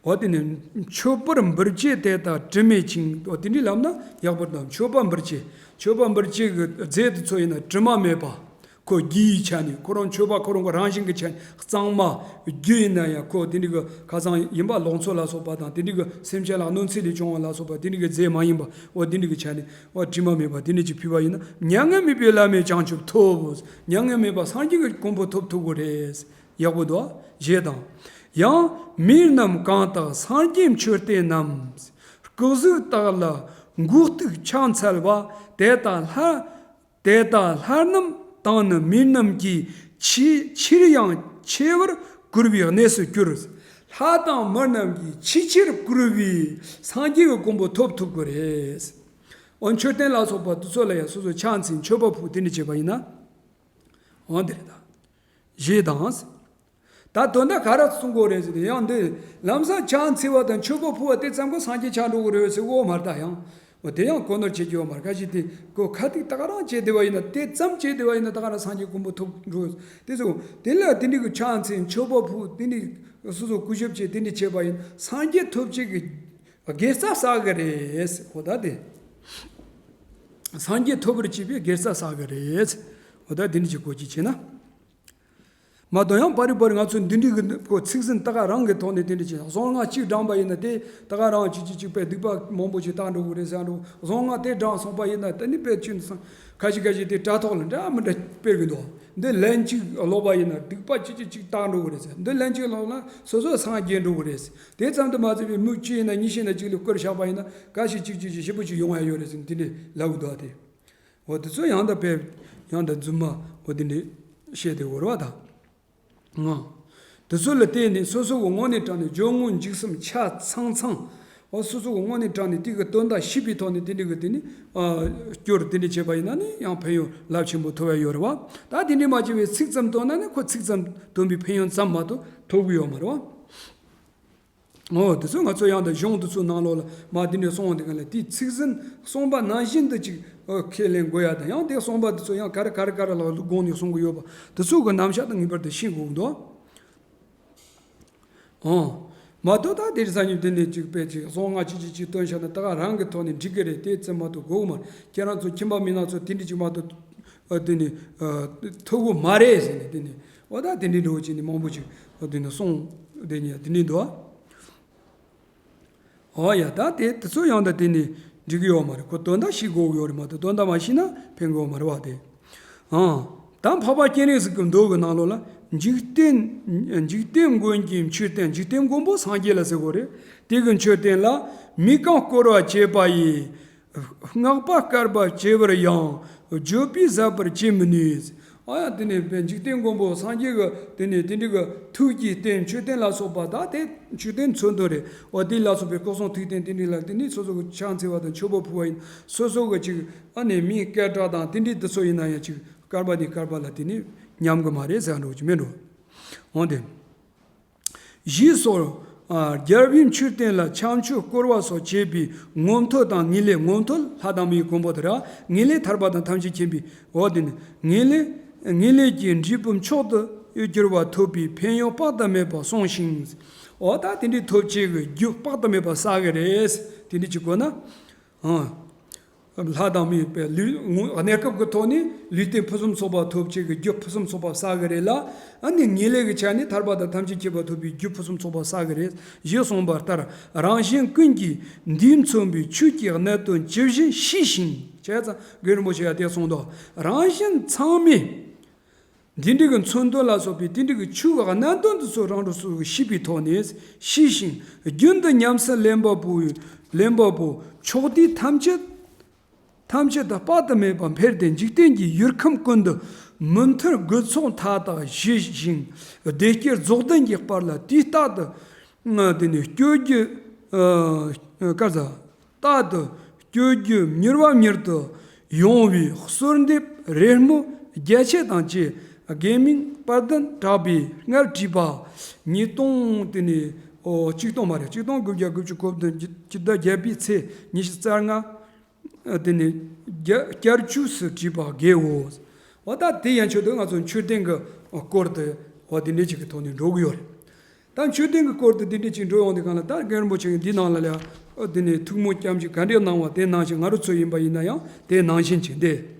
འོ་དེ་ནི་མཆོད་པར་འབུལ་བྱེད་དེ་དག་དྲི་མེད་ཅིང་། འོ་དེ་འདྲའི་ལབ་ན་ཡག་པོ་དང་མཆོད་པ་འབུལ་བྱེད་མཆོད་པ་འབུལ་བྱེད་ཀྱི་རྫས་དེ་ཚོ་ཡིན་ན་དྲི་མ་མེད་པ། ཁོ་རྒྱུ་ཡི་ཆ་ནས་ཁོ་རང་མཆོད་པ་ཁོ་རང་གི་རང་བཞིན་གྱི་ཆ་ནས་གཙང་མ་རྒྱུ་ཡིན་ན་ཡང་ཁོ་དེ་འདྲ་གི་ཁ་སང་ཡིན་པ་ལོག་འཚོ་ལ་སོགས་པ་དང་དེ་འདྲ་གི་སེམས་ཅན་ལ་གནོད་འཚེ་ལས་བྱུང་བ་ལ་སོགས་པ་དེ་འདྲ་གི་རྫས་མ་ཡིན་པ་འོ་དེ་འདྲ་གི་ཆ་ནས་འོ་དྲི་མ་མེད་པ་དེ་འདྲ་ཅིག་ཕུལ་བ་ཡིན་ན་མྱ་ངན་མེད་པའི་བླ་མའི་བྱང་ཆུབ་ཐོབ། མྱ་ངན་མེད་པ་སངས་རྒྱས་ཀྱི་གོ་འཕང་ཐོབ་ཐུབ་དགོས་རེད། ཡག་པོ་འདུག་ཞེས་དང་། ཡང་མི་རྣམས་གང་དག་སངས་རྒྱས་མཆོད་རྟེན་རྣམས་སྐུ་གཟུགས་དག་ལ་མགོ་གཏུགས་ཕྱག་འཚལ་བ་དེ་དག་ལྷ། དེ་དག་ལྷ་རྣམས་དང་ནི་མི་རྣམས་ཀྱིས་ཆེས་ཆེར་ཡང་ཆེ་བར་བཀུར་བའི་གནས་སུ་གྱུར། ལྷ་དང་མི་རྣམས་ཀྱིས་ཆེས་ཆེར་བཀུར་བའི་སངས་རྒྱས་ཀྱི་གོ་འཕང་ཐོབ་ཐུབ་དགོས་རེད། འོ་མཆོད་རྟེན་ལ་སོགས་པ་དེ་ཚོ་ལ་ཡང་སོ་སོ་ཕྱག་འཚལ་མཆོད་པ་ཕུལ་དེ་འདྲ་བྱས་པ་ཡིན་ན། འོ་འདི་རེད་ད། ཞེས་དང་། ད་དོན་དག་ག་རེ་གསུང་དགོས་རེད་ཟེར་ན་ཡང་འདི་ལམ་སང་ཕྱག་འཚལ་བ་དང་མཆོད་པ་ཕུལ་བ་དེ་ཙམ་གྱིས་སངས་རྒྱས་ཆགས་འགྲོ་གི་རེད་ཟེར་གོ་མ་རེད་ད་ཡང་། འོ་དེ་ཡང་གོ་ནོར་བྱེད་རྒྱུ་ཡོད་མ་རེད། ཁ་ཅིག་དེ་ཁོ་ཁ་ཐུག་ད་ག་རང་བྱས་བསྡད་པ་ཡིན་ན་དེ་ཙམ་བྱས་བསྡད་པ་ཡིན་ན་ད་ག་རང་སངས་རྒྱས་གོ་འཕང་ཐོབ་འགྲོ། དེ་ཚོ་དེ་ལ་དེ་འདྲའི་གི་ཕྱག་འཚལ་མཆོད་པ་ཕུལ་དེ་འདྲའི་སོ་སོ་སྐུ་ཞབས་བྱས་དེ་འདྲ་བྱས་པ་ཡིན་སངས་རྒྱས་ཐོབ་བྱེད་ཀྱི་དགེ་རྩ་བསགས་གི་རེད་ཟེར་གོ་ད་དེ། སངས་རྒྱས་ཐོབ་པར་བྱེད་པའི་དགེ་རྩ་བསགས་གི་རེད་ཟེར་གོ་ད་དེ་འདྲ་ཅིག་གོ་ཅིག་བྱས་ན། མ་གཏོགས་ཡང་པར་རིས་པར་རིས་ང་ཚོ་འདི་འདྲའི་གི་ཁོ་ཚིག་ཟིན་ད་ག་རང་གི་ཐོག་ནས་དེ་འདྲ་བྱས་གསང་སྔགས་གཅིག་བགྲངས་པ་ཡིན་ན་དེ་ད་ག་རང་གཅིག་གཅིག་གཅིག་པའི་སྡིག་པ་མང་པོ་ཞིག་བཏང་འགྲོ་གི་རེད་ཟེར་འགྲོ། གསང་སྔགས་དེ་བགྲངས་སོང་པ་ཡིན་ན་དེ་ནི་དཔེ་ཅུང་ཙམ་ཁ་ཤས་ཁ་ཤས་དེ་དྲ་ཐོག་ལ་འདྲ་མི་འདྲ་སྤེལ་གི་འདུག་འདི་ལན་གཅིག་ཀློག་པ་ཡིན་ན་སྡིག་པ་གཅིག་གཅིག་གཅིག་བཏང་འགྲོ་གི་རེད་ཟེར། འདི་ལན་གཅིག་ཀློག་ན་སོ་སོ་སངས་རྒྱས་འགྲོ་གི་རེད་ཟེར། དེ་ཙམ་དུ་མ་ཟད་པའི་མིག་གཅིག་ཡིན་ན་གཉིས་ཤིག་ན་གཅིག་ལ་བསྐུར་བཞག་པ་ཡིན་ན་ཁ་ཤས་གཅིག་གཅིག་གཅིག་ཞིབ་པོ་ཅིག་ཡོང་ཡ་ཡོད་རེད་ཟེར་འདི་འདྲ་ལབ་གི་འདུག་དེ། འོ་དེ་ཚོ་ཡང་དག་པའི་ཡང་དག་རྫུན་མ་འོ་དེ་འདྲས་བཤད་དེ་འོར་བ་དང་། ང་། དེ་ཚོ་ལ་བརྟེན་ནས་སོ་སོ་གི་དངོས་གནས་དྲང་གནས་སྦྱོར་དངོས་འཇུག་གསུམ་ཆ་ཚང་ཚང་། འོ་སོ་སོ་གི་དངོས་གནས་དྲང་གནས་དེ་གི་དོན་དག་ཤེས་པའི་ཐོག་ནས་དེ་འདྲ་གི་དེ་ནི་སྐྱོར་དེ་འདྲ་བྱས་པ་ཡིན་ན་ནི་ཡང་ཕན་ཡོན་རླབས་ཆེན་པོ་ཐོབ་ཡ་ཡོད་རེད་བ། ད་དེ་འདྲ་མ་བྱས་པའི་ཚིག་ཙམ་བཏོན་ན་ནི་ཁོ་ཚིག་ཙམ་བཏོན་པའི་ཕན་ཡོན་ཙམ་མ་གཏོགས་ཐོབ་གི་ཡོད་མ་རེད་བ། འོ་དེ་ཚོ་ང་ཚོ་ཡང་དག་གཞུང་དེ་ཚོའི་ནང་ལོགས་ལ་མ་དེ་འདྲའི་གསུངས་པ་དེ་ག་ལ་དེའི་ཚིག་ཟིན་གསུངས་པ་ནང་བཞིན་དུ་ཅིག་ཁས་ལེན་དགོས་ཡ་དང་ཡང་དེ་གསུངས་པ་དེ་ཚོ་ཡང་ག་རེ་ག་རེ་ག་རེ་ལ་དགོངས་ནས་གསུང་གི་ཡོད་པ་དེ་ཚོ་གི་རྣམ་གཞག་དང་ངེས་པར་དུ་ཤེས་དགོས་ཀྱི་འདུག་འོ། མ་གཏོགས་ད་དེ་རིང་སང་ཉིན་དེ་ནས་ཅིག་དཔེ་ཅིག་གསང་སྔགས་ཅིག་ཅིག་ཅིག་བཏོན་བཞག་ན་ད་ག་རང་གི་ཐོག་ནས་འགྲིག་གི་རེད། དེ་ཙམ་མ་གཏོགས་དགོས་ཀྱི་མ་རེད། ཁྱེད་རང་ཚོ་ཁྱིམ་པ་མི་ནག་ཚོ་དེ་འདྲ་ཅིག་མ་གཏོགས་ཨ་དེ་ནས་ཨ་ཐུབ་ཀྱི་མ་རེད་ཟེར་ནས་དེ་ནས་འོ་ད་དེ་འདྲའི་འགྲོ་བྱས་ནས་མང་པོ་ཅིག་འོ་དེ་ནས་གསུངས་དེ་ནས་དེ་འདྲའི་འདུག་ཨ། འོ་ཡ་ད་དེ་དེ་ཚོ་ཡང་ད་དེ་ནས་འགྲིག་གི་ཡོད་མ་རེད། ཁོ་དོན་དག་ཤེས་དགོས་ཀྱི་ཡོད་རེད་མ་གཏོགས་དོན་དག་མ་ཤེས་ན་ཕན་གི་ཡོད་མ་རེད་བ་དེ། ཨང་། ད་འཕགས་པ་སྤྱན་རས་གཟིགས་ཀྱི་མདོ་གི་ནང་ལོགས་ལ་འཇིག་རྟེན། འཇིག་རྟེན་མགོན་གྱི་མཆོད་རྟེན་འཇིག་རྟེན་མགོན་པོ་སངས་རྒྱས་ལ་ཟེར་དགོས་རེད། དེ་གི་མཆོད་རྟེན་ལ་མི་གང་བསྐོར་བ་བྱས་པ་ཡིས། སྔགས་པ་དཀར་པོ་བྱེད་པར་ཡང་བརྗོད་པས་ཟད་པར་བྱེད་མི་ནུས། ཨ་ཡ་དེ་ནས་པའི་འཇིག་རྟེན་མགོན་པོ་སངས་རྒྱས་ཀྱི་དེ་ནས་དེ་འདྲ་གི་ཐུགས་ཀྱི་རྟེན་མཆོད་རྟེན་ལ་སོགས་པ་ད་དེ་མཆོད་རྟེན་མཚོན་དོན་རེད། འོ་དེ་ལ་སོགས་པའི་སྐུ་གསུང་ཐུགས་རྟེན་དེ་འདྲ་ལ་དེ་ནས་སོ་སོ་གི་ཕྱག་འཚལ་བ་དང་མཆོད་པ་ཕུལ་བ་ཡིན། སོ་སོ་གི་ཅིག་ཨ་ནི་མིའི་སྐད་གྲགས་དང་དེ་འདྲའི་དེ་ཚོ་ཡིན་ན་ཡང་ཅིག་བསྐལ་པ་ནས་བསྐལ་པ་ལ་དེ་ནས་ཉམས་གི་མ་རེད་ཟེར་འགྲོ་གི་མེད་འགྲོ། འོང་དེ། ཞེས་སོགས། རྒྱལ་བའི་མཆོད་རྟེན་ལ་ཁྱབ་མཆོད་བསྐོར་བ་སོགས་བྱས་པའི་མངོན་མཐོ་དང་ངེས་ལེགས། མངོན་མཐོ་ལྷ་དང་མིའི་མགོན་པོ་དེ་ར། ངེས་ལེགས་ཐར་པ་དང་ཐམས་ཅད་མཁྱེན་པའི་འོ་དེ་ནི་ངེས་ལེགས། ངེས་ལེགས་ཀྱི་འབྲས་བུ་མཆོག་ཏུ་གྱུར་པ་ཐོབ་པའི་ཕན་ཡོན་དཔག་ཏུ་མེད་པ་གསུངས་ཤིང་། འོ་ད་དེ་འདྲའི་ཐོབ་བྱེད་ཀྱི་རྒྱུ་དཔག་ཏུ་མེད་པ་བསགས་ཀྱི་རེད། དེ་འདྲ་ཅིག་གོ་ན། ཨང་། ལྷ་དང་མིའི་པའི་ལུས་ངོ་གནས་སྐབས་ཀྱི་ཐོག་ནས་ལུས་རྟེན་ཕུན་སུམ་ཚོགས་པ་ཐོབ་བྱེད་ཀྱི་རྒྱུ་ཕུན་སུམ་ཚོགས་པ་བསགས་ཀྱི་རེད་ལ། ཨ་ནི་ངེས་ལེགས་ཀྱི་ཆ་ནས་ཐར་པ་དང་ཐམས་ཅད་མཁྱེན་པ་ཐོབ་པའི་རྒྱུ་ཕུན་སུམ་ཚོགས་པ་བསགས་ཀྱི་རེད། ཞེས་གསུངས་པ་ལྟར་རང་གཞན་ཀུན་གྱིས་འདིས་མཚོན་པའི་ཆོས་ཀྱི་གནད་དོན་ཇི་བཞིན་ཤེས་ཤིང་། བྱས་ཙང་རྒན་རིན་པོ་ཆེ་ཡང་དེ་གསུངས་འདུག་རང་གཞན་ཚང་མས། འདི་འདྲ་གི་མཚོན་དོན་ལ་སོགས་པའི་དེ་འདྲ་གི་ཆོས་ཀྱི་གནད་དོན་དེ་ཚོ་རང་རང་སོ་སོ་གིས་ཤེས་པའི་ཐོག་ནས་ཤེས་ཤིང་རྒྱུན་དུ་ཉམས་སུ་ལེན་པ་པོ། ལེན་པ་པོ་ཕྱོགས་དེ་ཐམས་ཅད་ཐམས་ཅད་དུ་དཔག་ཏུ་མེད་པར་འཕེལ་ཏེ་འཇིག་རྟེན་གྱི་ཡུལ་ཁམས་ཀུན་ཏུ་མུ་མཐུད་རྒུད་ཚོགས་མཐའ་དག་ཞི་ཞིང་བདེ་སྐྱིད་རྫོགས་ལྡན་གྱི་དཔལ་ལ་དུས་རྟག་ཏུ་དེ་ནས་སྐྱོད་རྒྱུ། ཨ། ཀ་ཟ། རྟག་ཏུ་སྐྱོད་རྒྱུ་མྱུར་བ་མྱུར་དུ་ཡོང་བའི་གསོལ་འདེབས་རེ་སྨོན་རྒྱ་ཆེ་དང་བཅས་དགེ་མིང་དཔལ་ལྡན་གྲགས་པས་སྔར་བྲིས་པ་ཉིས་སྟོང་དེ་ནས་ཨོ་གཅིག་སྟོང་མ་རེད། གཅིག་སྟོང་དགུ་བརྒྱ་དགུ་བཅུ་གོ་བདུན་སྤྱི་ཟླ་བརྒྱད་པའི་ཚེས་ཉི་ཤུ་རྩ་ལྔ་དེ་ནས་བསྐྱར་བཅོས་སུ་བྲིས་པ་དགེའོ། འོ་ད་དེ་ཡན་ཆོད་དུ་ང་ཚོ་མཆོད་རྟེན་གྱི་སྐོར་དུ་འོ་དེ་འདྲ་ཅིག་གི་ཐོག་ནས་འགྲོ་གི་ཡོད་རེད། ད་མཆོད་རྟེན་གྱི་སྐོར་དུ་འདི་འདྲ་ཅིག་འགྲོ་ཡོང་དུས་སྒང་ལ་ད་རྒན་རིན་པོ་ཆེ་གིས་འདི་ནང་ལ་ལ་ཨ་དེ་ནས་ཐུགས་སྨོན་སྐྱབས་འཇུག་ག་འདྲ་གནང་བ་དེ་ནང་བཞིན་ང་རང་ཚོ་ཡིན་པ་ཡིན་ན་ཡང་དེ་ནང་བཞིན་ཅིག་འདི།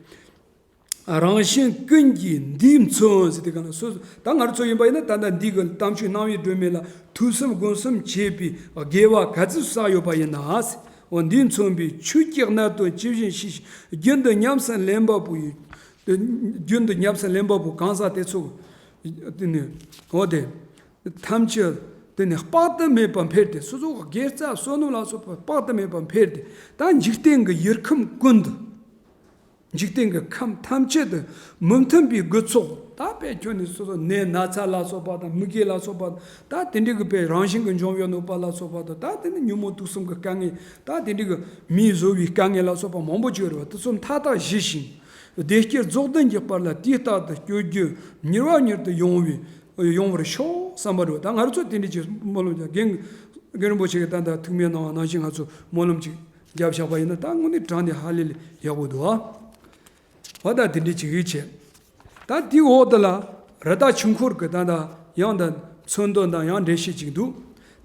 རང་གཞན་ཀུན་གྱིས་འདིས་མཚོན་ཟེར་དུས་སྒང་ལ་སོ་སོ་ད་ང་རང་ཚོ་ཡིན་པ་ཡིན་ན་ད་ལྟ་འདི་གི་དམ་ཆོས་སྣང་བའི་སྒྲོན་མེ་ལ་ཐོས་བསམ་སྒོམ་གསུམ་བྱས་པའི་དགེ་བ་ག་ཚོད་བསགས་ཡོད་པ་ཡིན་ན། འོ་འདིས་མཚོན་པའི་ཆོས་ཀྱི་གནད་དོན་ཇི་བཞིན་ཤེས་ཤིང་རྒྱུན་དུ་ཉམས་སུ་ལེན་པ་པོ་ཡིན། རྒྱུན་དུ་ཉམས་སུ་ལེན་པ་པོ་གང་ཟག་དེ་ཚོ་དེ་ནི་འོ་དེ། ཐམས་ཅད་དེ་ནི་དཔག་ཏུ་མེད་པར་འཕེལ་ཏེ་སོ་སོ་དགེ་རྩ་བསོད་ནམས་ལ་སོགས་པ་དཔག་ཏུ་མེད་པར་འཕེལ་ཏེ་ད་འཇིག་རྟེན་གྱི་ཡུལ་ཁམས་ཀུན་ཏུ། འཇིག་རྟེན་གྱི་ཁམས་ཐམས་ཅད་དུ་མི་མཐུན་པའི་རྒུད་ཚོགས་ད་དཔེ་ཁྱོན་ནས་སོ་སོ་ནད་ན་ཚ་ལ་སོགས་པ་དང་མུ་གེ་ལ་སོགས་པ་ད་དེ་འདྲ་གི་དཔེ་རང་བཞིན་གྱི་འབྱུང་བའི་གནོད་པ་ལ་སོགས་པ་དང་ད་དེ་ནི་ཉོན་མོངས་དུག་གསུམ་གྱི་དཀའ་ངལ་ད་དེ་འདྲ་གི་མིས་བཟོ་བའི་དཀའ་ངལ་ལ་སོགས་པ་མང་པོ་ཅིག་ཡོད་རེད་བ། དེ་ཚོ་མཐའ་དག་ཞི་ཞིང་བདེ་སྐྱིད་རྫོགས་ལྡན་གྱི་དཔལ་ལ་དུས་རྟག་ཏུ་སྐྱོད་རྒྱུ་མྱུར་བ་མྱུར་དུ་ཡོང་བའི་ཡོང་བར་ཤོག་བསམ་པ་རེད་བ། ད་ང་རང་ཚོ་དེ་འདྲ་ཅིག་སྨོན་ལམ་རྒྱག་རྒན་རྒན་རིན་པོ་ཆེ་གིས་ད་ལྟ་ཐུགས་སྨོན་གནང་བ་ནང་བཞིན་ང་ཚོ་སྨོན་ལམ་ཅིག་རྒྱབ་བཞག་པ་ཡིན་ན་ད་དངོས་གནས་དྲང་ནས་ཧ་ལས་ལས་ཡག་པོ་འདུག་ཨ། འོ་ད་དེ་འདྲ་ཅིག་ཡིད་ཆེས། ད་དེའི་འོག་དེ་ལ་རི་དྭགས་ཆོས་འཁོར་གྱི་ད་ལྟ་ཡང་ད་མཚོན་དོན་དང་ཡང་འགྲེལ་བཤད་ཅིག་འདུག་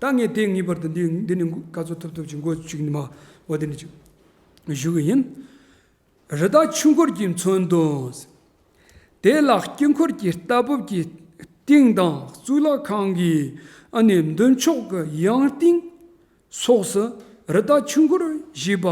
ད་ངས་དེ་ངེས་པར་དུ་འདི་འདི་ནས་ག་ཚོད་ཐུབ་ཐུབ་ཅིག་མགོ་ཅིག་ནས་མ་འོ་དེ་འདྲ་ཅིག་ཞུ་གི་ཡིན། རི་དྭགས་ཆོས་འཁོར་གྱི་མཚོན་དོན། དེ་ལ་དཀྱིལ་འཁོར་གྱི་རྟ་བབས་ཀྱི་སྟེང་དང་གཙུག་ལག་ཁང་གི་ཨ་ནི་མདུན་ཕྱོགས་ཀྱི་ཡང་སྟེང་སོགས་སུ་རི་དྭགས་ཆོས་འཁོར་ཞེས་པ་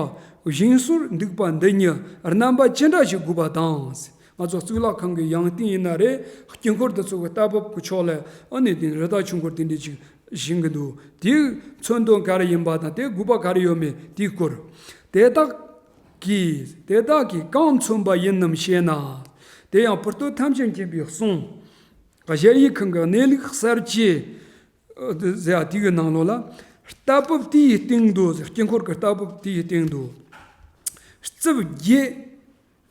བཞེངས་སྲོལ་འདུག་པ་འདི་ཉིད་རྣམ་པ་ཅི་འདྲ་ཞིག་དགོས་པ་དང་། ང་ཚོ་གཙུག་ལག་ཁང་གི་ཡང་སྟེང་ཡིན་ན་རེད། དཀྱིལ་འཁོར་དེ་ཚོ་གི་རྟ་བབས་ཀྱི་ཕྱོགས་ལ་ཨ་ནི་དེ་རི་དྭགས་ཆོས་འཁོར་དེ་འདྲ་ཞིག་བཞེངས་ཀྱི་འདུག་དེའི་མཚོན་དོན་ག་རེ་ཡིན་པ་དང་དེའི་དགོས་པ་ག་རེ་ཡོད་མེད་དེའི་སྐོར། དེ་དག་གིས་དེ་དག་གིས་གང་མཚོན་པ་ཡིན་ནམ་ཞེ་ན། དེ་ཡང་བུ་སྟོན་ཐམས་ཅད་མཁྱེན་པའི་གསུང་། གཞལ་ཡས་ཁང་གི་གནས་ལུགས་གསལ་བྱེད་ཟེར་ཡ་དེ་གི་ནང་ལོགས་ལ། རྟ་བབས་དེའི་སྟེང་དུ་ཟེར། དཀྱིལ་འཁོར་གྱི་རྟ་བབས་དེའི་སྟེང་དུ། རྩིབས་བརྒྱད་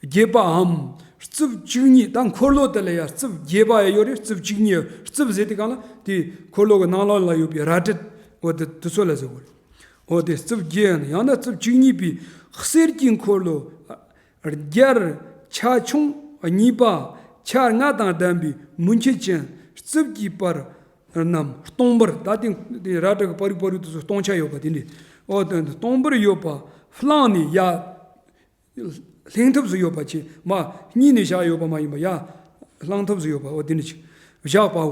བརྒྱད་པའམ་རྩིབས་བཅུ་གཉིས། ད་འཁོར་ལོ་དེ་ལ་ཡང་རྩིབས་བརྒྱད་པ་ཡང་ཡོད་རེད། རྩིབས་བཅུ་གཉིས་ཡོད། རྩིབས་ཟེར་དུས་སྒང་ལ་དེ་འཁོར་ལོ་གི་ནང་ལོགས་ལ་ཡོད་པའི་རལ་གྲི་འོ་དེ་དེ་ཚོ་ལ་ཟེར་གོ་རེད། འོ་དེ་རྩིབས་བརྒྱད་ཡང་ན་རྩིབས་བཅུ་གཉིས་པའི་གསེར་གྱི་འཁོར་ལོ་རྒྱལ་ཆ་ཆུང་གཉིས་པ་ཆ་ལྔ་དང་ལྡན་པའི་མུ་ཁྱུད་ཅན་རྩིབས་ཀྱི་བར་རྣམས་སྟོང་འབུར། ད་དེ་དེ་རལ་གྲི་གི་པ་རུ་པ་རུ་དེ་ཚོ་སྟོང་ཆ་ཡོད་པ་དེ་འདྲ། འོ་དེ་སྟོང་འབུར་ཡོད་པ་བླངས་ནས་ཡར་ལྷིང་ཐབས་སུ་ཡོད་པ་ཅིག་མར་བསྙེས་ནས་བཞག་ཡོད་པ་མ་ཡིན་པ་ཡར་ལྷིང་ཐབས་སུ་ཡོད་པ་འོ་དེ་འདྲ་ཅིག་བཞག་པའོ།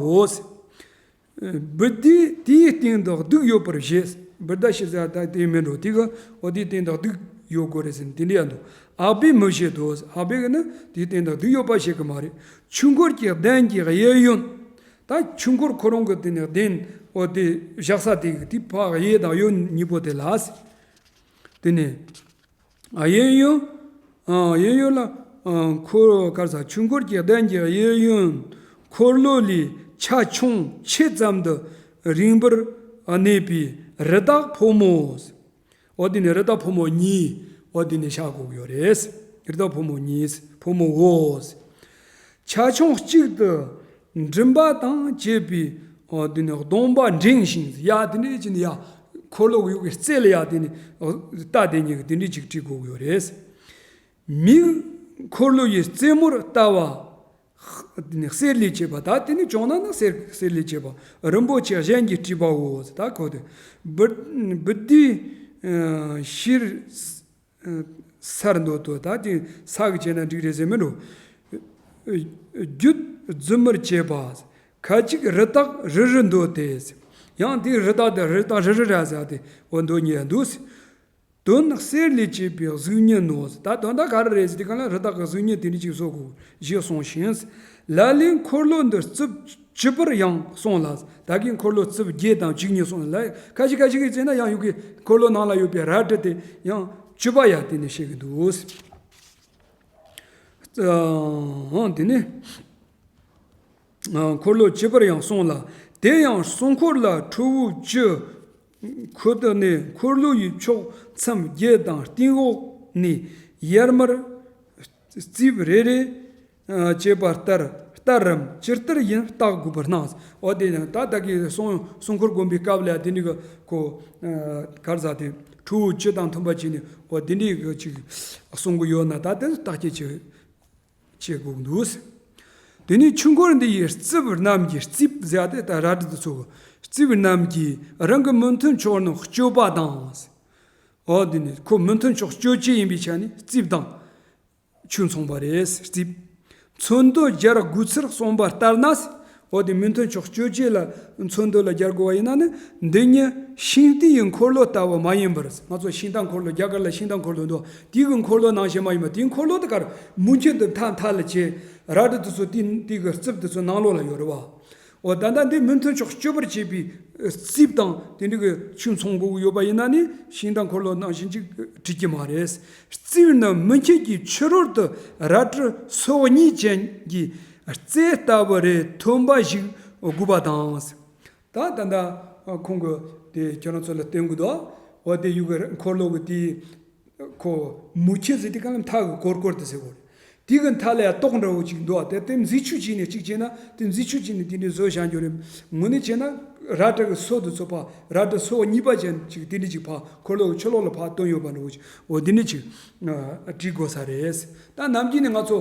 བུ་དེས་དེའི་སྟེང་དུ་གདུགས་ཡོད་པར་བཞེད། བུདྡྷ་ཤཱི་ཙ་ད་དེ་མིན་འགྲོ། དེ་གི་འོ་དེའི་སྟེང་དུ་གདུགས་ཡོད་དགོས་རེད་ཟེར་ནས་དེ་འདྲ་ཡང་འདུག་ཨ་བྷེ་མི་བཞེད་དོ། ཨ་བྷེ་གི་ནི་དེའི་སྟེང་དུ་གདུགས་ཡོད་པ་བཞེད་གི་མ་རེད། ཆོས་འཁོར་གྱི་གདན་གྱི་གཡས་གཡོན། ད་ཆོས་འཁོར་ཁོ་རང་གི་དེ་ནས་གདན་འོ་དེ་བཞག་ས་དེ་གི་དེ་ཕར་གཡས་དང་གཡོན་གཉིས་པོ་དེ་ལ། དེ་ནས་གཡས་གཡོན། གཡས་གཡོན་ལ་ འཁོར་གར་ས་ཆོས་འཁོར་གྱི་གདན་གྱི་གཡས་གཡོན་འཁོར་ལོ་ལས་ཆ་ཆུང་ཆེ་ཙམ་དུ་རིངས་པར་གནས་པའི་རི་དྭགས་ཕོ་མོ། འོ་དེ་ནི་རི་དྭགས་ཕོ་མོ་གཉིས། འོ་དེ་ནི་བྱ་དགོས་ཀྱི་ཡོད་རེད། རི་དྭགས་ཕོ་མོ་གཉིས། ཕོ་མོ་འོ། ཆ་ཆུང་གཅིག་ཏུ་མགྲིན་པ་དང་བཅས་པའི་འོ་དེ་ནི་གདོང་པ་འགྲེང་ཞིང་། ཡ་དེ་འདྲའི་ཅི་ནི་ཡ་འཁོར་ལོ་ཡོད་ཀྱི་རྩེ་ལ་ཡ་དེ་ནི་རྟ་དེ་གཉིས་ཀྱི་དེ་འདྲའི་ཅིག་བྲིས་དགོས་ཀྱི་ཡོད་རེད། མིག་འཁོར་ལོ་ཡི་རྩེ་མོར་ལྟ་བ། དེ་ནི་གསེར་ལས་བྱས་པ། ད་དེ་ནི་བྱུང་ན་ན་གསེར་གསེར་ལས་བྱས་པ། རིན་པོ་ཆེ་གཞན་གྱིས་བྲིས་པའོ། ད་ཁོ་དེ་བུ་བུ་དེའི་ཤེར་སར་འདོད་དོ། ད་དེ་ས་གི་བྱས་ན་འགྲིག་རེད་ཟེར་མི་འགྲོ། རྒྱུད་རྫུན་མར་བྱས་པ། ཁ་ཅིག་རི་དྭགས་རི་རི་འདོད་དེ། ཡང་དེ་རི་དྭགས་དེ་རི་དྭགས་རི་རི་ར་ཟེར་དེ་འོ་འདོད་ཉེ་འདུག། དོན་གསེར་ལས་བྱས་པའི་གཟུགས་བརྙན་ནོ། ད་དོན་དག་ག་རེ་རེད་ཟེར་དུས་གང་ལ་རི་དྭགས་ཀྱི་གཟུགས་བརྙན་དེ་འདྲ་ཅིག་བཟོ་དགོས་ཞེས་གསུངས་ཤིང་། ལ་ལས་འཁོར་ལོ་འདི་རྩིབས་བཅུ་པར་ཡང་གསུངས་ལ། ད་གིན་འཁོར་ལོ་རྩིབས་བརྒྱད་དང་བཅུ་གཉིས་གསུངས་ལ། ཁ་ཅིག་ཁ་ཅིག་གིས་བརྩིས་ན་ཡང་ཡོད་གི། འཁོར་ལོ་ནང་ལ་ཡོད་པའི་རལ་གྲི་དེ་ཡང་བཅུ་པ་ཡ་དེ་ནས་བཤད་གི་འདུག། ཨང་། དེ་ནས། འཁོར་ལོ་བཅུ་པར་ཡང་གསུངས་ལ། དེ་ཡང་གསུང་འཁོར་ལ་ཁྲོ་བོ་བཅུ། ཁུ་ཏུ་ནས་འཁོར་ལོ་ཡི་ཕྱོགས་མཚམས་བརྒྱད་དང་སྟེང་འོག་ནས་ཡར་མར་རྩིབས་རེ་རེ་བྱས་པ་ལྟར་ལྟར་རམ་ཇི་ལྟར་ཡིན་བརྟག་དགོས་པར་སྣང་། འོ་དེ་ཡང་ད་ལྟ་གི་གསུང་གསུང་འཁོར་བསྒོམ་པའི་སྐབས་ལ་དེ་འདྲ་གི་ཁོ་གར་ཟ་དེ་ཁྲོ་བོ་བཅུ་དང་མཐུན་པ་བྱས་ནས་འོ་དེ་འདྲ་གི་ཅིག་གསུང་གི་ཡོད་ན། ད་དེ་བརྟག་དཔྱད་བྱེད། བྱེད་དགོས་འདུག། དེ་ནས་ཆོས་འཁོར་འདི་ཡི་རྩིབས་རྣམས་ཀྱི། རྩིབས་ཟེར་ཏེ་ད་རལ་གྲི་དེ་ཚོ་གི་རྩིབས་རྣམས་ཀྱི་རང་གི་མི་མཐུན་ཕྱོགས་རྣམས་གཅོད་པ་དང་། འོ་དེ་ནི་ཁོ་མི་མཐུན་ཕྱོགས་གཅོད་བྱེད་ཡིན་པའི་ཆ་ནས་རྩིབས་དང་ཆོས་མཚུངས་པ་རེད། རྩིབས། མཚོན་དོན་སྦྱར་དགོས་ཚུལ་གསུངས་པ་ལྟར་ན། འོ་དེ་མི་མཐུན་ཕྱོགས་གཅོད་བྱེད་ལ་མཚོན་དོན་ལ་སྦྱར་དགོས་པ་ཡིན་ན་ནི། འདི་ཉིད་ཤིང་རྟའི་ཡི་འཁོར་ལོ་ལྟ་བུ་མ་ཡིན་པར། ང་ཚོ་ཤིང་རྟ་འཁོར་ལོ་རྒྱ་གར་ལ་ཤིང་རྟ་འཁོར་ལོ་འདུག། དེའི་གི་འཁོར་ལོ་ནང་བཞིན་མ་ཡིན་པ། དེའི་འཁོར་ལོ་དེ་གར་མུ་ཁྱུད་དུ་མཐའ་མཐའ་ལ་བྱས། རལ་གྲི་དེ་ཚོ་དེ་དེའི་གི་རྩིབས་དེ་ཚོ་ནང་ལོགས་ལ་ཡོད་རེད་བ། འོ་ད་ལྟ་འདི་མི་མཐུན་ཕྱོགས་གཅོད་པར་བྱེད་པའི་རྩིབས་དང་དེ་འདྲ་གི་ཆོས་མཚུངས་དགོས་ཀྱི་ཡོད་པ་ཡིན་ན་ནི་ཤིང་རྟ་འཁོར་ལོ་ནང་བཞིན་ཅིག་འགྲིག་གི་མ་རེད། རྩིབས་ནི་མུ་ཁྱུད་ཀྱི་ཕྱི་རོལ་དུ་རལ་གྲི་སོ་གཉིས་ཅན་གྱི་རྩེ་ལྟ་བུ་རེ་མཐོན་པ་ཞིག་དགོས་པ་དང་། ད་ད་ལྟ་ཁོང་གི་དེ་ཁྱོད་རང་ཚོ་ལ་སྟོན་གི་འདུག། འོ་དེ་ཡུ་གི་འཁོར་ལོ་གི་དེ། ཁོ་མུ་ཁྱུད་ཟེར་དུས་གང་ལ་མཐའ་གི་སྐོར་སྐོར་དུ་ཟེར་གོ། དེ་གི་མཐའ་ལ་ཡང་ཏོག་འདྲ་བོ་ཅིག་འདུག་བ། དེ་དེ་མཛེས་ཆོས་བྱས་ནས་གཅིག་བྱས་ན་དེ་མཛེས་ཆོས་བྱས་ནས་དེ་འདྲའི་བཟོ་བཞག་རྒྱུ་རེད། དངོས་གནས་བྱས་ན་རལ་གྲི་གི་སོ་དེ་ཚོ་ཕར་རལ་གྲི་སོ་གཉིས་པ་ཅན་ཅིག་དེ་འདྲ་ཅིག་ཕར་འཁོར་ལོ་གི་ཕྱི་ལོགས་ལ་ཕར་བཏོན་ཡོད་པ་འདྲ་བོ་ཅིག། འོ་དེ་འདྲ་ཅིག་བྲིས་དགོས་ས་རེད། ད་ནམ་རྒྱུན་ནས་ང་ཚོ་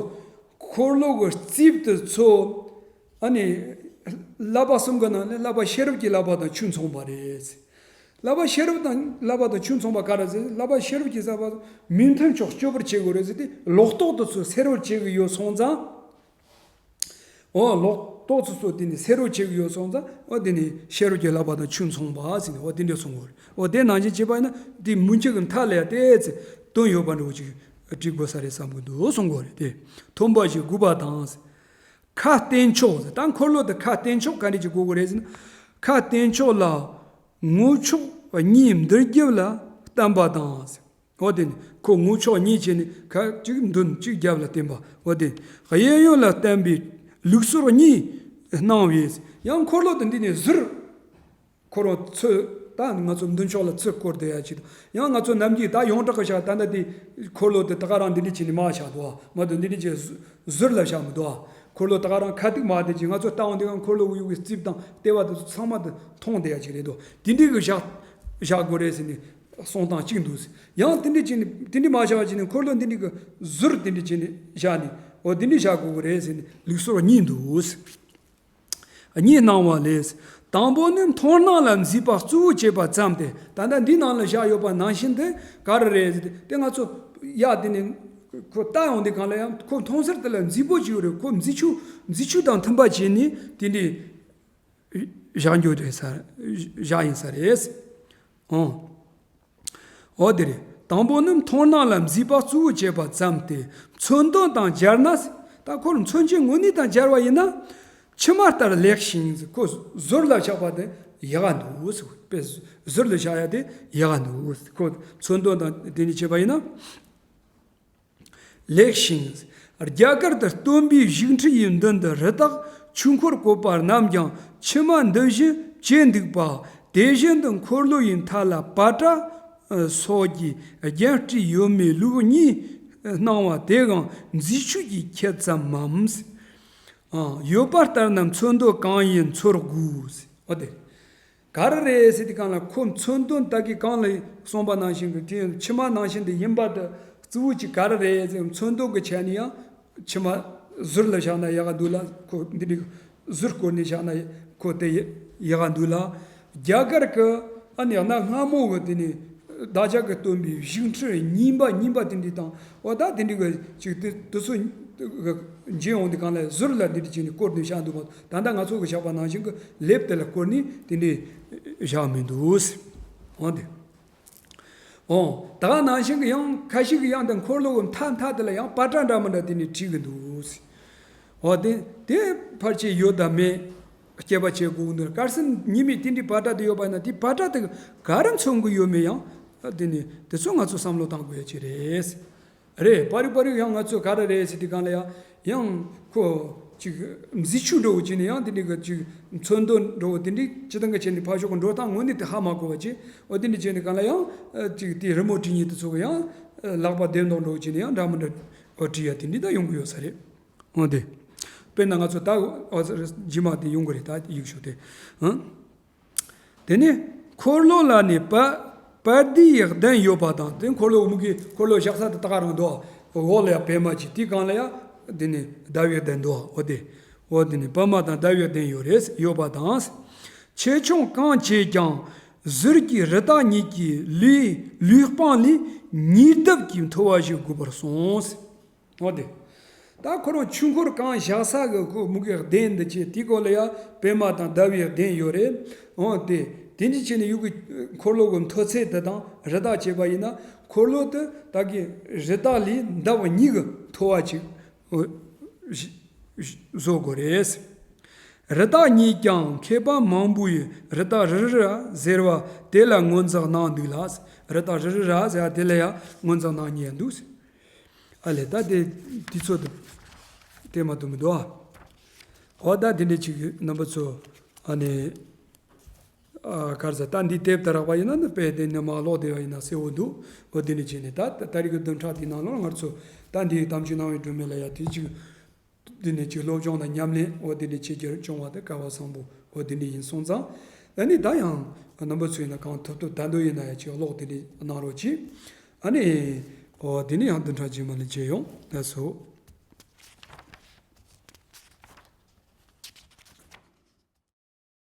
འཁོར་ལོ་གི་རྩིབས་དེ་ཚོ་ཨ་ནི་བསླབ་པ་གསུམ་གི་ནང་ནས་བསླབ་པ་ཤེས་རབ་ཀྱི་བསླབ་པ་དང་ཆོས་མཚུངས་པ་རེད། བསླབ་པ་ཤེས་རབ་དང་བསླབ་པ་དང་ཆོས་མཚུངས་པ་ག་རེ་ཟེར། བསླབ་པ་ཤེས་རབ་ཀྱི་བསླབ་པ་མི་མཐུན་ཕྱོགས་གཅོད་པར་བྱེད་དགོས་རེད་ཟེར་ཏེ། ལོག་རྟོག་དེ་ཚོ་སེལ་བར་བྱེད་ཀྱི་ཡོད་སོང་ཙང་། འོ་ལོག་རྟོག་དེ་ཚོ་དེ་ནི་སེལ་བར་བྱེད་ཀྱི་ཡོད་སོང་ཙང་། འོ་དེ་ནི་ཤེས་རབ་ཀྱི་བསླབ་པ་དང་ཆོས་མཚུངས་པ་ཟེར་ནས་འོ་དེ་འདྲ་གསུང་གི་ཡོད་རེད། འོ་དེ་ནང་བཞིན་བྱས་པ་ཡིན་ན་དེ་མུ་ཁྱུད་ཀྱི་མཐའ་ལ་ཡང་དེ་ཚེ་བཏོན་ཡོད་པ་འདྲ་བོ་ཅིག་བྲིས་དགོས་ས་རེད་བསམ་གྱི་འདུག་གསུང་གི་ཡོད་རེད། དེ་མཐོན་པོ་ཞིག་དགོས་པ་དང་། ཁ་བསྟན་ཕྱོགས་ཟེར། ད་འཁོར་ལོ་དེ་ཁ་བསྟན་ཕྱོགས་ག་འདྲ་ཅིག་དགོས་ཀྱི་རེད་ཟེར་ན། ཁ་བསྟན་ཕྱོགས་ལ་ངོ་ཕྱོགས་གཉིས་མདུན་རྒྱབ་ལ་བསྟན་པ་དང་ཟེར། འོ་དེ་ནི་ཁོ་ངོ་ཕྱོགས་གཉིས་བྱས་ནས་ཁ་གཅིག་མདུན་གཅིག་རྒྱབ་ལ་བསྟན་པ། འོ་དེ་གཡས་གཡོན་ལ་བསྟན་པའི་ལུགས་སྲོལ་གཉིས་སྣང་བས། ཡང་འཁོར་ལོ་དེ་འདི་ནས་ཟུར། ཁོ་རང་ཚུར་ད་ང་ཚོ་མདུན་ཕྱོགས་ལ་ཚུར་བསྐོར་བསྡད་ཡ་ཅིག་དང་། ཡང་ང་ཚོ་ནམ་རྒྱུན་ད་ཡོངས་གྲགས་ཀྱི་བྱ་ད་ལྟ་དེ་འཁོར་ལོ་དེ་ད་ག་རང་འདི་འདྲ་བྱས་ནས་མར་བཞག་འདུག་བ། མ་གཏོགས་འདི་འདྲ་བྱས་ཟུ་ཟུར་ལ་བཞག་མི་འདུག་བ། འཁོར་ལོ་ད་ག་རང་ཁ་ཐུག་མར་བསྡད་ཅིག། ང་ཚོ་ལྟ་འོང་དུས་ཀྱང་འཁོར་ལོ་གི་ཡུག་གི་རྩིབས་དང་ལྟེ་བ་དེ་ཚོ་ཚང་མ་དེ་མཐོང་བསྡད་ཡ་ཅིག་རེད་འདུག། དེ་འདྲའི་གི་བཞག་བཞག་དགོས་རེད་ཟེར་ནས་གསུང་སྟངས་གཅིག་འདུག། ཡང་དེ་འདྲ་བྱས་ནས་དེ་འདྲ་མ་བཞག་པ་བྱས་ནས་འཁོར་ལོ་འདི་འདྲ་གི་ཟུར་དེ་འདྲ་བྱས་ནས་བཞག་ནས། འོ་དེ་འདྲ་བཞག་དགོས་ཀྱི་རེད་ཟེར་ནས་ལུགས་སྲོལ་གཉིས་འདུག། གཉིས་སྣང་བ་ལས། དང་པོ་ནི་མཐོང་སྣང་ལ་མཛེས་པ་གཙོ་བོ་བྱས་པ་ཙམ་སྟེ། ད་ལྟ་འདི་ནང་ལ་བཞག་ཡོད་པ་ནང་བཞིན་དེ་ག་རེ་རེད་ཟེར་ཏེ། དེ་ང་ཚོ་ཡ་དེ་ནི་ཁོ་ལྟ་ཡོང་དུས་གང་ལ་ཡང་ཁོ་མཐོང་སར་དེ་ལ་མཛེས་པོ་ཅིག་ཡོད་རེད། ཁོ་མཛེས་ཆོས་མཛེས་ཆོས་དང་མཐུན་པ་བྱས་ནས་དེ་འདྲའི་བཞག་རྒྱུ་རེད་ས། བཞག་ཡིན་ས་རེད། ཨོ། འོ་དེ་རེད། དང་པོ་ནི་མཐོང་སྣང་ལ་མཛེས་པ་གཙོ་བོ་བྱས་པ་ཙམ་སྟེ། མཚོན་དོན་དང་སྦྱར་ན། ད་ཁོར་མཚོན་བྱེད་དངོས་གནས་དང་སྦྱར་བ་ཡིན་ན། ཕྱི་མ་ལྟར་ལེགས་ཤིང་། ཁོ་ཟུར་ལ་བཞག་པ་དེ་ཡག་ག་འདུག། དཔེ་ཟུར་ལ་བཞག་ཡ་དེ་ཡག་ག་འདུག། ཁོ་མཚོན་དོན་དང་དེ་ནི་བྱས་པ་ཡིན་ན། ལེགས་ཤིང་ རྒྱ་གར་དུ་སྟོན་པའི་བཞུགས་ཁྲི་ཡི་མདུན་དུ་རི་དྭགས་ཆོས་འཁོར་བཀོད་པ་རྣམས་ཀྱང་མཆི་མ་འདི་བཞིན་བཅད་འདུག་པ། དེ་བཞིན་དུ་འཁོར་ལོ་ཡི་མཐའ་ལ་པ་ཏྲ་སོགས་ཀྱི་རྒྱན་སྤྲས་ཡོད་མེད་ལུགས་གཉིས་སྣང་བ་དེའང་མཛེས་ཆོས་ཀྱི་ཁྱད་ཙམ་མམ། ཡོད་པ་ལྟར་ན་མཚོན་དོན་གང་ཡིན་ཚོར་དགོས། འོ་དེ། ག་རེ་རེད་ཟེར་དུས་སྒང་ལ་ཁོ་མཚོན་དོན་ད་གིན་གོང་ལ་གསུངས་པ་ནང་བཞིན་གྱི་དེ་མཆི་མ་ནང་བཞིན་དུ་ཡིན་པ་དེ་གཙོ་བོ་གཅིག་ག་རེ་རེད་ཟེར། མཚོན་དོན་གྱི་ཆ་ནས་ཡང་མཆི་མ་ཟུར་ལ་བཞག་ན་ཡག་ག་འདུག་ལ། ཁོ་འདི་འདྲའི་ཟུར་བསྐོར་ནས་བཞག་ན་ཁོ་དེ་ཡག་ག་འདུག་ལ། རྒྱ་གར་གྱི་ཨ་ནི་གནའ་སྔ་མོ་གི་དེ་ནས་བདག་ཅག་གི་སྟོན་པའི་བཞུགས་ཁྲི་རྙིང་པ་རྙིང་པ་དེ་འདྲའི་དང་འོ་ད་དེ་འདྲའི་གི་ཅིག་དེ་དེ་ཚོ་མཇལ་ཡོང་དུས་སྒང་ལ་ཟུར་ལ་འདི་འདྲ་བྱས་ནས་བསྐོར་ནས་བཞག་འདུག་པ། ད་ལྟ་ང་ཚོ་གི་བཞག་པ་ནང་བཞིན་གྱི་ལེབ་དེ་ལ་བསྐོར་ནས་དེ་འདྲའི་བཞག་མི་འདུག་འོ་དེ། འོ་ད་ག་ནང་བཞིན་གྱི་ཡང་ཁ་ཤས་ཀྱི་ཡང་དེ་འཁོར་ལོ་གི་མཐའ་མཐའ་དེ་ལ་ཡང་པ་ཏྲ་འདྲ་མི་འདྲ་དེ་འདྲའི་བྲིས་གི་འདུག་འོ་དེ་དེ་ཕལ་ཆེར་ཡོད་དམ་མེད་དཔྱད་པ་བྱེད་དགོས་ཀྱི་འདུག་དཀར་སེར་ཉི་མའི་དེ་འདྲའི་པ་ཏྲ་དེ་ཡོད་པ་ཡིན་ན་དེ་པ་ཏྲ་དེ་ག་རེ་མཚོན་གྱི་ཡོད་མེད་ཡང་དེ་ནི་དེ་ཚོ་ང་ཚོ་བསམ་བློ་བཏང་དགོས་ཡ་ཅིག་རེད། རེད། པ་རིག་པ་རིག་ཡང་ང་ཚོས་ག་རེ་རེད་ཟེར་དུས་སྒང་ལ་ཡང་ཡང་ཁོ་ཅིག་མཛེས་ཆོས་འདྲ་བོ་བྱས་ནས་ཡང་དེ་འདྲའི་གི་ཅིག་མཚོན་དོན་འདྲ་བོ་དེ་འདྲའི་སྤྱི་བཏང་གི་བྱས་ནས་ཕར་ཕྱོགས་ཀྱི་འགྲོ་སྟངས་དངོས་གནས་དེ་ཧ་མ་གོ་བ་བྱས། འོ་དེ་འདྲ་བྱས་ནས་སྒང་ལ་ཡང་ཅིག་དེ་རི་མོ་བྲིས་མཁན་དེ་ཚོ་གི་ཡང་ལག་པ་བདེ་མདོག་འདྲ་བོ་བྱས་ནས་ཡང་འདྲ་མི་འདྲ་བོ་བྲིས་ཡ་དེ་འདྲའི་ད་ཡོང་གི་ཡོད་ས་རེད། འོ་དེ། དཔེར་ན་ང་ཚོ་ད་འོ་རྗེས་མ་དེ་ཡོང་གི་རེད། ད་ཡིག་ཤོག་དེ། ཨང་། དེ་ནས་འཁོར་ལོ་ལ་ནི་པ་པ་ཏྲའི་གདན་ཡོད་པ་དང་། དེ་འཁོར་ལོ་མུ་གེ་འཁོར་ལོ་བཞག་ས་དེ་ད་ག་རང་འདུག་འོག་ལ་ཡང་པདྨ་གྱི་དེའི་སྒང་ལ་ཡང་དེ་ནི་ཟླ་བའི་གདན་འདུག་འོ་དེ། འོ་དེ་ནི་པདྨ་དང་ཟླ་བའི་གདན་ཡོད་རེད། ཡོད་པ་དང་། ཆེ་ཆུང་གང་བྱེད་ཀྱང་ཟུར་གྱི་རི་དྭགས་གཉིས་ཀྱི་ལུས་ལུས་སྤང་ལས་ཉེས་ལྡབ་ཀྱིས་མཐོ་བ་ཞིག་དགོས་པར་གསུངས། འོ་དེ། ད་ཁོ་རང་ཆོས་འཁོར་གང་བཞག་ས་གི་ཁོ་མུ་གེ་གདན་འདི་བྱས་དེའི་སྐོར་ལ་ཡང་པདྨ་དང་ཟླ་བའི་གདན་ཡོད་རེད། འོ་དེ། དེ་འདྲ་བྱས་ནས་ཡུལ་གྱི་འཁོར་ལོ་གི་མཐོ་ཚད་དེ་དང་རི་དྭགས་བྱས་པ་ཡིན་ན་འཁོར་ལོ་དེ་ད་གི་རི་དྭགས་ལས་ཟླ་བ་གཉིས་ཀྱི་མཐོ་བ་ཅིག་བཟོ་དགོས་རེད། རི་དྭགས་གཉིས་ཀྱང་མཁས་པ་མང་པོ་ཡིས་རི་དྭགས་རི་རི་ར་ཟེར་བ་དེ་ལ་ངོས་འཛིན་གནང་འདུག་ལ། རི་དྭགས་རི་རི་ར་ཟེར་བ་དེ་ལ་ཡང་ངོས་འཛིན་གནང་མཁན་འདུག་ཨ་ལས་ད་དེ་དུས་ཚོད་དེ་དེ་མ་གཏོགས་མི་འདུག་ཨ། འོ་ད་དེ་འདྲ་ཅིག་རྣམ་པ་ཚོ་ཨ་ནི་ཨ་ག་རེ་ཟེར། ད་འདི་དེབ་དེ་རག་པ་ཡིན་ན་ནི་དཔེ་དེ་ནས་མར་ཀློག་བསྡད་པ་ཡིན་ན་གསལ་བོ་འདུག་འོ་དེ་འདྲ་བྱས་ནས་ད་ད་རེས་ཀྱི་བདུན་ཕྲག་དེའི་ནང་ལོགས་ང་ཚོ་ད་འདིའི་གཏམ་རྒྱུད་གནང་བའི་སྒྲོན་མེ་ལ་ཡ་དེ་ཅིག་འདི་ནས་ཅིག་སློབ་སྦྱོང་དང་ཉམས་ལེན་འོ་དེ་འདྲ་བྱེད་རྒྱུར་བྱུང་བ་དེ་སྐལ་བ་བཟང་པོ་འོ་དེ་འདྲ་ཡིན་སོང་ཙང་། ཨ་ནི་ད་ཡང་རྣམ་པ་ཚོ་ཡིན་ན་གང་ཐུབ་ཐུབ་ད་དུང་ཡིན་ན་ཡང་ཅིག་ཀློག་དེ་འདྲ་གནང་རོགས་གྱིས། ཨ་ནི་འོ་དེ་ནས་ཡང་བདུན་ཕྲག་རྗེས་མ་ལ་མཇལ་ཡོང་། ལགས་སོ།